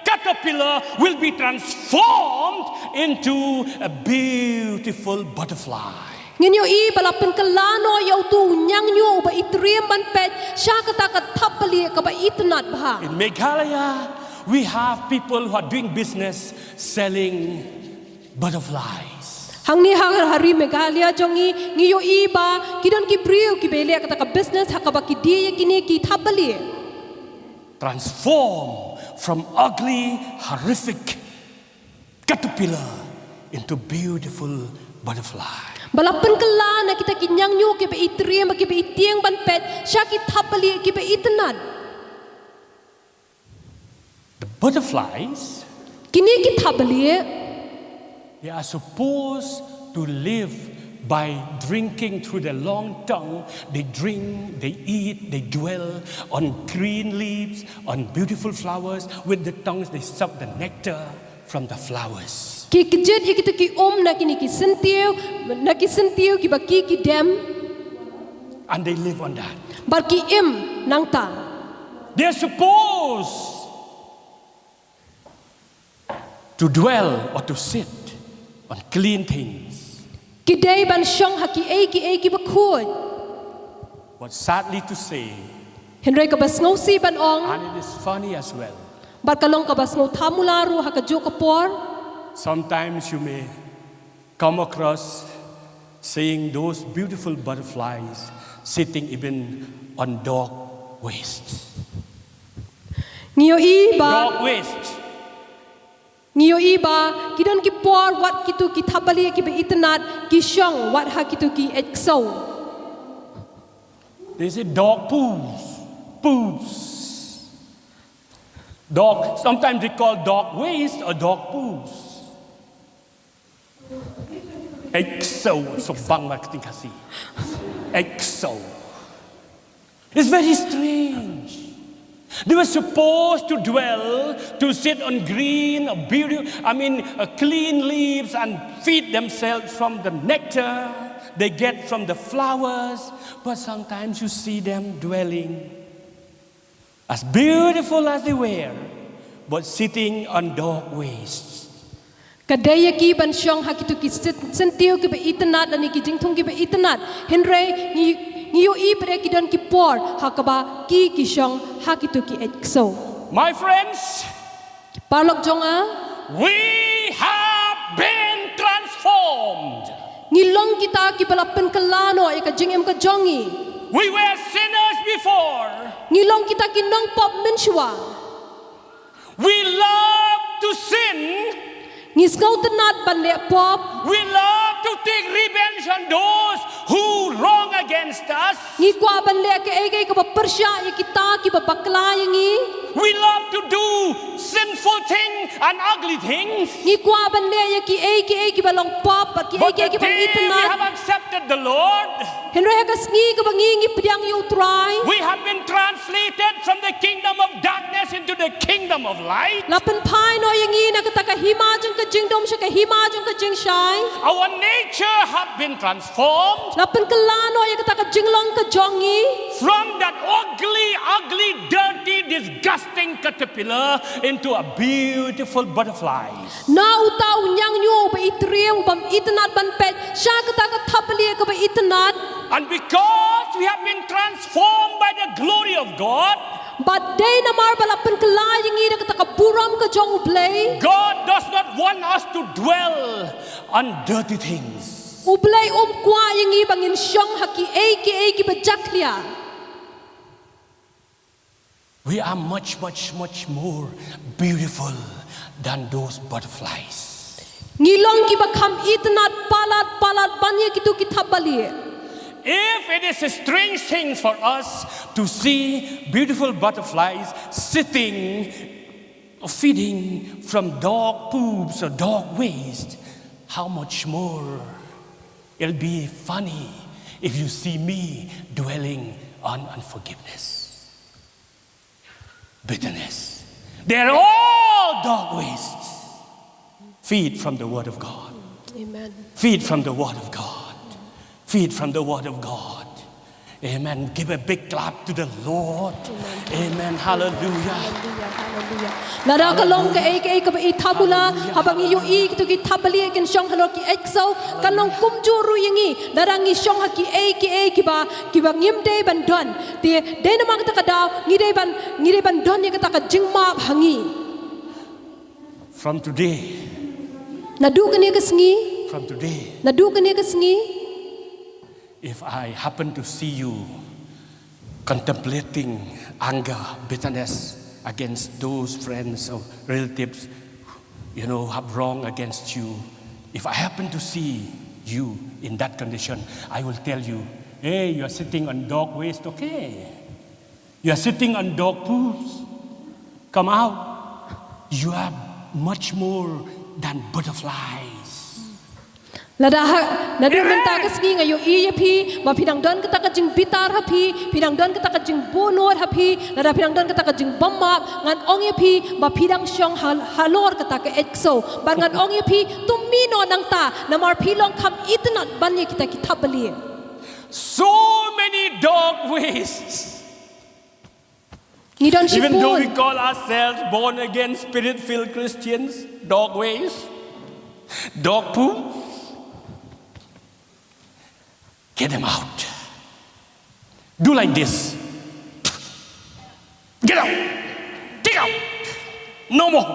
caterpillar will be transformed into a beautiful butterfly. Ngin ïohi ba la pynkylla noh ïa utu u ñiangñu uba itriem ban peit sha kata ka thapbalieh kaba itynnad bha. In Meghalaya, we have people who are doing business selling butterflies. Hangne ha, ha ri Meghalaya jong ngi, ngi ïohi ba ki don ki briew kiba leh kata ka business ha kaba ki die ïa kine ki thapbalieh. Transform from ugly, horrific caterpillar into beautiful butterfly. Ba la pynkylla na kita ki ñiangñu kiba itriem, kiba itieng ban peit sha ki thapbalieh kiba itynnad. The butterflies, kine ki thapbalieh, They are supposed to live by drinking through their long tongue. They drink, they eat, they dwell on green leaves, on beautiful flowers. With the tongues, they suck the nectar from the flowers. Ki kjit ïa kita ki um na kine ki syntiew, na ki syntiew kiba ki ki dem. And they live on that. Bad ki im nangta. They are supposed to dwell or to sit on clean things. Ki dei ban shong ha ki ei ki ei kiba khuid. But sadly to say, hynrei kaba sngewsih ban ong, and it is funny as well. Bad ka long kaba sngewthamula ruh ha kajuh ka por. Sometimes you may come across seeing those beautiful butterflies sitting even on dog waste. Ngi ïohi ba, Dog waste. Ngi ïohi ba, ki don ki por wat kitu ki thapbalieh kiba itynnad, ki shong wat ha kitu ki eit ksew. They say dog poos, poops. Dog, sometimes they call dog waste or dog poos. Eit ksew, so bang marketing kasi. Eit ksew. It's very strange. They were supposed to dwell, to sit on green, or beauty, I mean, uh, clean leaves and feed themselves from the nectar they get from the flowers. But sometimes you see them dwelling, as beautiful as they were, but sitting on dog waste. Ka dei ïa ki ban shong ha kitu ki syntiew kiba itynnad lane ki jingthung kiba itynnad. Hynrei ngi ïohi pat ki don ki por ha kaba ki ki shong ha kitu ki eit ksew. My friends, paralok jong nga, we have been transformed. Ngi long kita kiba la pynkylla noh ïa ka jingim ka jong ngi. We were sinners before. Ngi long kita ki nongpop mynshuwa. We love to sin. Ngi sngewtynnad ban leh pop. We love to take revenge on those who wrong against us. Ngi kwah ban leh kaei kaei kaba pyrshah ïa kita kiba bakla ïa ngi. We love to do sinful thing and ugly things. Ngi kwah ban leh ïa kiei kiei kiba long pop bad kiei kiei kiba itynnad. But the day we have accepted the Lord, hynrei ha ka sngi kaba ngi ngi pdiang ïa U Trai, we have been translated from the kingdom of darkness into the kingdom of light. La pynphai noh ïa ngi na kata ka hima jong ka jingdum sha ka hima jong ka jingshai. Our nature have been transformed. La pynkylla noh ïa kata ka jinglong ka jong ngi. From that ugly, ugly, dirty, disgusting caterpillar into a beautiful butterfly. Na uta u ñiangñu uba itriem, uba itynnad ban peit sha kata ka thapbalieh kaba itynnad. And because we have been transformed by the glory of God, bad dei namar ba la pynkylla ïa ngi da kata ka burom ka jong U Blei, God does not want us to dwell on dirty things. U Blei um kwah ïa ngi ba ngin shong ha kiei kiei kiba jakhlia. We are much, much, much more beautiful than those butterflies. Ngi long kiba kham itynnad palat palat ban ïa kitu ki thapbalieh. If it is a strange thing for us to see beautiful butterflies sitting, feeding from dog poops or dog waste, how much more it'll be funny If you see me dwelling on unforgiveness, bitterness, they're all dark wastes. Feed from the Word of God. Amen. Feed from the Word of God. Feed from the Word of God. Amen. Give a big clap to the Lord. Amen. Hallelujah. Hallelujah, hallelujah. Lada ka long kaei kaei kaba i thabula, haba ngi ïohi kito ki thapbalieh kin shong halor ki exo, kan long kumjuh ruh ïa ngi, lada ngi shong ha kiei kiei kiba, kiba ngim dei ban don. Te, dei namar kata ka daw, ngi dei ban, ngi dei ban don ïa kata ka jingmap ha ngi. From today, Naduh kane ka sngi, from today, naduh kane ka sngi, if I happen to see you contemplating anger, bitterness against those friends or relatives, you know, have wrong against you, if I happen to see you in that condition, I will tell you, "Hey, you are sitting on dog waste, okay? You are sitting on dog poops. Come out. You are much more than butterflies." Lada ha, naduh mynta ka sngi nga ïohi ïa phi, ba phi dang don kata ka jingbitar ha phi, phi dang don kata ka jingbuhnud ha phi, lada phi dang don kata ka jingbym map, ngan ong ïa phi, ba phi dang shong ha, halor kata ka exo, bad ngan ong ïa phi, to mih noh nangta, namar phi long kham itynnad ban ïa kita ki thapbalieh. So many dog wastes. Ngi don Even though we shibun. call ourselves born again, spirit filled Christians, dog waste, dog poo, get them out. Do like this. Get out. Take out. No more.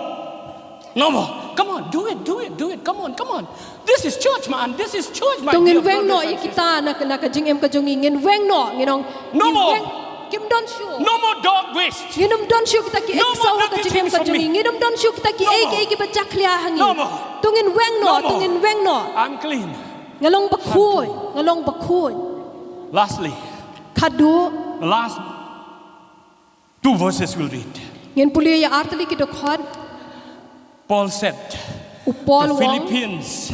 No more. Come on, do it, do it, do it. Come on, come on. This is church, man. This is church, my To ngin dear weng noh brothers ïa and sisters. kita na, na ka jingim ka jong ngi, ngin weng noh, ngin ong. No Ngin more. weng, ngim don shuh. No more dog waste. Ngin ym don shuh kita ki No exo more ha ka dirty jingim things ka from jong me. Ngi. Ngin ym don shuh kita ki No ei more. ki ei kiba jakhlia ha ngi. No more. To ngin weng noh, No to more. ngin weng noh. I'm clean. Nga long bakhuid, nga long bakhuid. Lastly, Khatduh, the last two verses we'll read. Ngin pule ïa artylli ki dkhot. Paul said, U Paul the u ong. Philippians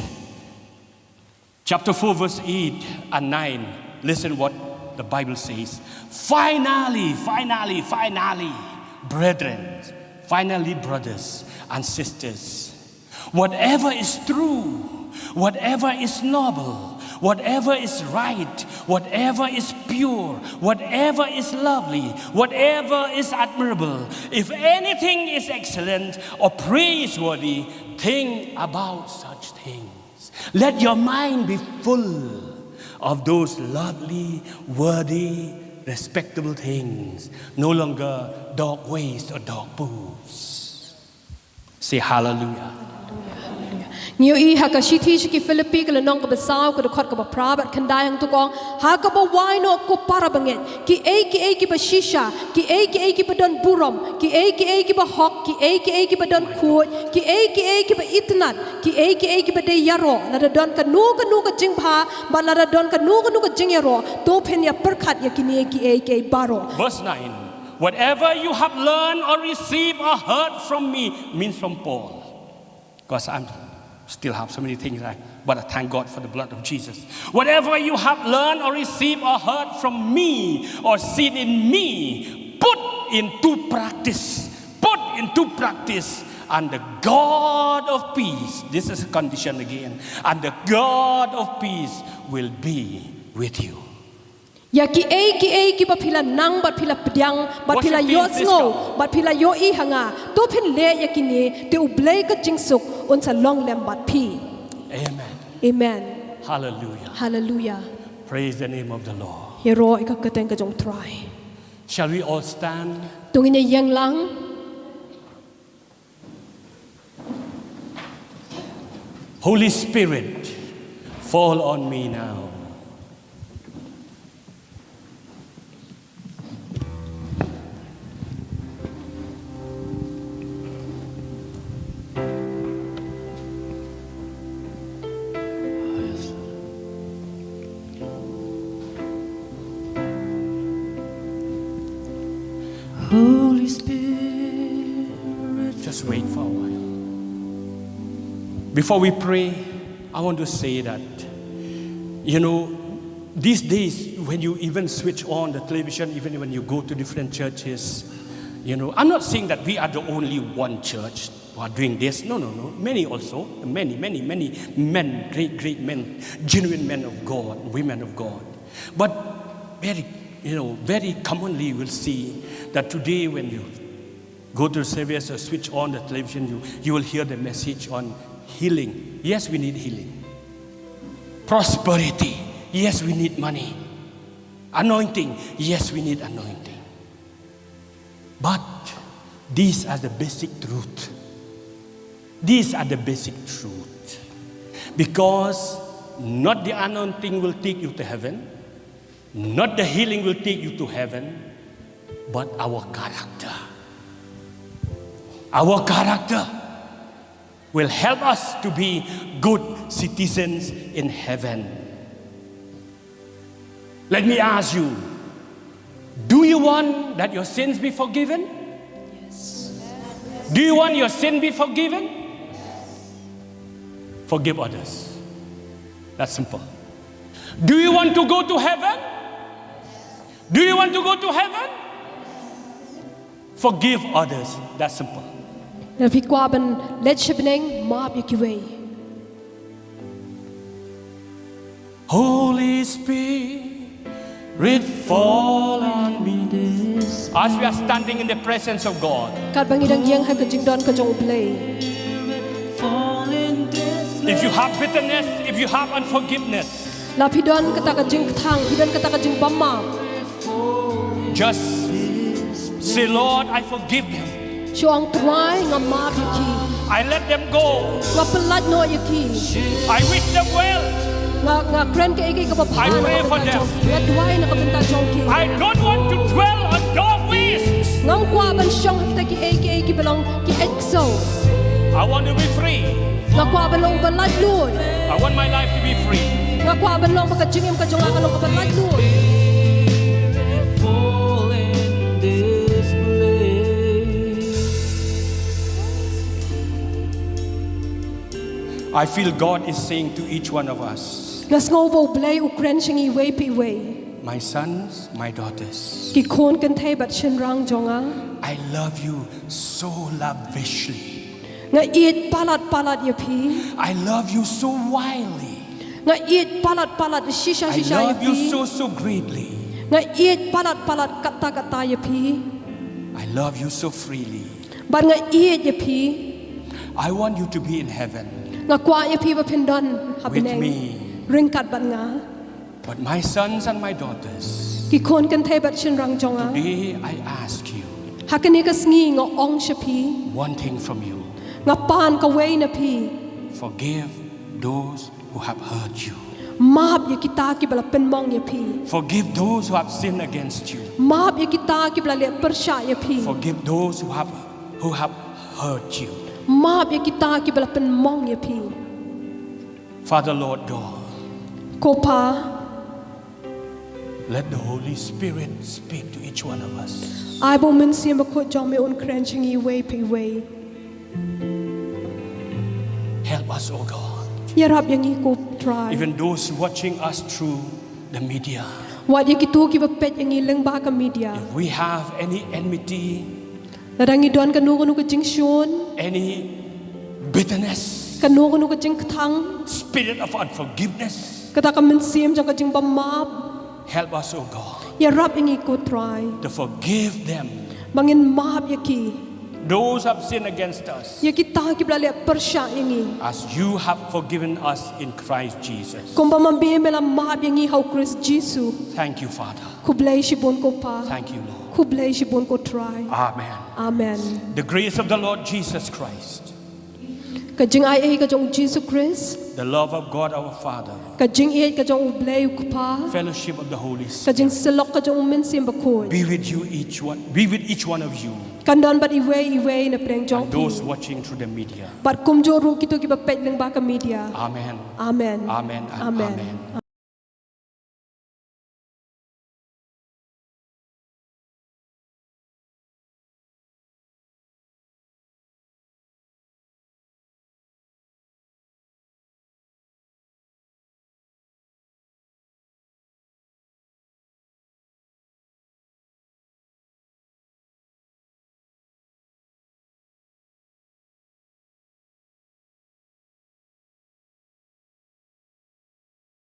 chapter four, verse eight and nine. Listen what the Bible says. "Finally, finally, finally, brethren, finally, brothers and sisters, whatever is true, whatever is noble, whatever is right, whatever is pure, whatever is lovely, whatever is admirable, if anything is excellent or praiseworthy, think about such things. Let your mind be full of those lovely, worthy, respectable things, no longer dog waste or dog poos." Say hallelujah. Ngi ïohi ha ka shithi sha ki Philippi ka lynnong kaba saw ka dkhot kaba phra bad khyndai hangto ka ong, ha kaba wai noh ko para bangeit, ki ei ki ei kiba shisha, ki ei ki ei kiba don burom, ki ei ki ei kiba hok, ki ei ki ei kiba don khuid, ki ei ki ei kiba itynnad, ki ei ki ei kiba dei ïaroh, lada don kano kano ka jingbha bad lada don kano kano ka jingïaroh, to phin ïa pyrkhat ïa kine ki ei ki ei baroh. Verse nine. "Whatever you have learned or received or heard from me," means from Paul. Because I still have so many things, I, but I thank God for the blood of Jesus. "Whatever you have learned or received or heard from me or seen in me, put into practice." Put into practice, and the God of peace, this is a condition again, "and the God of peace will be with you." Ïa ki ei ki ei kiba phi la nang bad phi la pdiang bad phi la ïohsngew bad phi la ïohi ha nga, to phin leh ïa kine, te U Blei ka jingsuk un sa long lem bad phi. Amen. Amen. Hallelujah. Hallelujah. Praise the name of the Lord. Ïaroh ïa ka kyrteng ka jong U Trai. Shall we all stand? To ngin ïa ïeng lang. Holy Spirit, fall on me now. Holy Spirit. Just wait for a while. Before we pray, I want to say that, you know, These days, when you even switch on the television, even when you go to different churches, you know, I'm not saying that we are the only one church who are doing this. No, no, no. Many also, many, many, many men, great, great men, genuine men of God, women of God. But very, you know, very commonly you will see that today when you go to the service or switch on the television, you, you will hear the message on healing. Yes, we need healing. Prosperity. Yes, we need money. Anointing. Yes, we need anointing. But these are the basic truth. These are the basic truth. Because not the anointing will take you to heaven, not the healing will take you to heaven, but our character. Our character will help us to be good citizens in heaven. Let me ask you, do you want that your sins be forgiven? Yes. Do you want your sin be forgiven? Forgive others. That's simple. Do you want to go to heaven? Do you want to go to heaven? Forgive others. That's simple. Lada phi kwah ban leit sha bneng, map ïa kiwei. Holy Spirit, fall on me this. As we are standing in the presence of God, katba ngi dang ïeng ha ka jingdon ka jong U Blei, if you have bitterness, if you have unforgiveness, lada phi don kata ka jingkthang, phi don kata ka jingbym map, just say, "Lord, I forgive them." Shu ong, "Trai, nga map ïa ki." "I let them go. Nga pyllait noh ïa ki." "I wish them well." Nga, nga kren kaei kaei kaba bha. "I pray for them." Nga duwai na ka bynta jong ki. "I don't want to dwell on dark ways." Ngam kwah ban shong ha kita kiei kiei kiba long ki eit ksew. "I want to be free." Nga kwah ban long ba laitluid. "I want my life to be free." Nga kwah ban long ba ka jingim ka jong nga ka long kaba laitluid. I feel God is saying to each one of us, nga sngew ba U Blei u kren sha ngi iwei pa iwei. "My sons, my daughters, ki khun kynthei bad shynrang jong nga, I love you so lavishly. Nga ïeit palat palat ïa phi. I love you so wildly. Nga ïeit palat palat shisha shisha ïa phi. I love you so, so greatly. Nga ïeit palat palat katta katta ïa phi. I love you so freely. Bad nga ïeit ïa phi. I want you to be in heaven. Nga kwah ïa phi ba phin don ha bneng, with me, ryngkat bad nga." But my sons and my daughters, ki khun kynthei bad shynrang jong nga, today I ask you, ha kane ka sngi nga ong sha phi, one thing from you. Nga pan kawei na phi. Forgive those who have hurt you. Map ïa kita kiba la pynmong ïa phi. Forgive those who have sinned against you. Map ïa kita kiba la leh pyrshah ïa phi. Forgive those who have, who have hurt you. Map ïa kita kiba la pynmong ïa phi. Father, Lord God, Ko Pa, let the Holy Spirit speak to each one of us. Ai ba U Mynsiem Bakhuid jong me un kren sha ngi iwei pa iwei. Help us, O God. Ïarap ïa ngi, ko Trai. Even those watching us through the media. Wat ïa kito kiba peit ïa ngi lyngba ka media. If we have any enmity, lada ngi don kano kano ka jingshun, any bitterness, kano kano ka jingkthang, spirit of unforgiveness, kata ka mynsiem jong ka jingbym map. Help us, O God. Ïarap ïa ngi, ko Trai, to forgive them. Ba ngin map ïa ki. Those who have sinned against us. Ïa kita kiba la leh pyrshah ïa ngi. As you have forgiven us in Christ Jesus. Kumba ma me me la map ïa ngi ha U Khrist Jisu. Thank you, Father. Khublei shibun, ko Pa. Thank you, Lord. Khublei shibun, ko Trai. Amen. Amen. The grace of the Lord Jesus Christ. Ka jingaiei ka jong U Jisu Khrist. The love of God our Father. Ka jingïeit ka jong U Blei U Kpa. Fellowship of the Holy Spirit. Ka jingsyllok ka jong U Mynsiem Bakhuid. Be with you each one, be with each one of you. Kan don bad iwei iwei na pdeng jong phi. And those watching through the media. Bad kumjuh ruh kito kiba peit lyngba ka media. Amen. Amen. Amen and amen.